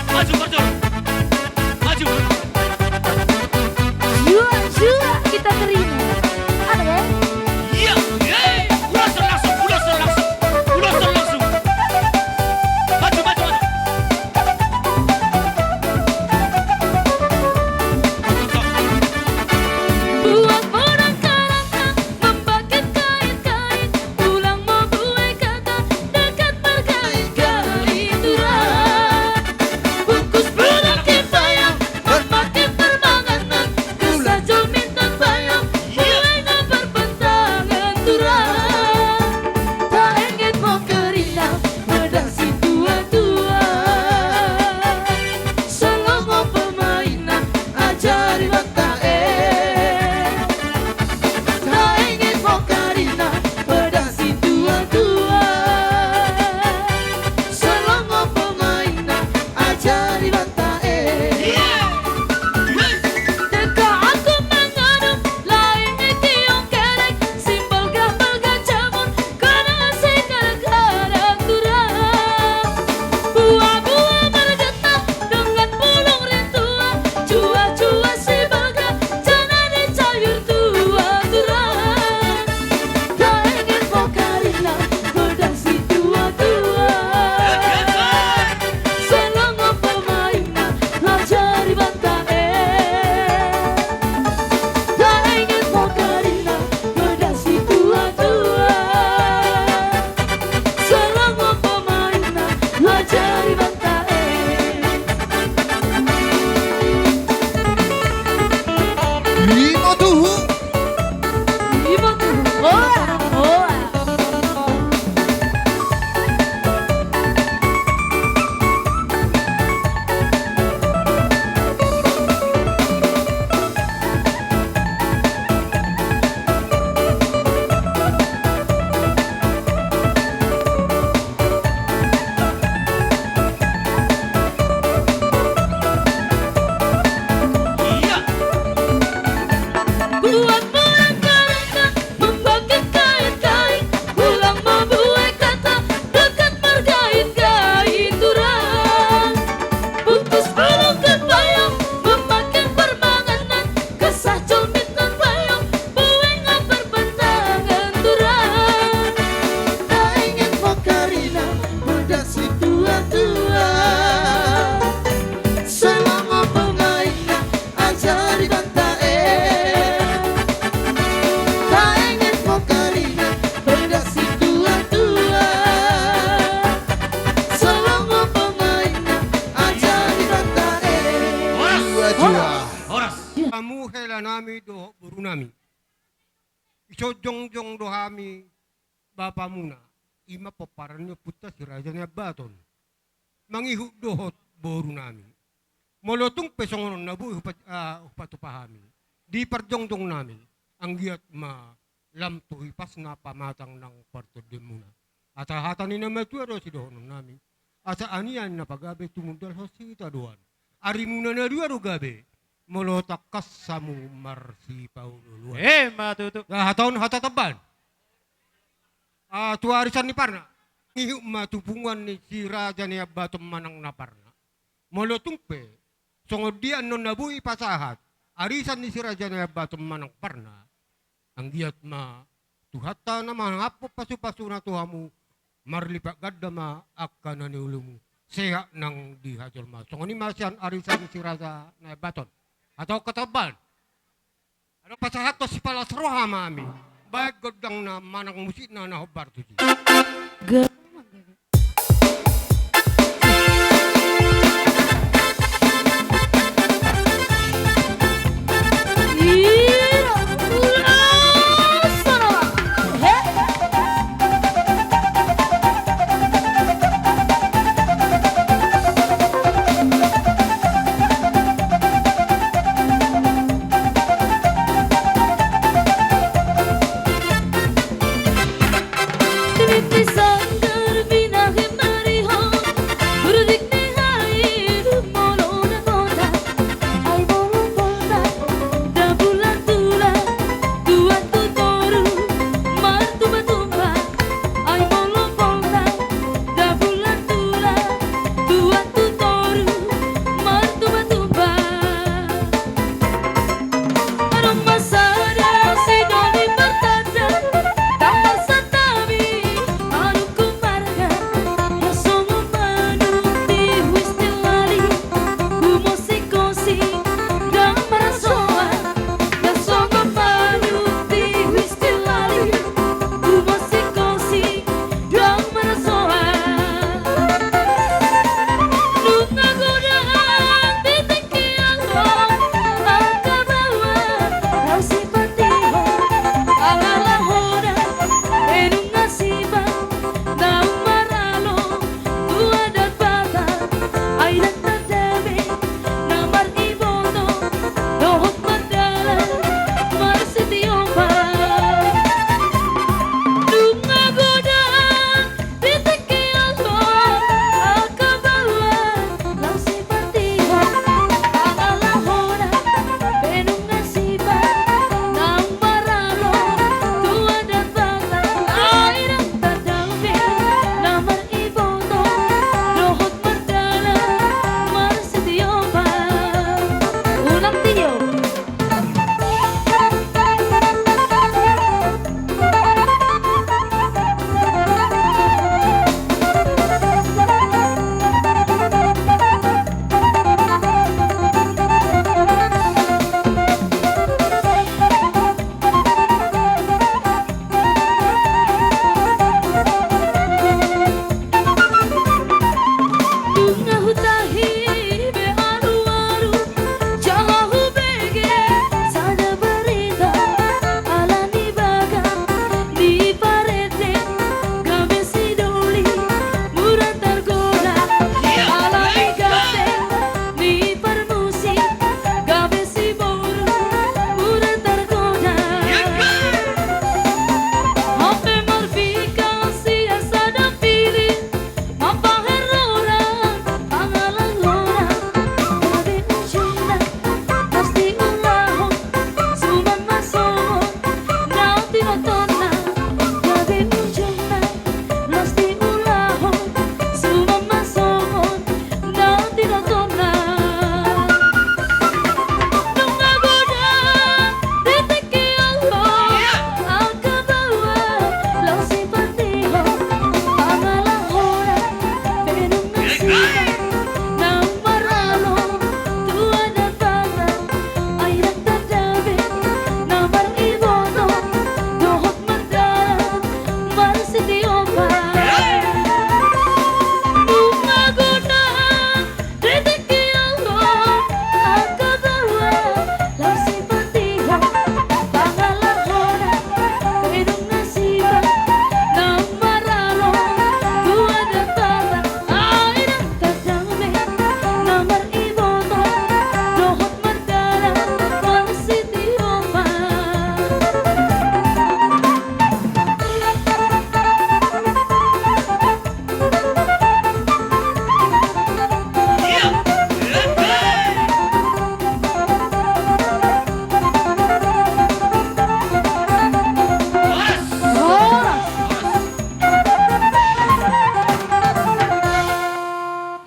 Maju, maju. Maju. Zua, zua, kita terima. Ada, ya? Iya. Yeay. Ulos langsung, ulos langsung. Ulos langsung. Maju, maju, maju. Buat orang karang membakit kain-kain, ulang membuat kata dekat berkali-kali turang. Bungkus pulang ke bayang, memakai permanganan, kesajol minta bayang, buai na berbentangan turang. Tak ingin mau kerina, pedang si tua-tua. Salongo pemainna, ajari banta e. Tainget mo karina, pedang si tua-tua. Salongo pemainna, ajari banta e. Dengka aku mangadong, lain i tiong kerek, simbal gambal ganjamun, kona si kadang-kadang turang. Buah-buah margenta, dengan pulung rintua, jua-jua si balga, jana di sayur tua turang. Tainget mo karina, pedang si tua-tua. Salongo pemainna, ajari banta e. Tainget mo karina, pedang si tua-tua. Salongo pemainna, ajari banta e. Ima tuhu. Ima tuhu. Hola, hola. Buat bulan karena membangkit kain-kain, ulang membuat kata dekat berkait-kait turang. Bungkus belum kebayang, memakai permanganan, kesah colmit nan bayang, bueng berbentangan turang. Tainget mo karina, pedang si tua-tua. Salongo pemainna, ajari banta e. Tainget mo karina, pedang si tua-tua. Salongo pemainna, ajari banta e. Horas. Jua, jua. Horas. Hamu hela nami dohot boru nami. Ison jongjong do hami bapamuna, ima pomparan ni ompunta si Raja Niambaton. Mangihut dohot boru nami. Molo tung pe songon on na boi hupat-, ah, hupatupa hami di parjongjong nami, anggiat ma lam tu hipasna pamatang nang partondianmuna. Asa hata ni na matua do sidohonon nami. Asa anian na pagabe tumundalhon sitadoan. Arimuna na dua do gabe, molo tangkas hamu marsipaolo-oloan. Emma tutu. Nah, hata on hata tamban. Ah, tu arisan ni parna. Ihut ma tu punguan ni si Raja Niambaton manang na parna. Molo tung pe songon dia annon na boi pasahat, arisan ni si Raja Nabaton manang parna, anggiat ma Tuhanta na mangampon pasu-pasuna tu hamu, marlipat ganda ma angka na niulumu, sehat nang di hajolmaon. Songon i ma sian arisan ni si Raja Nabaton. Atau keteban. Adong pasahathon sipalas roha ma hami. Baen gondangna manang musikna na hombar tusi.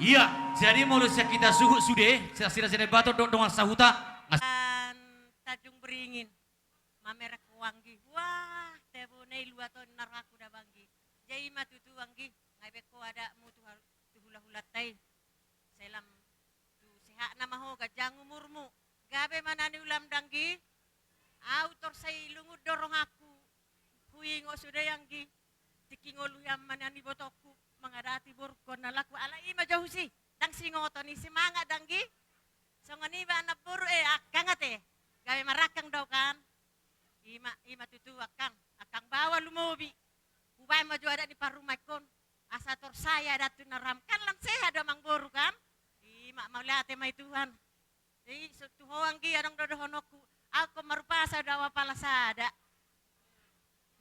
Ia, jadi molo sian hita suhut sude, sian si Raja Nabaton dohot dongan sahuta. Ingin mamereng ho anggi. Wah, tebo na i luat on na rohangku da ba anggi. Jadi i ma tutu anggi, nga dibaen ho adatmu tu hal-, tu hulahulanta i. Sai lam tu sehatna ma ho, ganjang umurmu. Gabe ma na niulam da anggi. Au tor sai lungun do rohangku. Huingot sude anggi. Tingki ngolu hian ma na nibotongku mangadati borungkon na laku ala i ma jo husi. Ndang singoton i, semangat da anggi. Songon i ba anak boru, eh, akkang ate. Gabe marrakkang do kan. I ma, i ma tutu akkang, akkang baoa lumobi. Hubaen ma jo adat ni parrumaikkon. Asa tor sai adat tu na roham kan lam sehat do amang boru kan. I ma, mauliate ma i Tuhan. Jadi so tu ho anggi adong do dohononku. Au ingkon marupasa do au apala sada.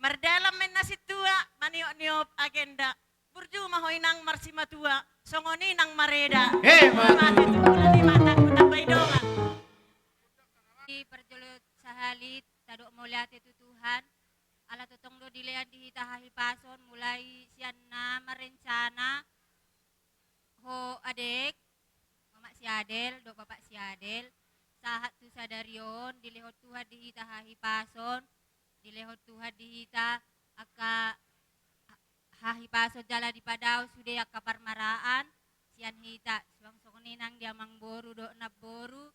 Mardalan ma inna sintua, maniopniop agenda. Burju ma ho inang marsimatua, songon i nang mareda. Eh, mate tu bulan i ma tanggu tambai dongan. Di parjolo sahali tadok mauliate tu Tuhan. Ala tongtong do dilean di hita hahipason, mulai sian na marencana ho adek, mamak si Adel dohot bapak si Adel, sahat tu sadari on dilehon Tuhan di hita hahipason, dilehon Tuhan di hita angka ha-, hahipason jala dipadao sude angka parmaraan sian hita, suang songon i nang di amang boru dohot namboru.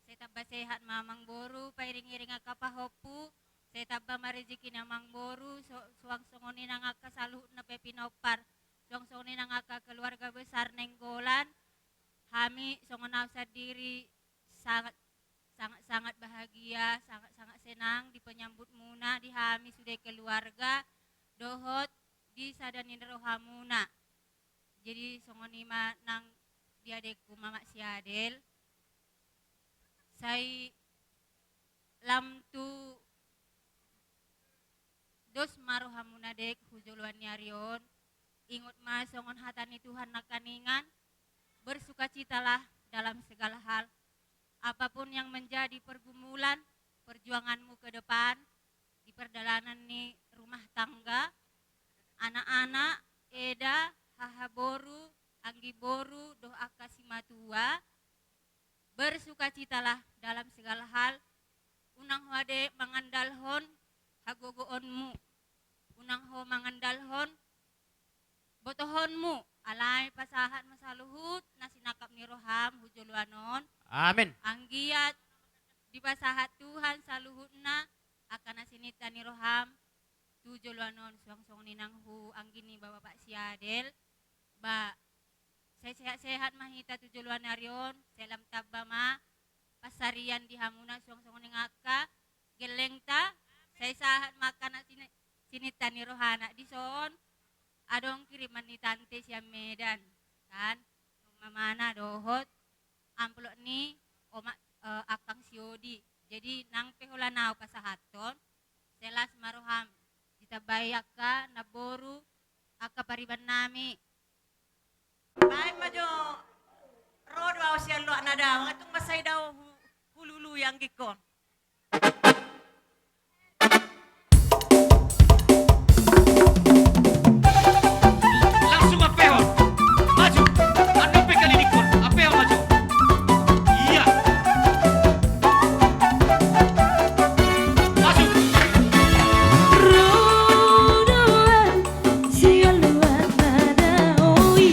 Sai tamba sehat ma amang boru, pairingiring angka pahompu. Sai tamba ma rejeki ni amang boru, so-, suang songon i nang angka saluhutna pe pinompar, suang songon i nang angka keluarga besar Nainggolan. Hami songon au sandiri sangat, sangat, sangat bahagia, sangat, sangat senang di penyambutmuna di hami sude keluarga dohot di sada ni rohamuna. Jadi songon i ma nang di adekku mamak si Adel. Sai lam tu dos ma rohamuna dek hu joloan ni ari on. Ingot ma songon hata ni Tuhan nangkaningan, bersukacitalah dalam segala hal. Apapun yang menjadi pergumulan, perjuanganmu ke depan, di pardalanan ni rumah tangga, anak-anak, eda, haha boru, anggi boru, dohot angka simatua, bersukacitalah dalam segala hal, unang ho ate mangandalhon hagogoonmu, unang ho mangandalhon botohonmu, alai pasahat ma saluhut na sinangkap ni roham hu joloan on. Amin. Anggiat dipasahat Tuhan saluhutna angka na sininta ni roham tu joloan on, suang songon i nang hu anggi ni bapak si Adel. Ba, sai sehat-sehat ma hita tu joloan ni ari on, sai lam tamba ma pansarian di hamuna suang songon i nang angka gellengta, sai sahat ma angka na sini-, sininta ni rohana dison. Adong kiriman ni tante sian Medan, kan? Mamana dohot amplop ni omak, eh, akkang si Odi. Jadi nang pe holan au pasahathon, sai las ma roham ditambai angka namboru, angka pariban nami. Baen ma jo, ro do au sian loak na dao, nga tung mansai dao hu-, hulului anggingkon. Langsung ampehon. Maju. Andon pe kali dikon. Ampehon maju. Iya. Maju. Ro do au sian loak na dao i.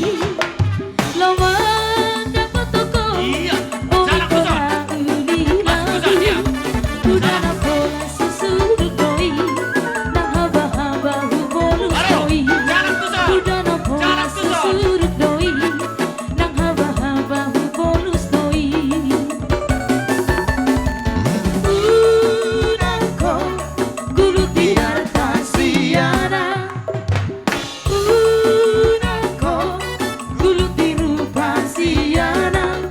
Lomo dapothon ho. Iya. Jalan tu son. Mas Kusa, iya. Jalan. Hudana pola susur do i, nang habahaba hubolus do i. Hudana pola susur do i, nang habahaba hubolus do i. Unang ho gulut di arta siana. Unang ho gulut di rupa siana.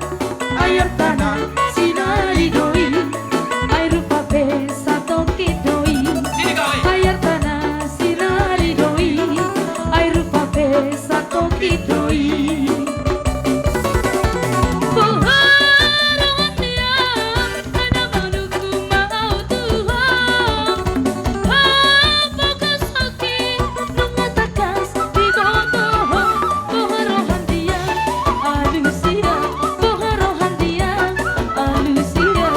Ai artana sinari do i, ai rupa pe satongkin do i. Ai artana sinari do i, ai rupa pe satongkin do i. Boha roha ni au, ai na manungkun ma au tu ho. Ho, boha roha ni au, nunga tangkas diboto ho. Boha roha ni au, alusi da. Boha roha ni au, alusi da.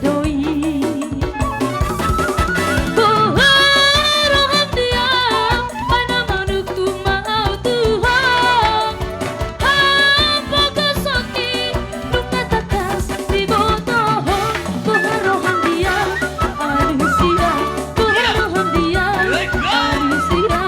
do i. Boha roham di au, ai na manungkun ma au tu ho. Hapogoson i nunga tangkas diboto ho. Boha roham di au, aduh sira. Boha roham di au, aduh sira.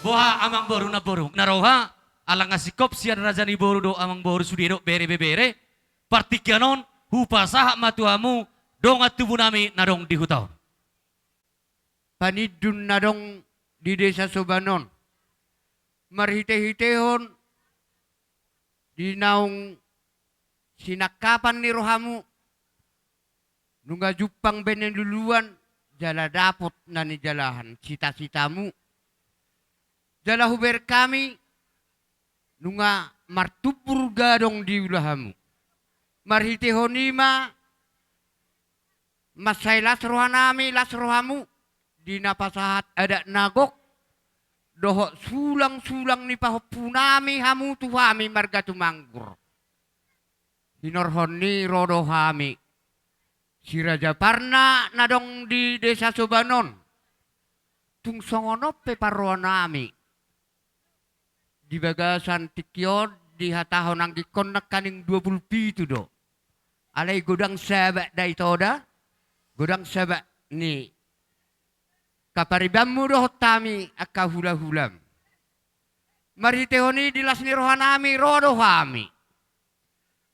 Boha amangboru, namboru, na roha, ala nga singkop sian raja ni boru dohot amangboru, sude dohot bere, bebere. Partingkian on hupasahat ma tu hamu dongan tubunami na adong di huta on. Panindun na adong di desa Soban on, marhitehitehon di naung sinangkapan ni rohamu, nunga jumpang be na niluluan, jala dapot na nijalahan sitasitamu. Jala hubereng hami, nunga martumbur gadong di ulahamu. Marhitehon i ma mansai las rohanami, las rohamu, di na pasahat adat na gok, dohot sulangsulang ni pahompunami hamu tu hami marga Tumanggur. Hinorhon ni ro do hami, si Raja Parna na adong di desa Soban on, tung songon on pe parrohanami. Di bagasan tingki on dihatahon anggikkon nangkaning dua pulu pitu do. Alai godang sabat da ito da, godang sabat ni kaparibanmu dohot hami angka hulahulam. Marhitehon i di las ni rohanami ro do hami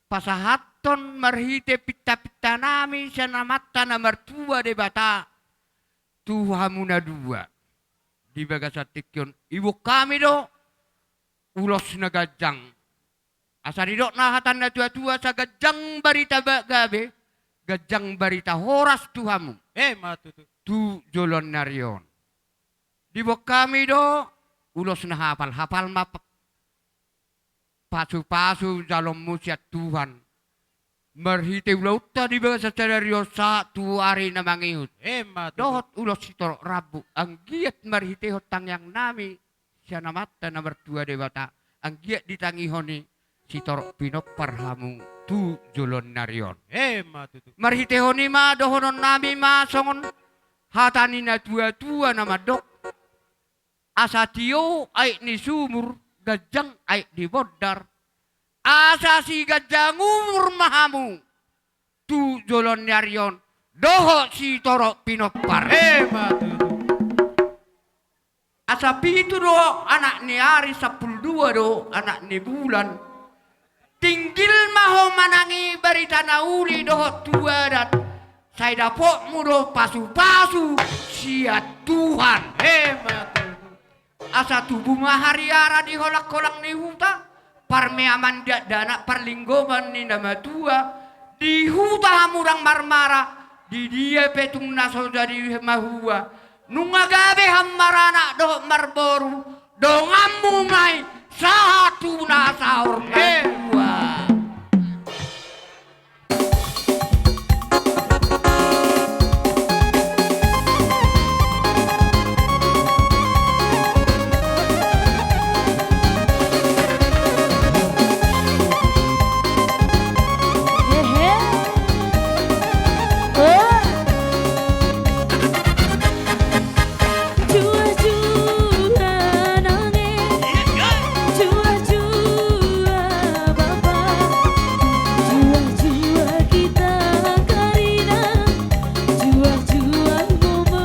pasahathon marhite pintapintanami sian Amanta na martua Debata tu hamu na dua. Di bagasan tingki on iboan hami do ulos na ganjang. Asa didok na hata ni natuatua, asa ganjang barita ba-, gabe, ganjang barita horas tu hamu. Emma tutu. Tu joloan ni ari on diboan hami do ulos na hapal, hapal ma p-, pasupasu jaloonmu sian Tuhan marhite ulaonta di bagasan sadari on sahat tu ari na mangihut. Emma tutu. Dohot ulos sitorop rambu, anggiat marhitehon tangiangnami sian Amanta na martua Debata, anggiat ditangihon i sitorop pinompar hamu tu joloan ni ari on. Emma tutu. Marhitehon i ma dohononnami ma songon hata ni natuatua na mandok: Asa tio aek ni sumur, ganjang aek ni bondar, asa siganjang umur ma hamu tu joloan ni ari on dohot sitorop pinompar. Emma tutu. Asa pitu do anak ni ari, sampulu dua do anak ni bulan. Tinggil ma ho manangi barita na uli dohot tu adat, sai dapotmu do pasupasu sian Tuhan. Emma tutu. Asa tubu ma hariara di holangholang ni huta, Parmeaman dakdanak parlinggoman ni na matua, di huta hamu ndang marmara, di dia pe tung na so jadi mahua. Nunga gabe hamu maranak dohot marboru, donganmu ma i sahat tu na saur matua. Jua-jua nang e, jua-jua bapa, jua-jua hita karina, jua-jua momo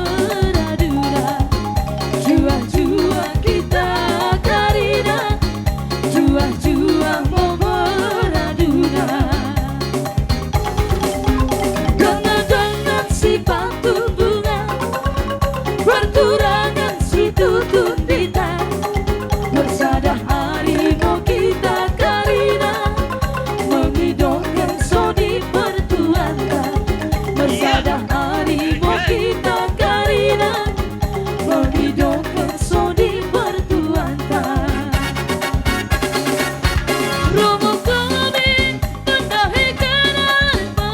raduna, jua-jua hita karina, jua-jua momo raduna. Dongan-dongan si pantumbungan, parturangan si tutunditan, marsada ari mo hita karina, mangidongkan soni partuanta, marsada ari mo hita karina, mangidongkan soni partuanta. Romo hami mandahi kanan ma,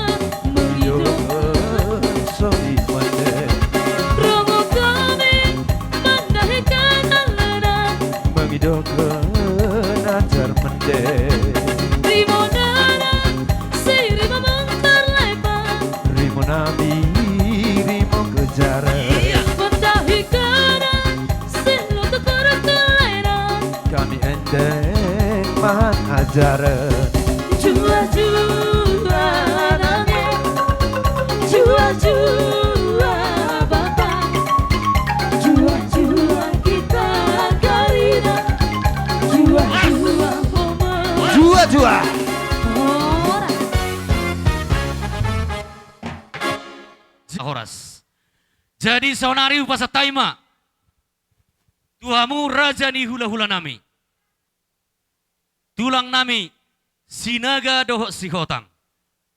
mangidongkan soni pande. Romo hami mandahi kanan lana, mangidongkan ajar mande. Rimo nana si rimo mangkar laipa, rimo nami rimo kejar. Mandahi kanan si loto korok lana, hami ende mangajar. Jua-jua nang e, jua-jua bapa, jua-jua hita karina, jua-jua momo. Jua-jua. Horas. Horas. Jadi saonari hupasahat hami ma tu hamu raja ni hula-hula nami. Tulang nami Sinaga dohot Sihotang.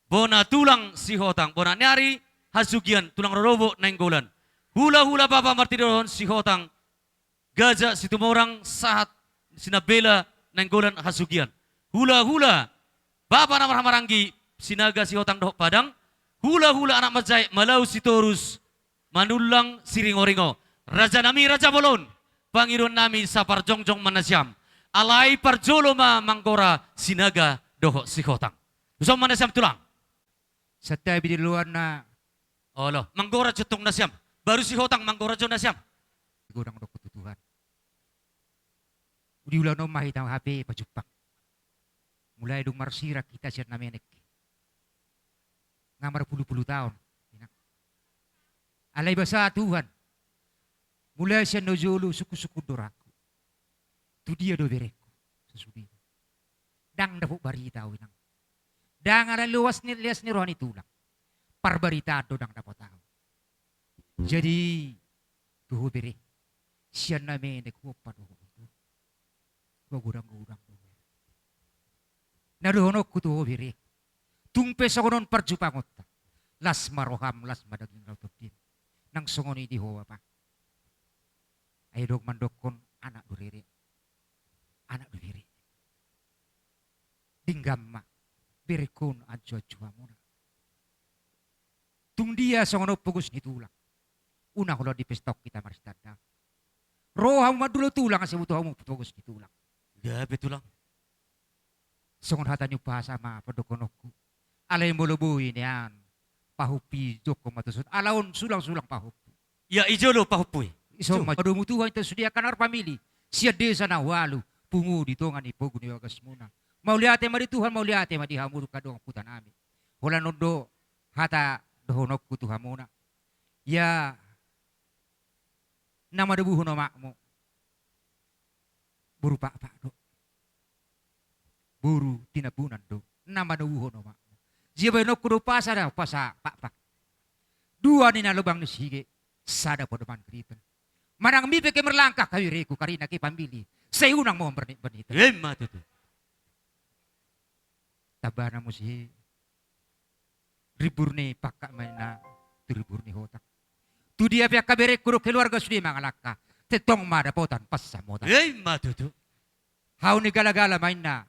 Bona tulang Sihotang, bona ni ari Hasugian, tulang rorobot Nainggolan. Hula-hula bapa martinodohon Sihotang, Gajah Situmorang sahat Sinambela Nainggolan Hasugian. Hula-hula bapa na marhahamaranggi Sinaga, Sihotang dohot Padang. Hula-hula anak manjae Malau Sitorus, Manullang Siringoringo. Raja nami, raja bolon, pangidoan nami saparjongjong ma nasiam. Alai parjolo ma manggora Sinaga dohot Sihotang. Dison ma nasiam tulang. Santabi di luarna. Olo, manggora jo tong nasiam. Baru Sihotang manggora jo nasiam. Godang dohot tu Tuhan. Di ulaon on ma hita hape pajumpang. Mulai dung marsirang hita sian na menek. Nga marpulu-pulu taon, inang. Alai basa Tuhan. Mulai sian na jolo sungkun-sungkun do rohangku. Tu dia do berengku sasude on? Ndang dapot barita au, inang. Ndang ala luas ni, lias ni roha ni tulang. Parbaritaan do ndang dapot au. Jadi tu ho bere, sian na menek huompa do ho itu. Godang-godang do ho. Na dohononku tu ho bere, tung pe songon on parjumpangonta, las ma roham, las ma daging laho tondim. Nang songon i di ho bapa. Ai adong mandokkon anak do rere, anak do bere. Denggan ma berengkon, anju-anju hamuna. Tung dia songon on pogos ni tulang, unang holan di pesta on hita marsitanda. Ro hamu mandulo tulang asa diboto hamu pogos ni tulang. Gabe tulang. Songon hata ni umpasa ma pandokhononku. Alai molo boi nian pahompu i, jongkon ma tuson, ala on sulang-sulang pahompu. Ia i jolo pahompu i. Ison ma domu Tuhan, ito sude angka na marpamili sian desa na ualu, pungu di tonga ni pogu ni bagasmuna. Mauliate ma di Tuhan, mauliate ma di hamu angka dongan huta nami. Holan on do hata dohononku tu hamuna. Ia na manobuhon omakmu boru Pakpak do. Boru Tinambunan do na manobuhon omakmu. Jia baenonku do umpasa, umpasa Pakpak. Dua ninna lobang ni Sihige, sada podoman Gripen. Manang mipe ke merlangkah, kawireku karina ke pamili, sai unang ma on bernit-bernit. Emma tutu. Tambana muse rimbur ni pangkat ma inna tu rimbur ni hotang. Tu dia pe angka berengku dohot keluarga sude mangalangka, tentong ma dapotan pansamotan. Ima tutu. Hau ni galagala ma inna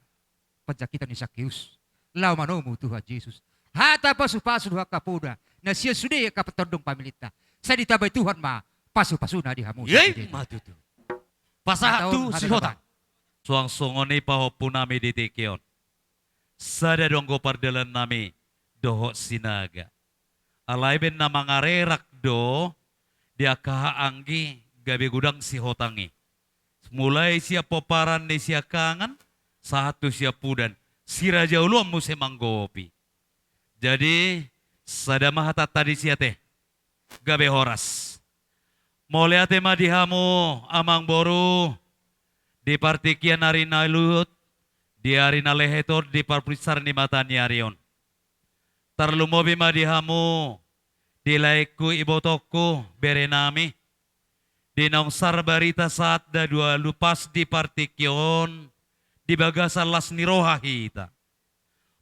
panjangkitan ni Sakeus laho manomu Tuhan Jesus. Hata pasupasu dohot angka poda na sian sude angka patondong familinta, sai ditambai Tuhan ma pasupasuna di hamu. Ima tutu. Pasahat tu si hotang. Suang songon i pahompunami di tingki on. Sada do anggo pardalanannami dohot Sinaga. Alai baen na mangarerak do di angka haha anggi gabe godang si hotang i. Mulai sian pomparan ni Siangkangan sahat tu Siampudan, si raja oloan muse manggopi. Jadi sada ma hatanta disi ate, gabe horas. Mauliate ma di hamu amangboru, di partingkian ari na luhut, di ari na lehet on, di parpinsar ni mataniari on. Tarlumobi ma di hamu, di laengku, ibotongku, berenami, di naung sar barita sahat na dua lupas di partingki on, di bagasan las ni roha hita.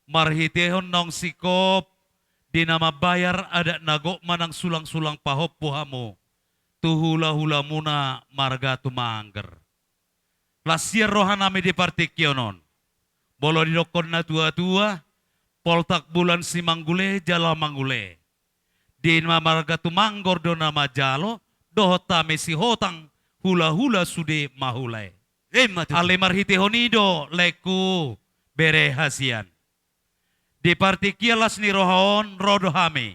Marhitehon naung singkop di na mambayar adat na gok manang sulangsulang pahompu hamu tu hulahulamuna marga Tumangger. Las sian rohanami di partingkian on. Molo didokkon natuatua, poltak bulan simanggule jala mangule. Di na marga Tumangger do na manjalo, dohot hami sihotang hulahula sude mahula i. Ima tutu. Alai marhitehon i do laengku, bere hasian. Di partingkian las ni roha on ro do hami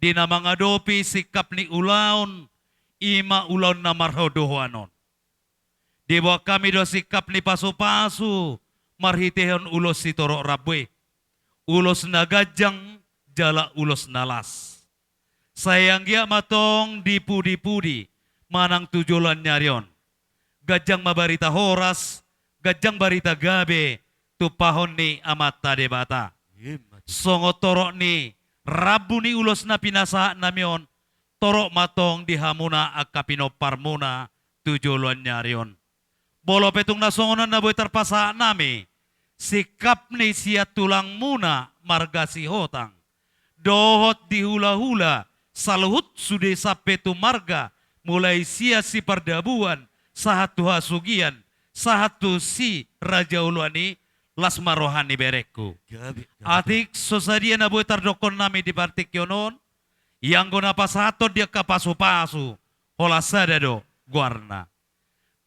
di na mangadopi singkap ni ulaon, i ma ulaon na marhadohoan on. Diboan hami do singkap ni pasupasu marhitehon ulos sitorop rambu i, ulos na ganjang jala ulos na las. Sai anggiat ma tong di pudipudi manang tu joloan ni ari on, ganjang ma barita horas, ganjang barita gabe tumpahon ni Amanta Debata. Ima tutu. Songon torop ni rambu ni ulos na pinasahatnami on, torop ma tong di hamuna angka pinomparmuna tu joloan ni ari on. Molo pe tung na songon on na boi tarpasahatnami, singkap ni sian tulangmuna marga Sihotang dohot di hulahula saluhut sude sampe tu marga, mulai sian Sipardabuan sahat tu hasugian, sahat tu si raja oloan i, las ma roha ni berengku. Gabe, gabe. Atik so sadia na boi tardokkonnami di partingkian on, ianggo na pasahathon di angka pasupasu, holan sada do goarna.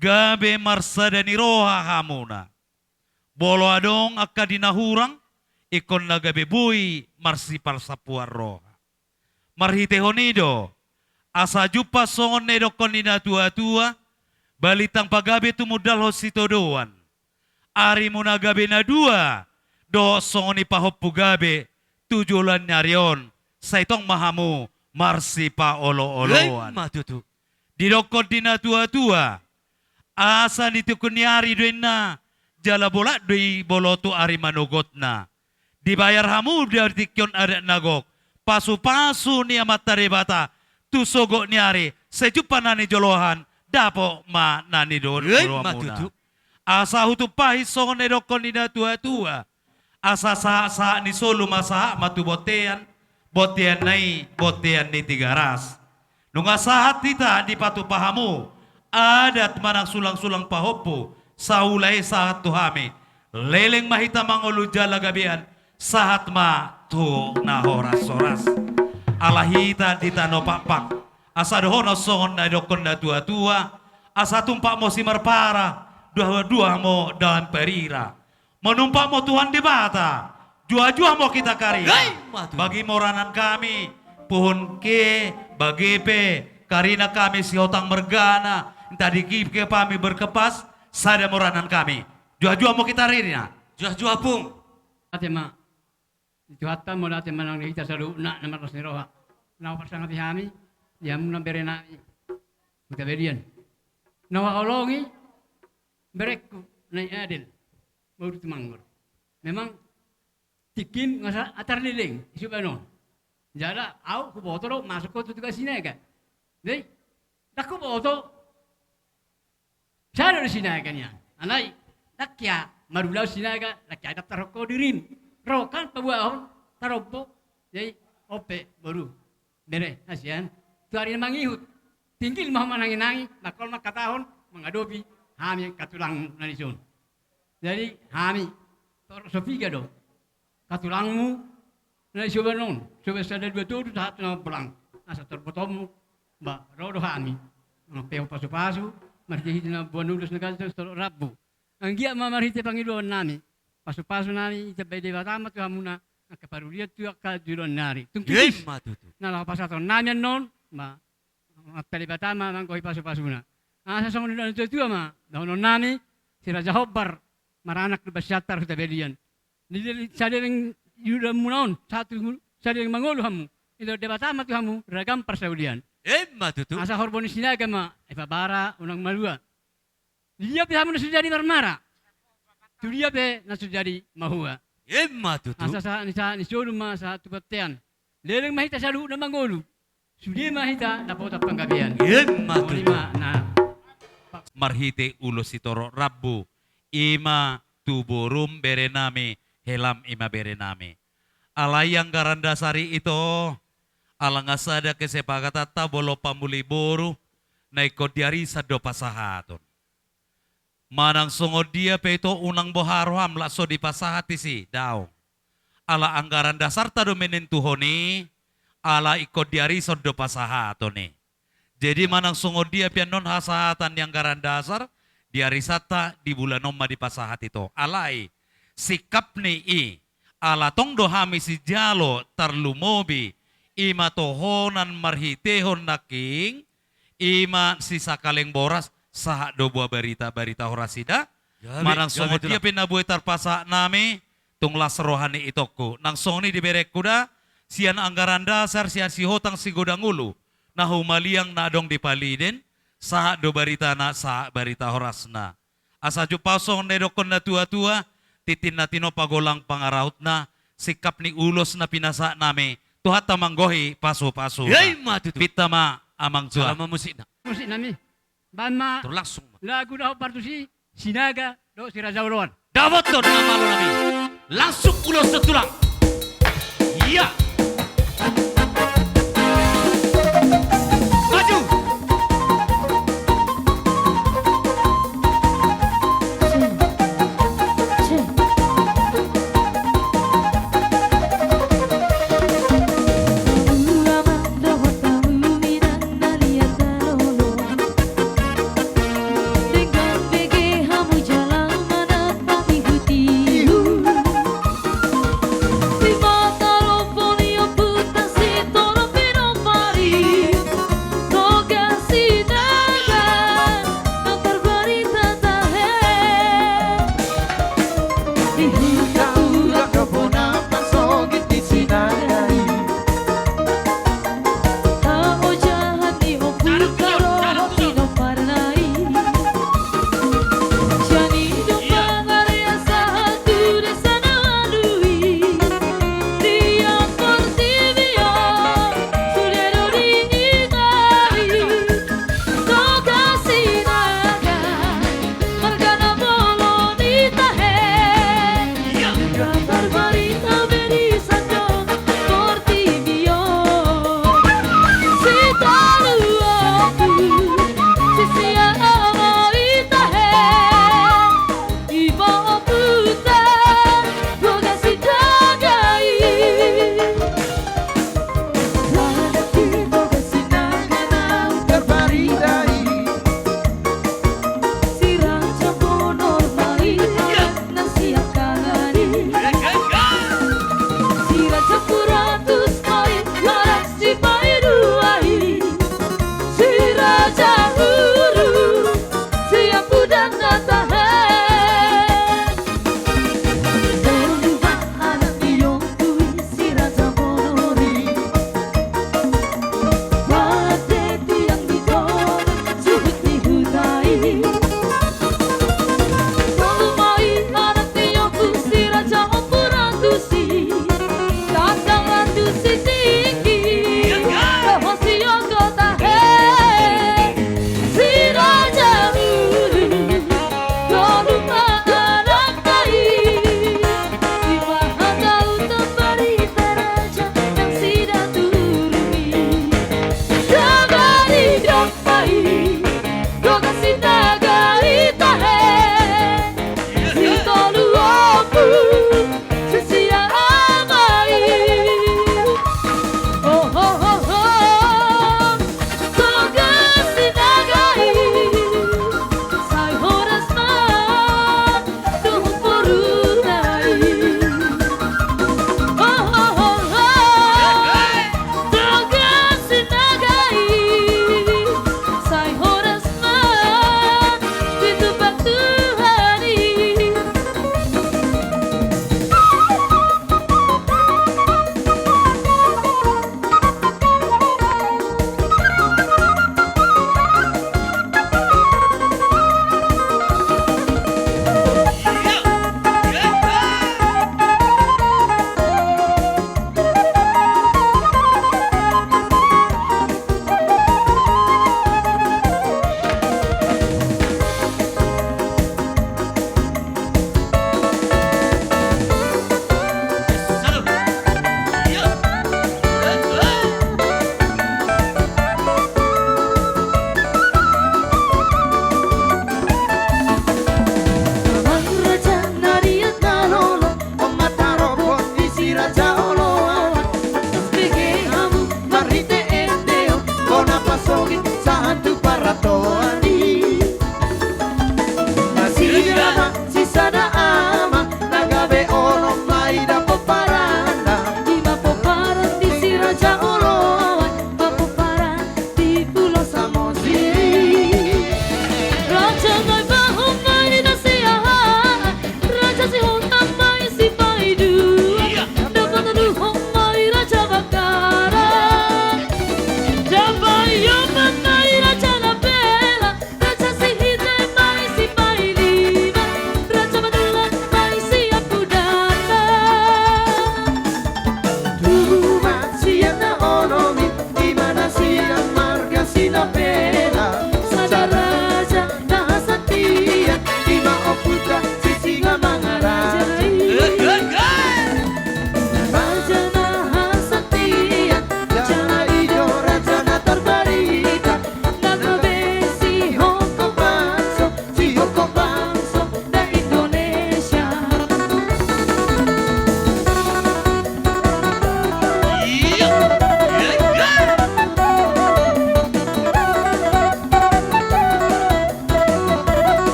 Gabe marsada ni roha hamuna. Molo adong angka di na hurang, ingkon na gabe boi marsiparsampuan roha. Marhitehon i do, asa jumpang songon na nidokkon ni natuatua, balintang pagabe tumundalhon sitodoan. Arimuna gabe na dua, dohot songon i pahompu gabe tu joloan ni ari on, sai tong ma hamu marsipaolooloan. Ima tutu. Didokkon di natuatua, asa di tingkos ni ari do inna, jala bolak do i molo tu ari manogotna. Dibayar hamu di ari tingki on adat na gok, pasupasu ni Amanta Debata, tu sogot ni ari, sai jumpang na nijolohan, dapot ma na nijolohanmuna. Ima tutu. Asa hutumpahi songon na nidokkon ni natuatua, asa sahatsahat ni solu ma sahat ma tu bontean, bontean na i bontean ni Tigaras. Nunga sahat hita dipatupa hamu adat manang sulangsulang pahompu, saulai sahat tu hami. Leleng ma hita mangolu jala gabean, sahat ma tu na horashoras. Ala hita di tano pakpak, asa dohonon songon na nidokkon natuatua, asa tumpak mo simarpara, duaduaho mo dalan parira. Manumpak mo Tuhan Debata, juahjuah mo hita karina. Ima tutu. Bagi mo ranan kami, puhun ke, bage pe, karina kami Sihotang mergana, inta di ke hami berkepas, sada mo ranan kami. Juahjuah mo hita karina. Juahjuah, Pung. Ate ma. Di Tuhanta ma mauliate manang di hita saluhutna na marlas ni roha. Na huparsangapi hami, di hamuna berenami. Huta Belian. Na huhaholongi berengku, Nai Adel. Boru Tumanggur. Memang tingkim nga sa atar leleng, isuban on. Jala, au, huboto do, masuk ho tu Tugas Sinaga. Dei, ndang huboto. Sada do Sinaga nian. Alai, ndang hea marulaon Sinaga, ndang hea daptar ho dirim. ro kan paboahon, tarombo. Jadi on pe boru, bere, hasian, tu ari na mangihut, tinggil ma ho manangi-nangi, mangkol mangkatahon, mangadopi hami angka tulangmu na dison. Jadi hami torop so piga do katulangmu na di Soban on, Soban sada dua tolu sahat tu na mambolang. Asa torop botoonmu, ba, ro do hami. Nang pe ho pasu-pasu marhite-hite na mamboan ulos na ganjang sitorop rambu. Anggiat ma marhite pangidoannami, pasu-pasu nami ditambai Debata ma tu hamuna angka parulian tu angka joloan ni ari. Tung tutu. Ima tutu. Na laho pasahatonnami annon, ba, Amanta Debata ma manggohi pasu-pasuna. Asa songon nidok ni natua-tua ma dohononnami, si Raja Hombar maranak Lumban Siantar Huta Belian. Di sadari, sadari di ulaonmuna on, sahat tu sadari mangolu hamu, didok Debata ma tu hamu ragam parsaulian. Ima tutu. Asa horbo ni Sinaga ma dipabara unang malua. Di dia pe hamu na so jadi marmara, tu dia pe na so jadi mahua. Ima tutu. Asa sahat ni, sahat ni solu ma sahat tu bontean. Leleng ma hita saluhutna mangolu, sude ma hita dapotan panggabean. Ima tutu. Ima na. Marhite ulos sitorop rambu, ima tu borum berenami, helam ima berenami. Alai anggaran dasar i ito, ala nga sada kesepakatanta molo pamuli boru, na ingkon diarisan do pasahaton. Manang songon dia pe ito unang boha roham laos so dipasahat disi, daong. Ala anggaran dasarta do menentuhon i, ala ingkon diarison do pasahaton i. Jadi manang songon dia pe annon hasahatan ni anggaran dasar, di ari Santa di bulan on ma dipasahat ito. Alai, sikap ni i, ala tong do hami sijalo tarlumobi, ima tohonan marhitehon nangkin, ima si Sakaleng Boras, sahat do boha barita, barita horas i da. Gabe, manang songon dia pe na boi tarpasahat nami, tung las roha ni itongku. Nang songon i di berengku da, sian anggaran dasar, sian Sihotang Sigodang Ulu, na humaliang na adong di Paliden, sahat do baritana, sahat barita horasna. Asa jumpang songon na nidokkon na tua-tua, tintin na tinopa golang pangarahutna, sikap ni ulos na pinasahat nami, Tuhanta manggohi pasu-pasu. Ima tutu. Pinta ma amang tua. Ala ma musikna. Musik nami. Baen ma. Tor langsung ma. Lagu na hombar tusi, Sinaga dohot si Raja Oloan. Dapothon na malo nami. Langsung ulos tu tulang. Ia. Maju.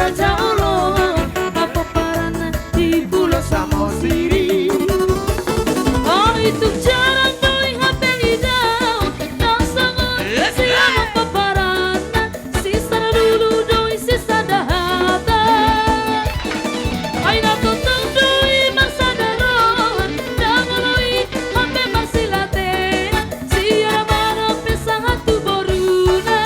Raja Oloan, hapomparanna di Pulo Samosir i. Ai tung jarang boi hape idaon na songon sian hapomparanna, sisada dulu do i sisada hata. Ai na tongtong do i marsada roha, ndang olo i hape marsilatean, sian amana pe sahat tu boruna.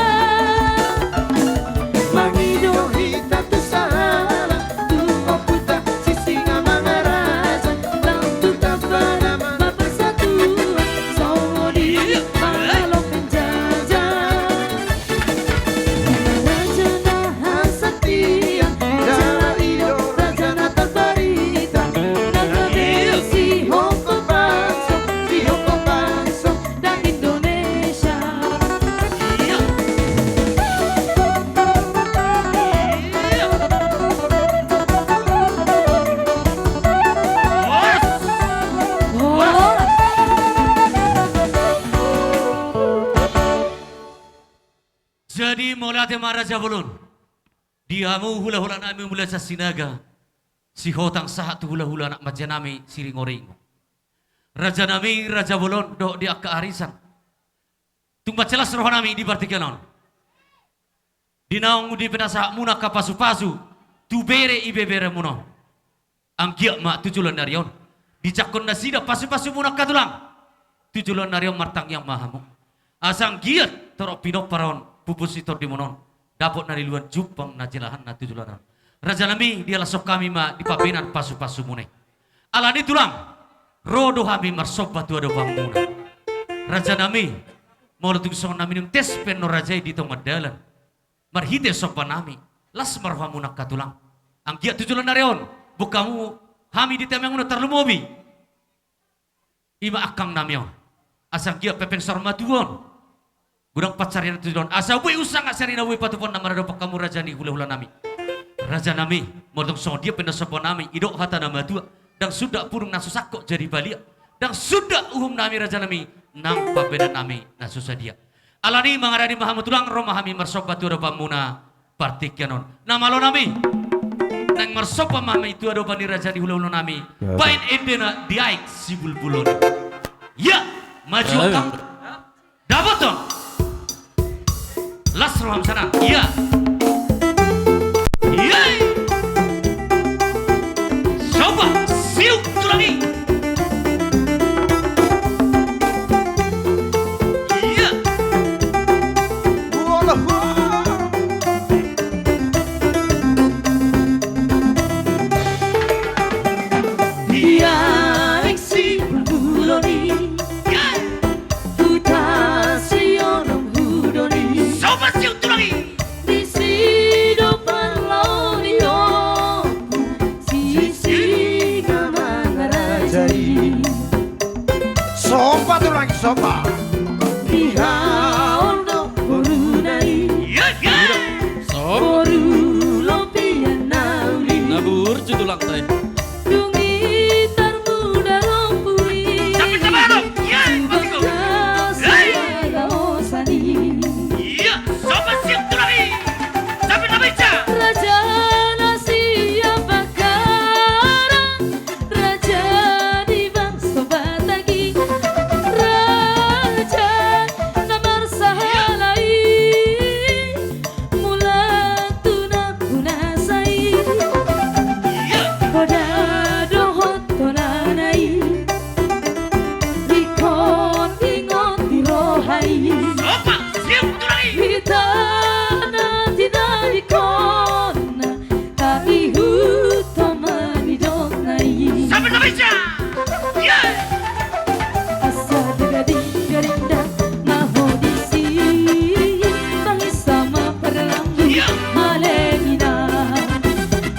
Mangido hita tu sahala, tu ompunta Sisingamangaraja, lam tu Tabanan ma parsatuan, songon i ma lam penjajah. Raja na hasaktian, jala i do raja na tarbarita, na manghabisi hongkon bangso, di hongkon bangso dan Indonesia. Jadi mauliate ma raja bolon. Di hamu hulahula nami Mulajadi Sinaga, Sihotang sahat tu hulahula anak manjanami Siringoringo. Rajanami, raja bolon dohot di angka arisan. Tung mansai las rohanami di partingkian on. Di naung di pinasahatmuna angka pasupasu tu bere ibeberemuna on. Anggiat ma tu joloan ni ari on dijangkon nasida pasupasumuna angka tulang. Tu joloan ni ari on martangiang ma hamu. Asa anggiat torop pinompar on pupus ni tondimuna on dapot na liluan jumpang na jelahanna tu joloan on. Rajanami, dialashon hami ma di pambahenan pasupasumuna i. Alani tulang, ro do hami marsomba tu adopanmuna. Rajanami, molo tung songon na minum tes pe annon raja i di tonga dalan, marhite sombanami, las ma rohamuna angka tulang. Anggiat tu joloan ni ari on, boan hamu hami di tamiangmuna tarlumobi i ma angkangnami on. Asa anggiat pepeng saur matua on godang pansarian tu joloan on. Asa boi unsang sari na boi patupaon na maradophon hamu raja ni hulahulanami. Rajanami, molo tung songon dia pe annon sombanami, didok hata na matua, ndang sundat pudung na so sangkot jadi balian, ndang sundat uhumnami rajanami, nang pambahenannami na so sadia. Alani mangarani ma hamu tulang, ro ma hami marsomba tu adopanmuna partingkian on. Na malonami, naeng marsomba ma hami tu adopan ni raja ni hulahulanami. Baen endena Di Aek Sibulbul on. Ia, maju angka. Dapothon. Las roham sana. Ia. Ia. Somba, siuk tulang i. Ia. Di Aek Sibulbul on i. Ia. Huta Sionom hudoni. Somba siuk tulang i. Disi do parlao ni ompu Sisingamangaraja i. Somba tulang i, somba. Dihaol do boruna i. Ia, ia. Somba. Boru Lompian na uli. Na burju tulang tai. Dung i tarmuda rompu i. Sampe tabarok. Ia, i, mati ko. Ia, i. Ia, somba siuk tulang i. Sampe tabaca. Raja na sian Pangkalan, raja ni bangso Batak i, raja na marsahala i. Mulak tu nampuna sa i. Ia. Poda dohot tonana i. Ingkon ingot di roha i. Somba, siuk tulang i. Hita na tinadingkonna, tapi huta manidokna i. Sampe tabaca. Ia. Asa dagading gading da ma ho disi, bangisa ma pardalanmu, ia, ale inang.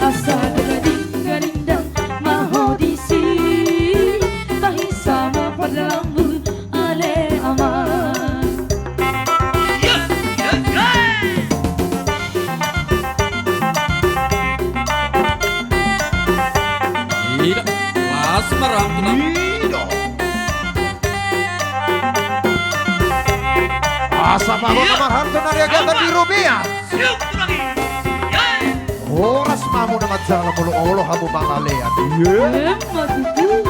Asa dagading gading da ma ho disi, bangisa ma pardalanmu, ale amang. Ia, ia, ia. Ida, las ma roham tulang. Ida. Asa pahona marhantona di agatan di Rubia. Siuk tulang i. Ia. Ho, Hamu na manjalo molo olo hamu mangalean. Emma tutu.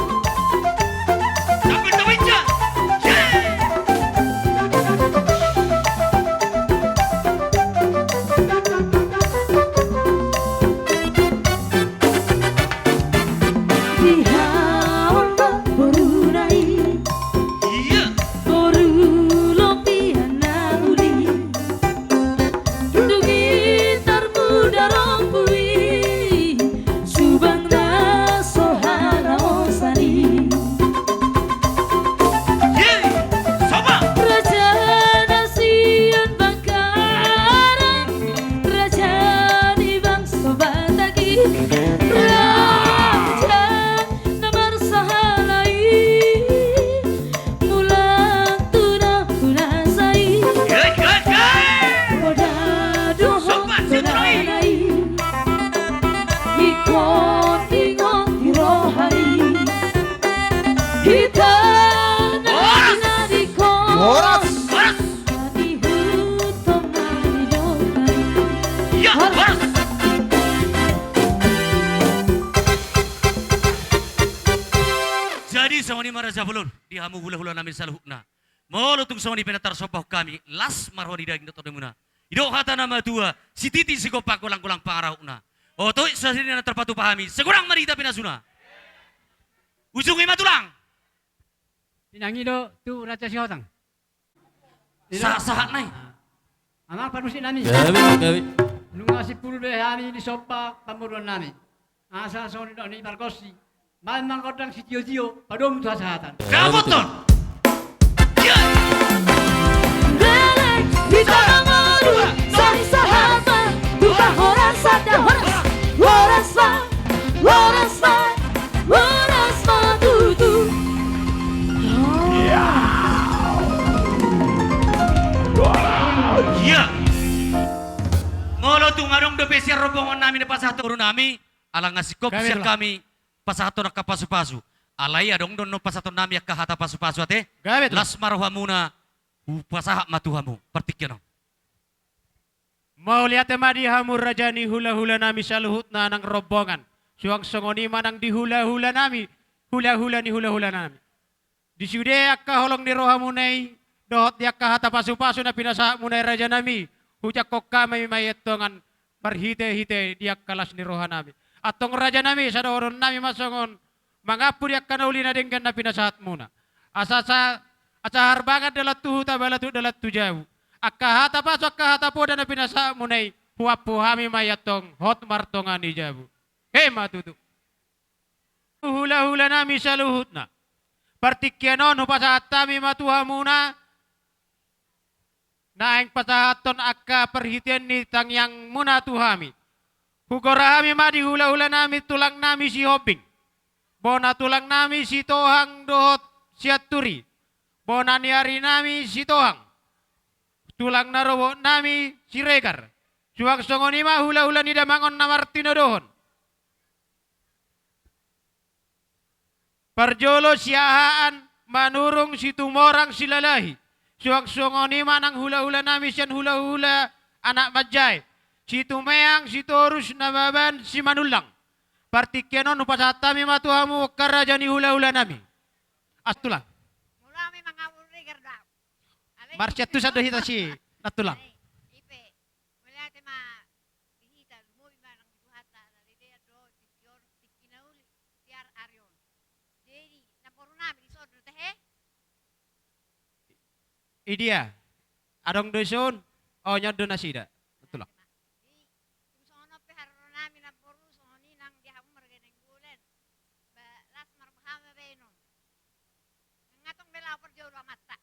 Di hamu boruna i. Iya. Boru lopian na uli. Dung i tarmuda rompu i, subang na so haraosan i. Ye, sapa? Raja na sian Bangkaran, raja ni bangso Batak i, raja na marsahala i, mulak tu na tu na sai. Hei, hei, hei! Poda dohot Sobat Sidrai. Poda nai. Ingkon ingot di roha i. Hita na Horas. Sinadingkon. Horas. Horas. Di huta na di dohot i. Ya, horas. Horas. Jadi songon i ma raja bolon, di hamu hulahula nami saluhutna. Molo tung songon i pe na tarsombahon hami, las ma roha ni daging dohot tondimuna. Didok hata na matua, sititi sigompa, golanggolang pangarahutna. Oto i sadia na tarpatupa hami, sai godang ma di hita pinasuna. Ujung i ma tulang. Inang i do tu Raja Sihotang. Sahat, sahat nai. Amang parmusik nami. Gabe, gabe. Nunga sipulu be hami disomba pamoruon nami. Asa songon nidok ni pargonsi. Baen ma gondang sitiotio, padomu tu hasahatan. Dapoton. Belek, hita mangolu, sari sahat ma, tu hahoras sada horas, horas ma, horas ma, horas ma tutu. Iya. Molo tung adong dope sian rombongan nami na pasahat boru nami, ala nga singkop sian hami pasahathon angka pasupasu. Alai adong do annon pasahaton nami angka hata pasupasu ate. Gabe tulang. Las ma rohamuna, hupasahat ma tu hamu partingkian on. Mauliate ma di hamu raja ni hulahula nami saluhutna nang rombongan. Suang songon i ma nang di hulahula nami, hulahula ni hulahula nami. Di sude angka holong ni rohamuna i, dohot di angka hata pasupasu na pinasahatmuna i raja nami, hujangkon hami ma i antong marhitehite di angka las ni roha nami. Antong raja nami, sai dohonon nami ma songon mangampu di angka na uli na denggan na pinasahatmuna. Asa, asa, asa harbangan dalan tu huta, balatuk dalan tu jabu. Angka hata pasu, angka hata poda na pinasahatmuna i, huampu hami ma i antong hot martonga ni jabu. Emma tutu. Hulahula nami saluhutna. Partingkian on hupasahat hami ma tu hamuna, naeng pasahathon angka parhitean ni tangiangmuna tu hami. Hugora hami ma di hulahula nami tulang nami Sihombing, bona tulang nami Sitohang dohot Sianturi, bona ni ari nami Sitohang, tulang na robot nami Siregar. Suang songon i ma hulahula ni damangon na martinodohon. Parjolo Siahaan, Manurung, Situmorang, Silalahi. Suang songon i ma nang hulahula nami sian hulahula anak manjae, Situmeang, Sitorus, Nababan, Simanullang. Partingkian on hupasahat hami ma tu hamu angka raja ni hulahula nami. As tulang. Mula memang au regar dau. Marsiantusan do hita si nantulang. Ipe. Mauliate ma di hita, lumobi ma nang di Tuhanta, na leleng do tingki on, tingki na uli, tiar ari on. Jadi, namboru nami dison do tahe? Idia. Adong do dison, o, nion do nasida. Nantulang. Jadi, tung songon on pe haroro nami namboru, songon i nang di hamu marga Nainggolan. Ba las ma roha ma baenon. Nga tong be laho parjolo amanta.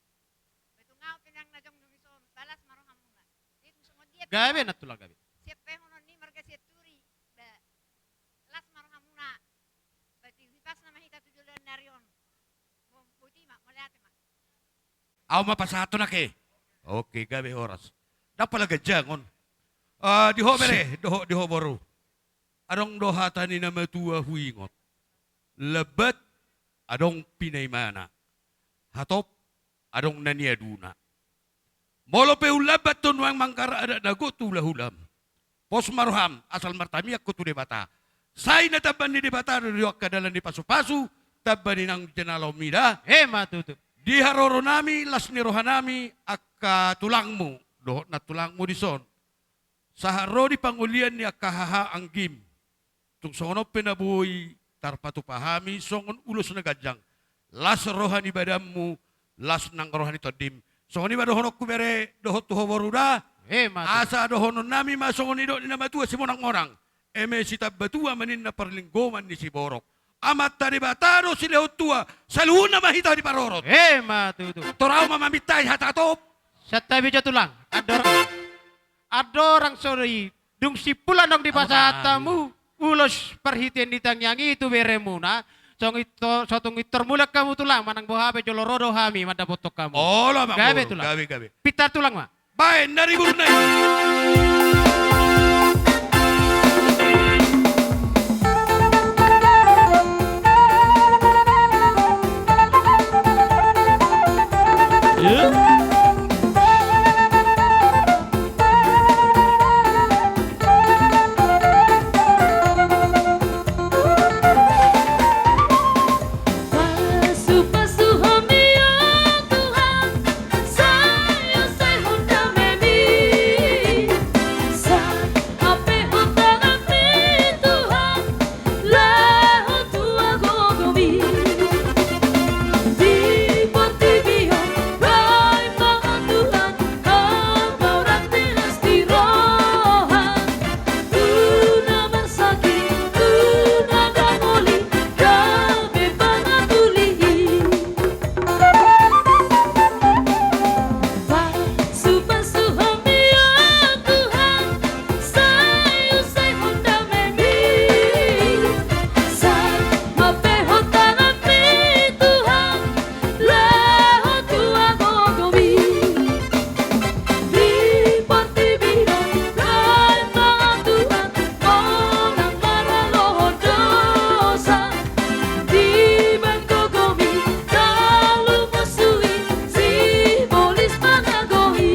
Ba tung au pe nang na jongjong dison, ba las ma rohamuna. Jadi tung songon dia pe. Gabe nantulang gabe. Siap pe honon ni marga Sianturi. Ba las ma rohamuna. Ba tung hipasna ma hita tu joloan ni ari on. Boti ma, mauliate ma. Au ma pasahathon ake. Oke, gabe horas. Ndang pola ganjang on. Ah, di ho bere, di ho, di ho boru. Adong do hata ni na matua huingot. Lambat adong pinaimana. Hatop adong na niaduna. Molo pe umlambat ho nuaeng manggarar adat na gok tu hulahulam, Pos ma roham, asal martamiang ho tu Debata. Sai na tamba ni Debata do di angka dalan ni pasupasu, tamba ni naung jinalomida. Emma tutu. Di haroronami, las ni rohanami, angka tulangmu, dohot nantulangmu dison. Sahat ro di pangolian ni angka haha anggim. Tung songon on pe na boi tarpatupa hami songon ulos na ganjang. Las roha ni badanmu, las nang roha ni tondim. Songon i ma dohononku bere, dohot tu ho boru da. Emma tutu. Asa dohononnami ma songon nidok ni na matua simonang-monang. Eme sitamba tua ma ninna parlinggoman ni siborok. Amanta Debata do silehon tua, saluhutna ma hita diparorot. Emma tutu. Torang ma mamintai hata top. Santabi jo tulang. Andorang, andorang so dung simpul naung dipasahat hamu ulos parhitean ni tangiang i tu beremuna. Songon i to, so tung pintor mulak hamu tulang, manang boha pe jolo ro do hami mandapothon hamu. Olo, Amang Boru. Gabe tulang. Gabe, gabe. Pintar tulang ma. Baen na ribur na i. Pasu-pasu hami, o Tuhan, sai usehon damemi. Sai hape hot tanganmi, Tuhan, lehon tu agogomi. Di portibi on, rai ma Tuhan, hamu rap teras di roha. Tu na marsakit, tu na dangoli, gabe pangatuli. Pasu-pasu hami, o Tuhan, sai usehon damemi. Sai hape hot tanganmi, Tuhan, lehon tu agogomi. Di portibi on, rai ma Tuhan, unang maralohon dosa. Dibaen gogomi, talu musu i, sibolis panagoi.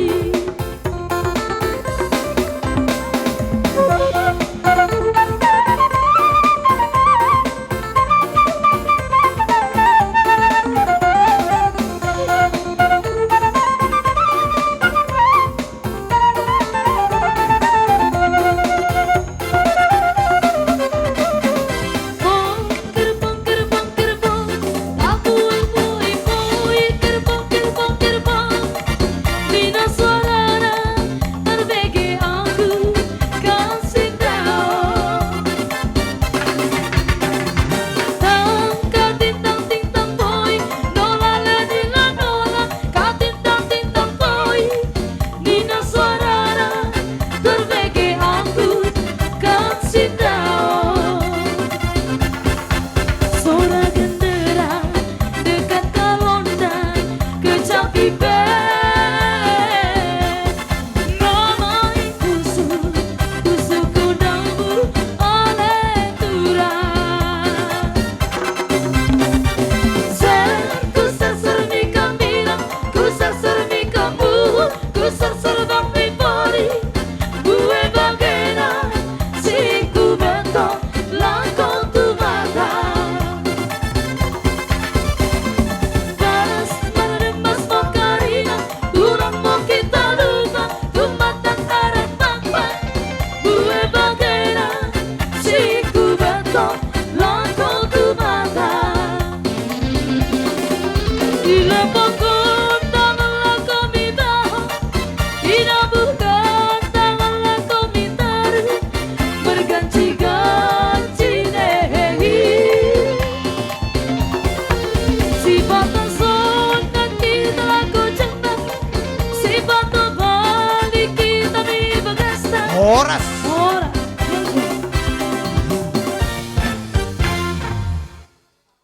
Ninna suarana, terbege anggun kan sindao. Suara genderang dekat kalonda kecapi be. Nama ingkusu, kusu kundamu oleh turang. Ser, ku ser, ser mi kambirang, ku ser, ser mi kambuhut, ku ser, ser bang mi pori, bue bagena, singku betong, langkong tu mata. Baras, mardemas, mangkaringan, tulang mo kita lupa, tumatan arat pangpang, bue bagena, singku betong, langkong tu mata. Dilapangkon tangan laho mi taho, dinaburkan tangan laho mi taruh, berganti-ganti nehi. Sipata sonang kita laho jangkang, sipata balik kita mi bagasta. Horas. Horas.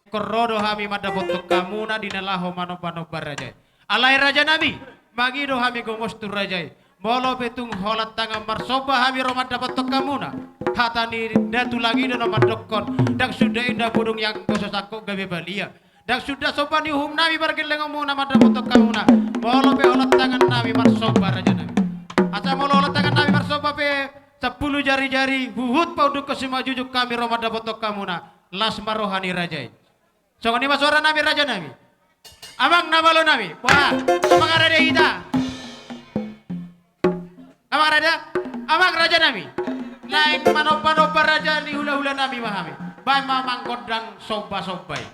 Ingkon ro do hami mandapothon hamuna di na laho manomba-nomba raja i. Alai rajanami, mangido hami gomos tu raja i. Molo pe tung holan tangan marsomba hami ro mandapothon hamuna, hata ni da tulang i do na mandokkon, ndang suda inda bodong i anggo so sangkot gabe balia. Ndang suda somba ni uhumnami pargellengonmuna mandapothon hamuna, molo pe holan tangannami marsomba rajanami. Asa molo holan tangannami marsomba pe, sampulu jari-jari, huhut paundukkon simanjujung hami ro mandapothon hamuna, las ma roha ni raja i. Songon i ma suara nami, raja nami. Amang na malo nami. Wah, semangat ada hita. Amang raja, amang raja nami. Naeng manomba-nomba raja ni hula-hula nami ma hami. Baen ma amang gondang somba-somba i.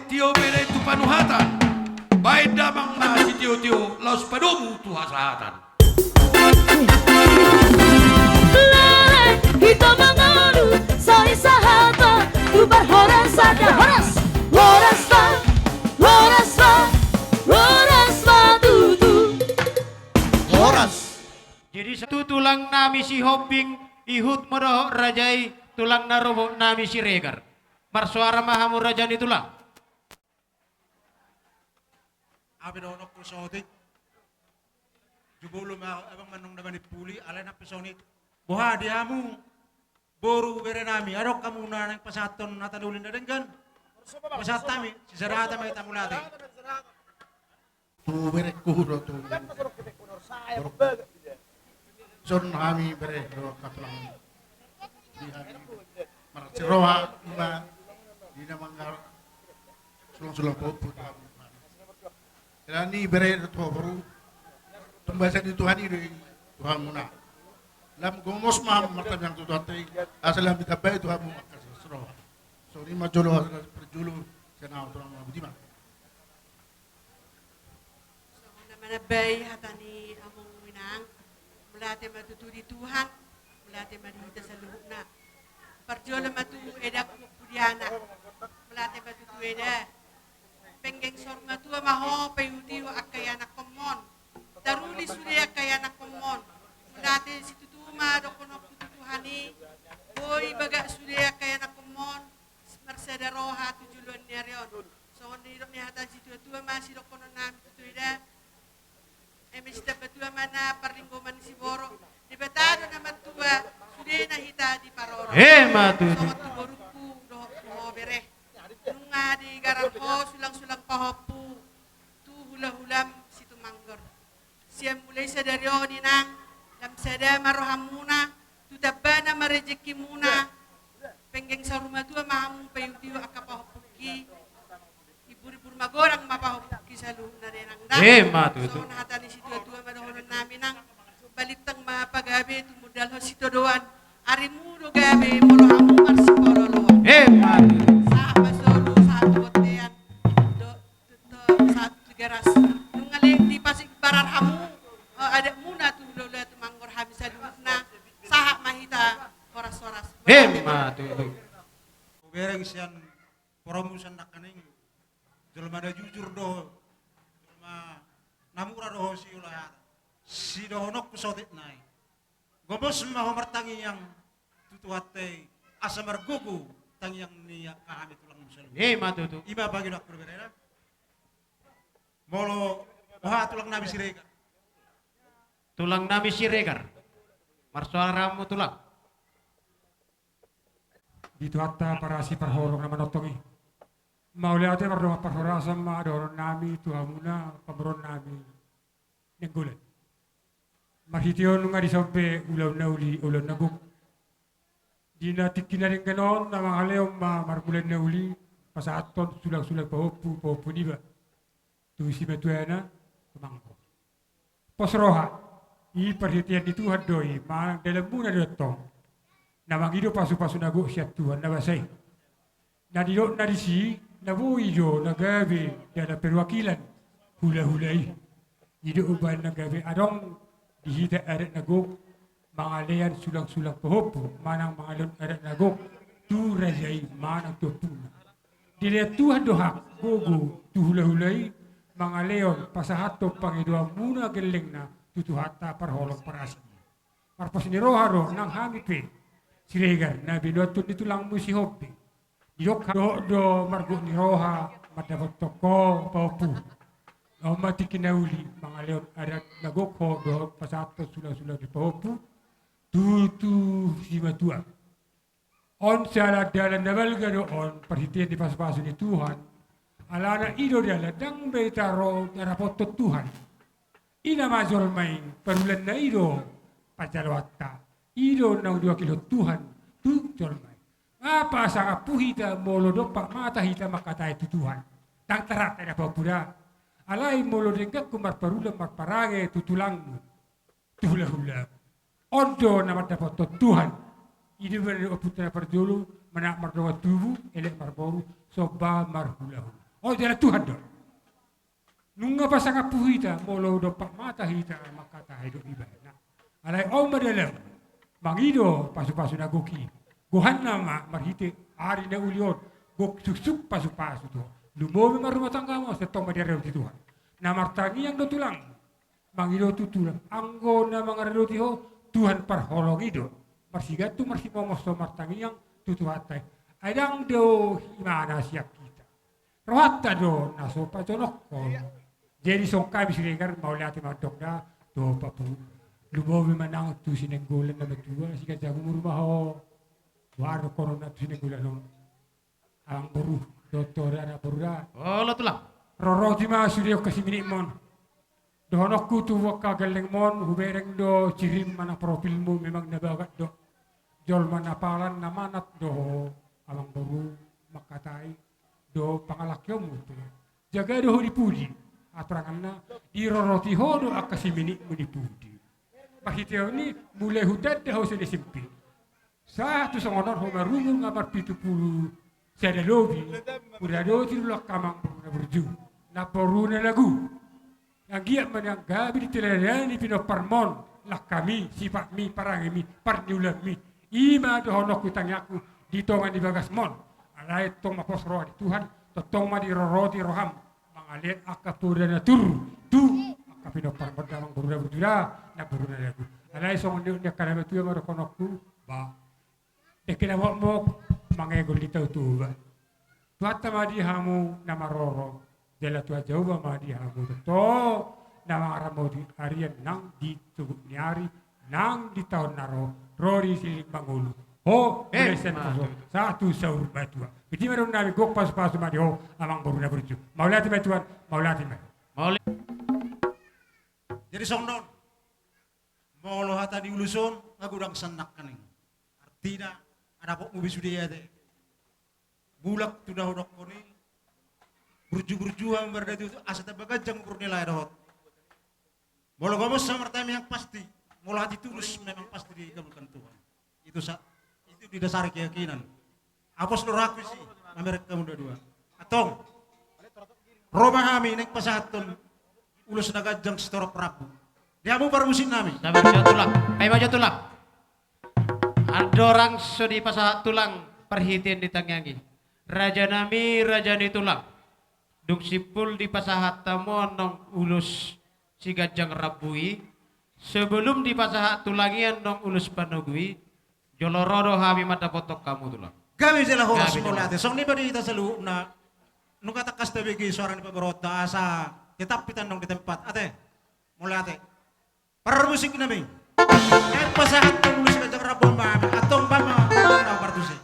Tio bere tu panuhatan. Baen damang ma sitio-tio laos padomu tu hasahatan. Lae, hita mangolu, sai sahata, tu parhorasan na horas. Horas ma, horas ma, horas ma tutu. Horas. Jadi satu tulang nami Sihombing, ihut ma dohot raja i, tulang na robo nami Siregar. Marsoara ma hamu raja ni tulang. Ape dohononku saotik. Jumolo ma abang manang na manimpuli, alai na pe songon i. Boha di hamu boru bere nami, adong hamu na naeng pasahathon hata na uli na denggan? Pasahat hami, sisada hata ma hita mauliate. Tu berengku do tu. Son hami bere do kaplang. Di hami marsiroha ima di na manggar sulang-sulang pahompu tu hamu. Alani bere do tu boru. Tumbasan ni Tuhan i do i tu hamuna. Lam gomos ma hamu martangiang tu Tuhanta i, asa lam ditambai tu hamu angka siroha. Songon i ma jolo, asa parjolo sian au tu hamuna, boti ma. Songon na manambai hata ni among inang, mauliate ma tutu di Tuhan, mauliate ma di hita saluhutna. Parjolo ma tu edangku pudiana. Mauliate ma tutu eda. Penggeng saur matua ma ho paihutihut angka ianakhonmon. Taruli sude angka ianakhonmon. Mauliate situtu ma dohononku tu Tuhan i. Boi bagak sude angka ianakhonmon. Marsada roha tu joloan ni ari on. Songon didok ni hata ni situatua ma sidohonon nami tutu eda. Eme sitambatua ma na parlinggoman ni siborok. Debata do na mantua, sudena hita diparorot. Emma tutu. Songon tu borungku dohot tu ho bere. Nunga digarar ho sulangsulang pahompu tu hulahulam Situmanggor. Sian mulai sadari on inang, lam sada ma rohamuna, tu tambana ma rejekimuna, penggeng saur matua ma hamu paihutihut angka pahompungki, iburibur magodang ma pahompungki saluhutna da inang da. Emma tutu. Songon hata ni situatua ma dohonon nami nang, balintang ma pagabe tumundalhon sitadoan, arimu do gabe molo hamu marsipaloloan. Emma tutu. Sahat ma solu, sahat tu bontean. Do Tutu, sahat tu Tigaras. Nunga leleng dipasik barar hamu, eh, adatmuna tu hulahula Tumanggor hami saluhutna. Sahat ma hita horashoras. Emma tutu. Hubereng sian poromusan nangkaning, jolma na jujur do, jolma na mura do ho siulahata. Sidohononku sotik nai. Gomos ma ho martangiang tu Tuhanta i, asa margogo tangiang ni angka hami tulangmu saluhut. Emma tutu. Ima pangidoanku do berena. Molo, oha tulang nami Siregar. Tulang nami Siregar. Marsoara hamu tulang. Di Tuhanta parasi parholong na manongtong i. Mauliate mardongan parhorasan ma dohonon nami tu hamuna pamoruon nami Nainggolan. Marhite on nunga dison pe ulaon na uli, ulaon na gok. Di na tingki na denggan on na mangalehon ma marmula na uli, pasahathon sulangsulang pahompu, pahompu niba. Tu simatuana, Tumanggor. Pos roha, i parhitean ni Tuhan do i, manang dalanmuna do antong. Na mangido pasupasu na gok sian Tuhan na basa i. Na nidokna disi, na boi do na gabe dalan perwakilan hulahula i. Didok umbahen na gabe adong di hita adat na gok, mangalehon sulangsulang pahompu, manang mangalehon adat na gok tu raja i, manang tu ompungna. Dilehon Tuhan do hak gogo tu hulahula i, mangalehon pasahathon pangidoanmuna gellengna tu Tuhanta parholong parasi. Marpos ni roha do nang hami pe Siregar na binoanhon ni tulangmu Sihombe. Didok dohot do margok ni roha mandapothon ho pahompu. On ma tingki na uli mangalehon adat na gok ho dohot pasahathon sulangsulang ni pahompu tu, tu simatua. On siala dalan na balga do on parhitean ni pasupasu ni Tuhan. Alana i do dalan ndang be taro na dapothon Tuhan. I nama jolma i parulanna i do panjaloanta. I do naung diwakilhon Tuhan tu jolma i. Nga pasangampu hita molo dompak mata hita mangkatai tu Tuhan. Ndang tarata da pahompu da. Alai molo dengganku marparula marparange tu tulangmu. Tu hulahula. On do na mandapothon Tuhan. I do bere ompunta na parjolo, manat mardongan tubu, elek marboru, somba marhulahula. On jalan Tuhan do. Nunga pasangampu hita, molo dompak mata hita, mangkatai do ibahen. Alai on ma dalan. Mangido pasupasu na gok i. Gohanna ma marhite ari na uli on. Gok suksuk pasupasu tu ho. Lumobi ma rumah tanggamu, sai tong ma diradoti Tuhan. Na martangiang do tulang. Mangido tu Tuhan, anggo na mangaradoti ho, Tuhan parholong i do. Marsigantung marsimomos ho martangiang tu Tuhanta i. Ai ndang do imana sian hita. Rohanta do na so pajonokhon. Jadi songon hami Siregar mauliate mandok da tu ho pahompu. Lumobi ma nang tu si Nainggolan na matua, siganjang umur ma ho. Boha do dohononna tu si Nainggolan on. Amang boru, dohot tu anak boru da. Olo tulang. Roroti ma sude angka siminitmon. Dohononku tu angka gellengmon, hubereng do cirim manang profilmu memang na bagak do. Jolma na palan na manat do ho amang boru mangkatai do pangalangkionmu tu. Jaga do ho di pudi, aturanganna diroroti ho do angka siminitmu di pudi. Marhite on i mulai hutanda ho sian S M P. Sahat tu songon on ho marumur nga marpitu pulu sada lobi, huradoti do angka amang boru na burju, namboru na lagu. Anggiat ma nian gabe diteladani pinomparmon, langkami, sifatmi, parangemi, parniulaanmi. I ma dohononku tangiangku, di tonga ni bagasmon. Alai tong ma pos roha ni Tuhan, tongtong ma diroroti roham mangalean angka poda na tur tu angka pinompar, amang boru na burju da, namboru na dabu. Alai songon nion ni angka na matua ma dohononku, ba, dengke na mokmok mangegon di Tao Toba. Tuhanta ma di hamu na maroro, jala Tuhan Jahowa ma di hamu tongtong na mangaramoti arian nang di togu ni ari nang di taon na ro, ro di siling mangolu. Ho, emma tutu. Sahat tu saur matua. Botima dohonon nami, gok pasupasu ma di ho, amang boru na burju. Mauliate ma Tuhan, mauliate ma. Mauli. Jadi songon on, molo hata ni ulos on, nga godang sian nangkaning. Artina, adapotmu be sude ate. Mulak tu na hudokkon i, burju-burju hamu mardalan tu, asa tamba ganjang umur ni lae dohot. Molo gomos hamu martamiang pasti, molo hati tulus memang pasti dikabulkan Tuhan. Itu sa-, itu didasari keyakinan. Ahu pos do rohangku disi, mamereng hamu na dua. Antong, ro ma hami naeng pasahathon ulos na ganjang sitorop rambu. Di hamu parmusik nami. Sabar jo tulang, paima jo tulang. Andorang so dipasahat tulang parhitean ni tangiang i, raja nami, raja ni tulang, dung simpul dipasahat hamu annon ulos siganjang rambu i, sebelum dipasahat tulang i annon ulos panogu i, jolo ro do hami mandapothon hamu tulang. Gabe jala horas. Gabe jala. Mauliate. Songon i ma di hita saluhutna, nunga tangkas tabege soara ni pamoruonta asa tetap hita annon di tempat. Ate, mauliate. Parmusik nami. Naeng pasahathon ulos siganjang rambu ma hami, antong bam ma na partusi.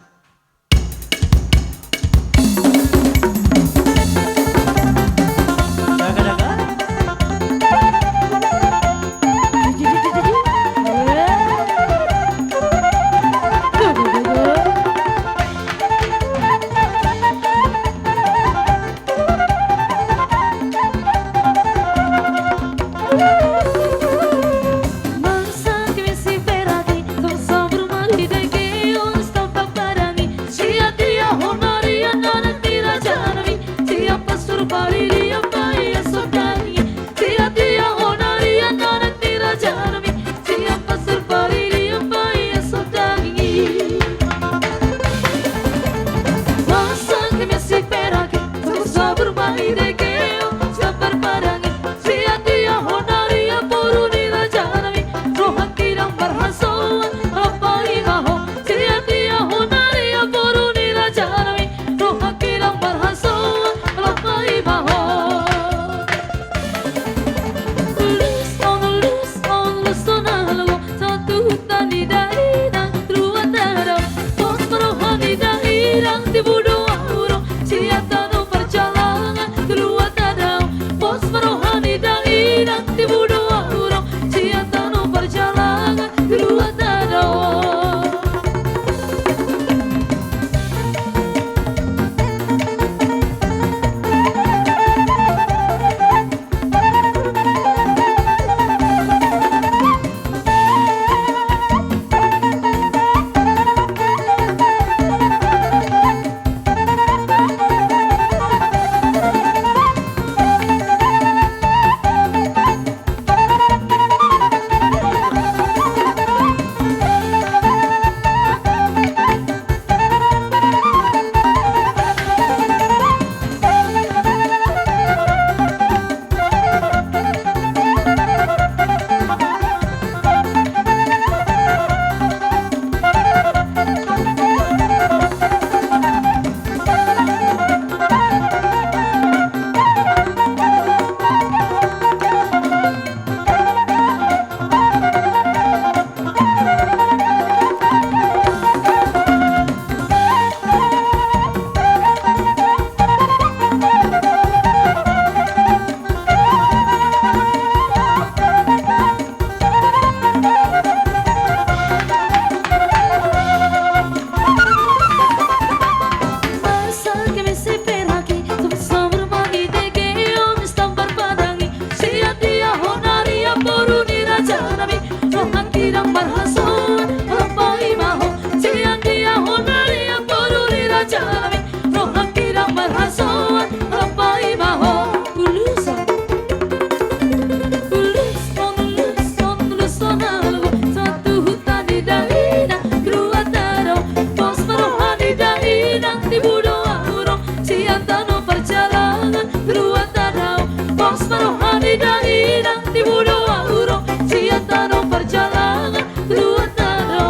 Idang-idang di Budo Auro, sian tano parjalangan luat tano.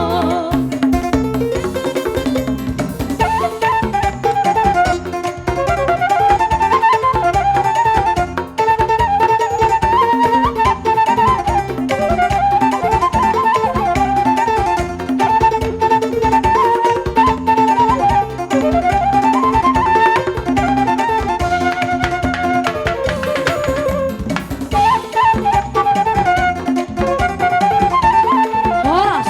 Horas.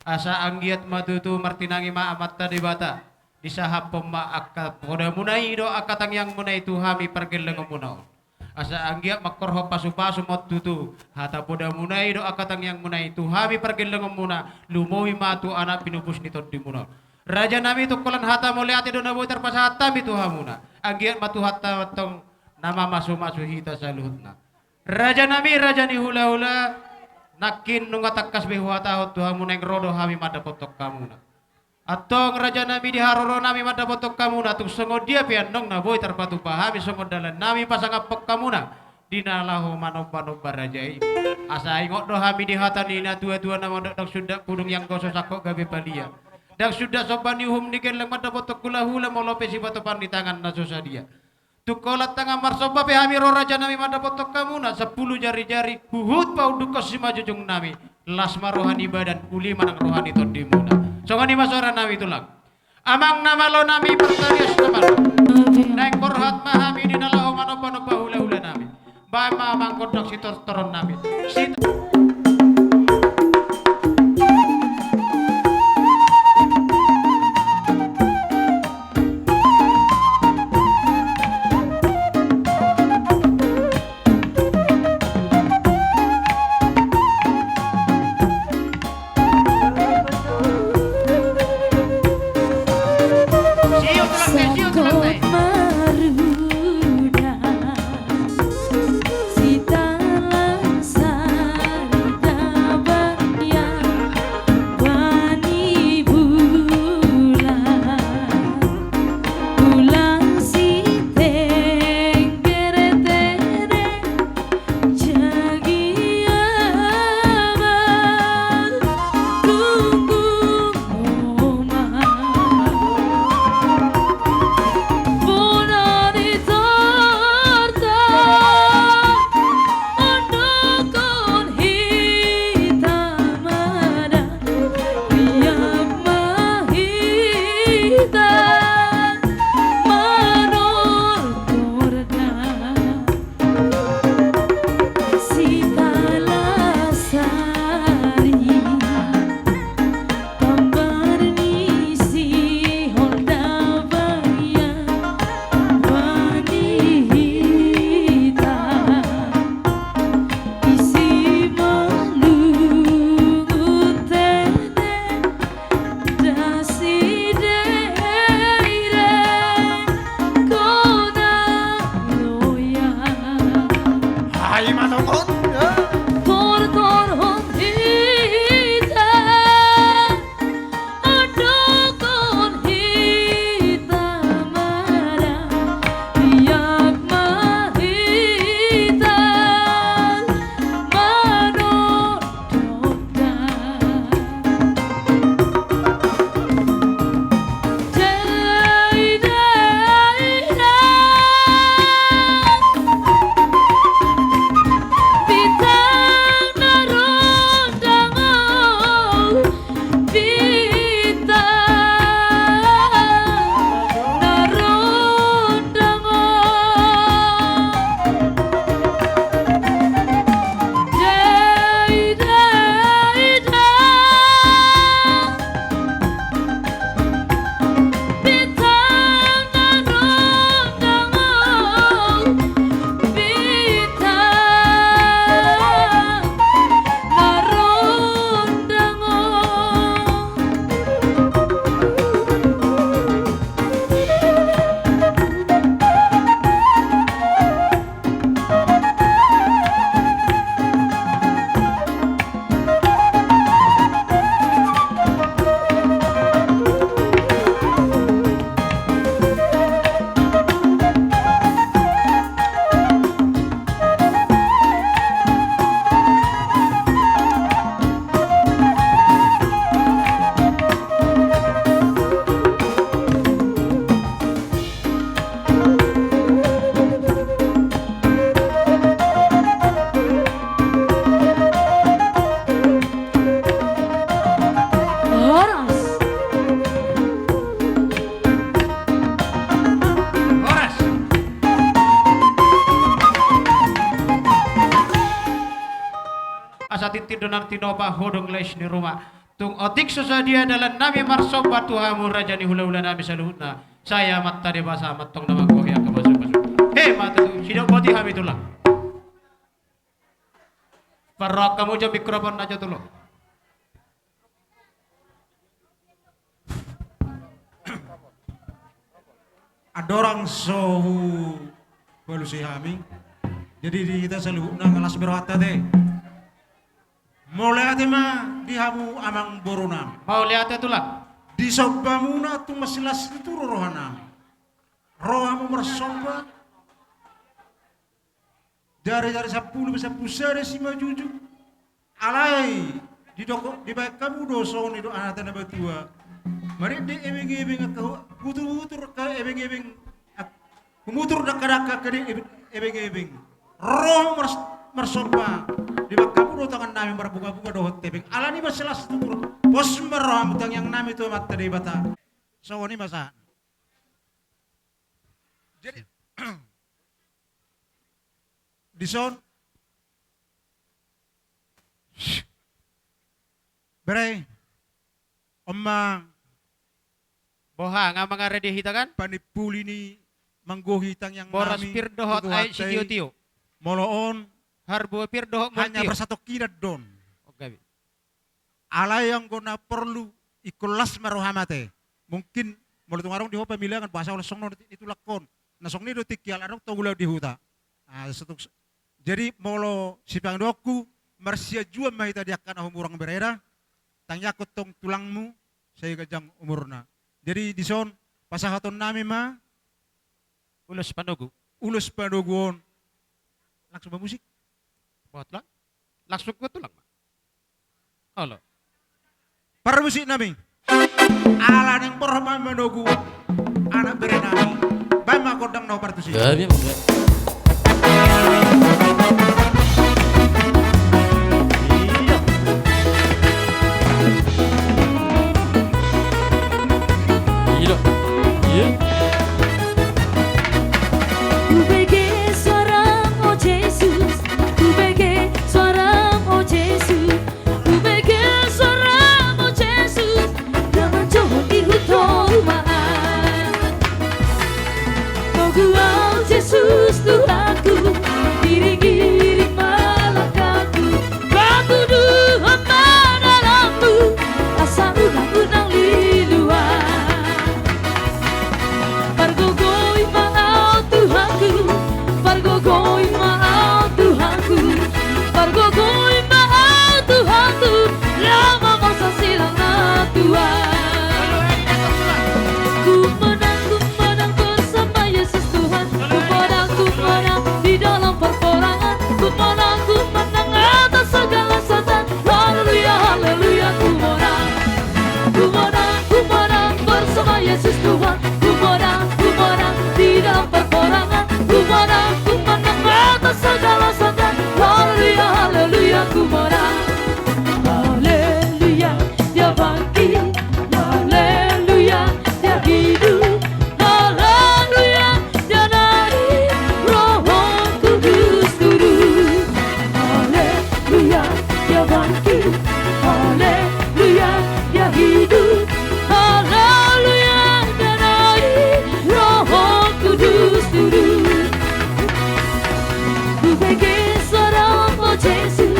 Asa anggiat ma tutu martinangi ma Amanta Debata, disahaphon ma angka podamuna i dohot angka tangiangmuna i tu hami pargellengonmuna on. Asa anggiat mangkorhon pasupasu ma on tutu hata podamuna i dohot angka tangiangmuna i tu hami pargellengonmuna, lumobi ma tu anak pinupus ni tondimuna on. Rajanami, tu holan hata mauliate do na boi tarpasahat hami tu hamuna. Anggiat ma Tuhanta antong na mamasumasu hita saluhutna. Rajanami, raja ni hulahula, nangkin nunga tangkas be huhatahon tu hamu, naeng ro do hami mandapothon hamuna. Antong rajanami, di haroronami mandapothon hamuna, tung songon dia pe annon na boi tarpatupa hami songon dalannami pasangaphon hamuna di na laho manombanomba raja i. Asa ingot do hami di hata ni natuatua na mandok, ndang sundat pudung ianggo so sangkot gabe palia, ndang sundat somba ni uhum ni gelleng mandapothon hulahula molo pe sipatupaon ni tangan na so sadia. Tung holan tangan marsomba pe hami ro rajanami mandapothon hamuna, sampulu jarijari huhut paundukhon simanjujungnami, las ma roha ni badan, uli ma nang roha ni tondimuna. Songon i ma soranami, Tulang. Amang na malonami, partalias na malo, naeng borhat ma hami di na laho manombanomba hulahulanami. Baen ma, Amang, gondang sitortoronnami. Sit- Tintin do na tinopa, hodong lais ni ruma. Tung otik so sadia dalannami marsomba tu hamu raja ni hulahulanami saluhutna. Sai Amanta Debata ma antong na manggohi angka pasupasu. He ma tutu, sidok boti hami tulang. Parrohahon hamu jo mikrofonna jo tulang. Andorang so hubalusi hami. Jadi di hita saluhutna nunga las be rohanta ate. Mauliate ma di hamu amangborunami. Mauliate tulang. Disombamuna tung maslas tutu do rohanami. Ro hamu marsomba. Jari-jari sampulu pe sampulu sada simanjujung. Alai didok, dibaen hamu do songon i do hata na batua. Marende ebeng-ebeng angka hu-, hutur-hutur angka ebeng-ebeng, ak-, humutur dangka-dangka angka di ebe-, ebeng-ebeng. Ro mars-, marsomba. Dibaen hamu do tangannami marbunga-bunga dohot tebeng. Alani ma silas tutur. Pos ma rohamu tangiangnami tu Amanta Debata. Songon i ma sahat. Jadi, dison. Bere, on ma. Boha, nga mangarade hita kan? Panimpuli ni manggohi tangiangnami. Boras pir dohot aek sitio-tio. Molo on. Harbue pir dohot mol tio. Hanya bersatongkinan do on. Oke. Alai anggo na porlu ingkon las ma roham ate. Mungkin molo tung adong di ho pamilangan, boasa olo songon on di tulangkon. Na songon i do tingki ala adong tong ulaon di huta. Ah, setuk-, jadi molo sipangidoanku, marsianjuan ma hita di angka na humurang bereda, tangiangkon tong tulangmu, sai ganjang umurna. Jadi dison, pasahatonnami ma. Ulos panogu. Ulos panogu on. Langsung ma musik. Buat lang. Langsung ke tulang ma. Olo. Parmusiknami. Ala naeng borhat ma manogu anak berenami. Baen ma gondang na ho partusi. Gabe ma. Iya. Iya. Iya. Hubege suaram, o Jesus. Hubege suaram, o Jesus. Hubege suaram, o Jesus, na manjohot ihut ho ma. Togu au Jesus Tuhanku, iring-iring ma langkangku, patuduhon ma dalanmu, asa unang-unang liluan. Pargogoi ma au Tuhanku, pargogoi ma au Tuhanku, pargogoi ma au Tuhanku, laho mamorsan silang na tua. Kumonang, kumonang bersama Yesus Tuhan, kumonang, kumonang di dalam perperangan, kumonang, kumonang atas segala setan. Haleluya, haleluya, kumonang. Kumonang, kumonang bersama Yesus Tuhan. Kumonang, kumonang di dalam perperangan. Kumonang, kumonang atas segala setan. Haleluya, haleluya, kumonang. Haleluya, dia bangkit. Haleluya, dia hidup. Haleluya, dia naik, Roh Kudus turun. Haleluya, dia bangkit. Haleluya, dia hidup. Haleluya, dia naik, Roh Kudus turun. Hubege suaram, o Jesus.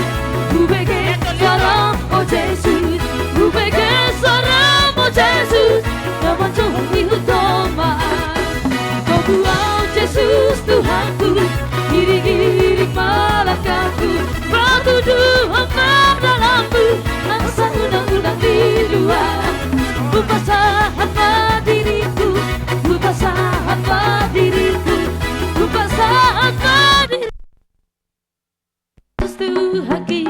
Hubege suaram, o Jesus. Hubege suaram, o Jesus, na manjohot ihut ho ma. Togu au Jesus Tuhanku, iring-iring ma langkangku, patuduhon ma dalanmu, asa unang-unang liluan. Hupasahat ma diringku, hupasahat ma diringku, hupasahat ma diringku. Tuhan ki.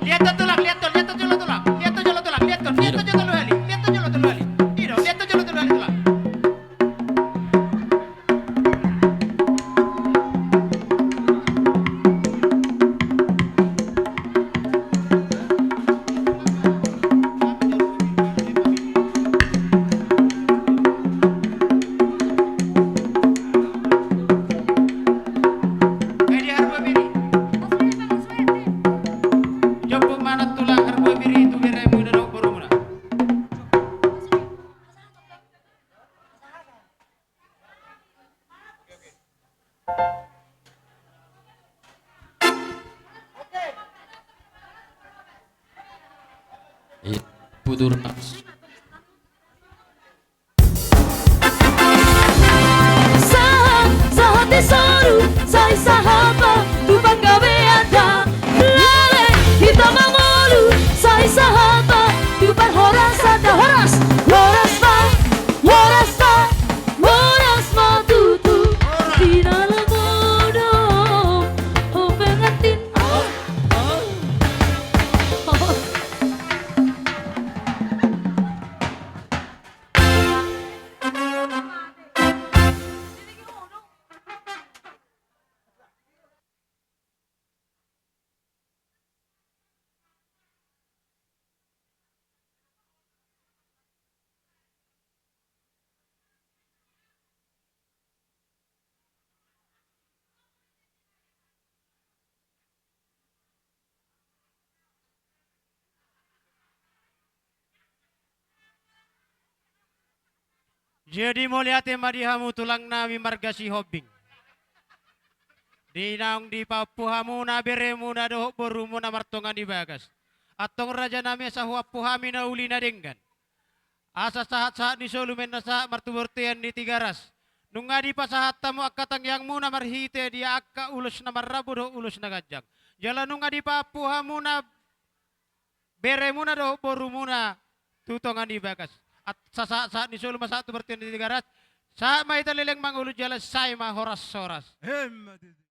Liathon tulang, liathon, liathon jolo tulang, liathon jolo tulang, liathon, liathon jolo tolu hali, liathon jolo tolu hali. Ido, liathon jolo tolu hali tulang. Putur nas. Sahat, sahat ni solu, sai sahat ma tu panggabean da. Lale hita mangolu, sai sahat ma tu parhorasan da. Horas, horas ma, horas ma, horas ma tutu. Di na laho do ho pengantin. Jadi mauliate ma di hamu tulang nami marga Sihombing. Di naung dipaampu hamuna beremuna dohot borumuna martonga ni bagas. Antong raja nami, asa huampu hami na uli na denggan. Asa sahat-sahat ni solu ma na sahat martubortean ni Tigaras. Nunga dipasahat hamu angka tangiangmuna marhite di angka ulos na marrabu dohot ulos na ganjang. Jala nunga dipaampu hamuna beremuna dohot borumuna tu tonga ni bagas. Asa sahat-sahat ni solu ma sahat tu bortean ni Tigaras. Sahat ma hita leleng mangolu jala sai ma horas-horas. Emma tutu.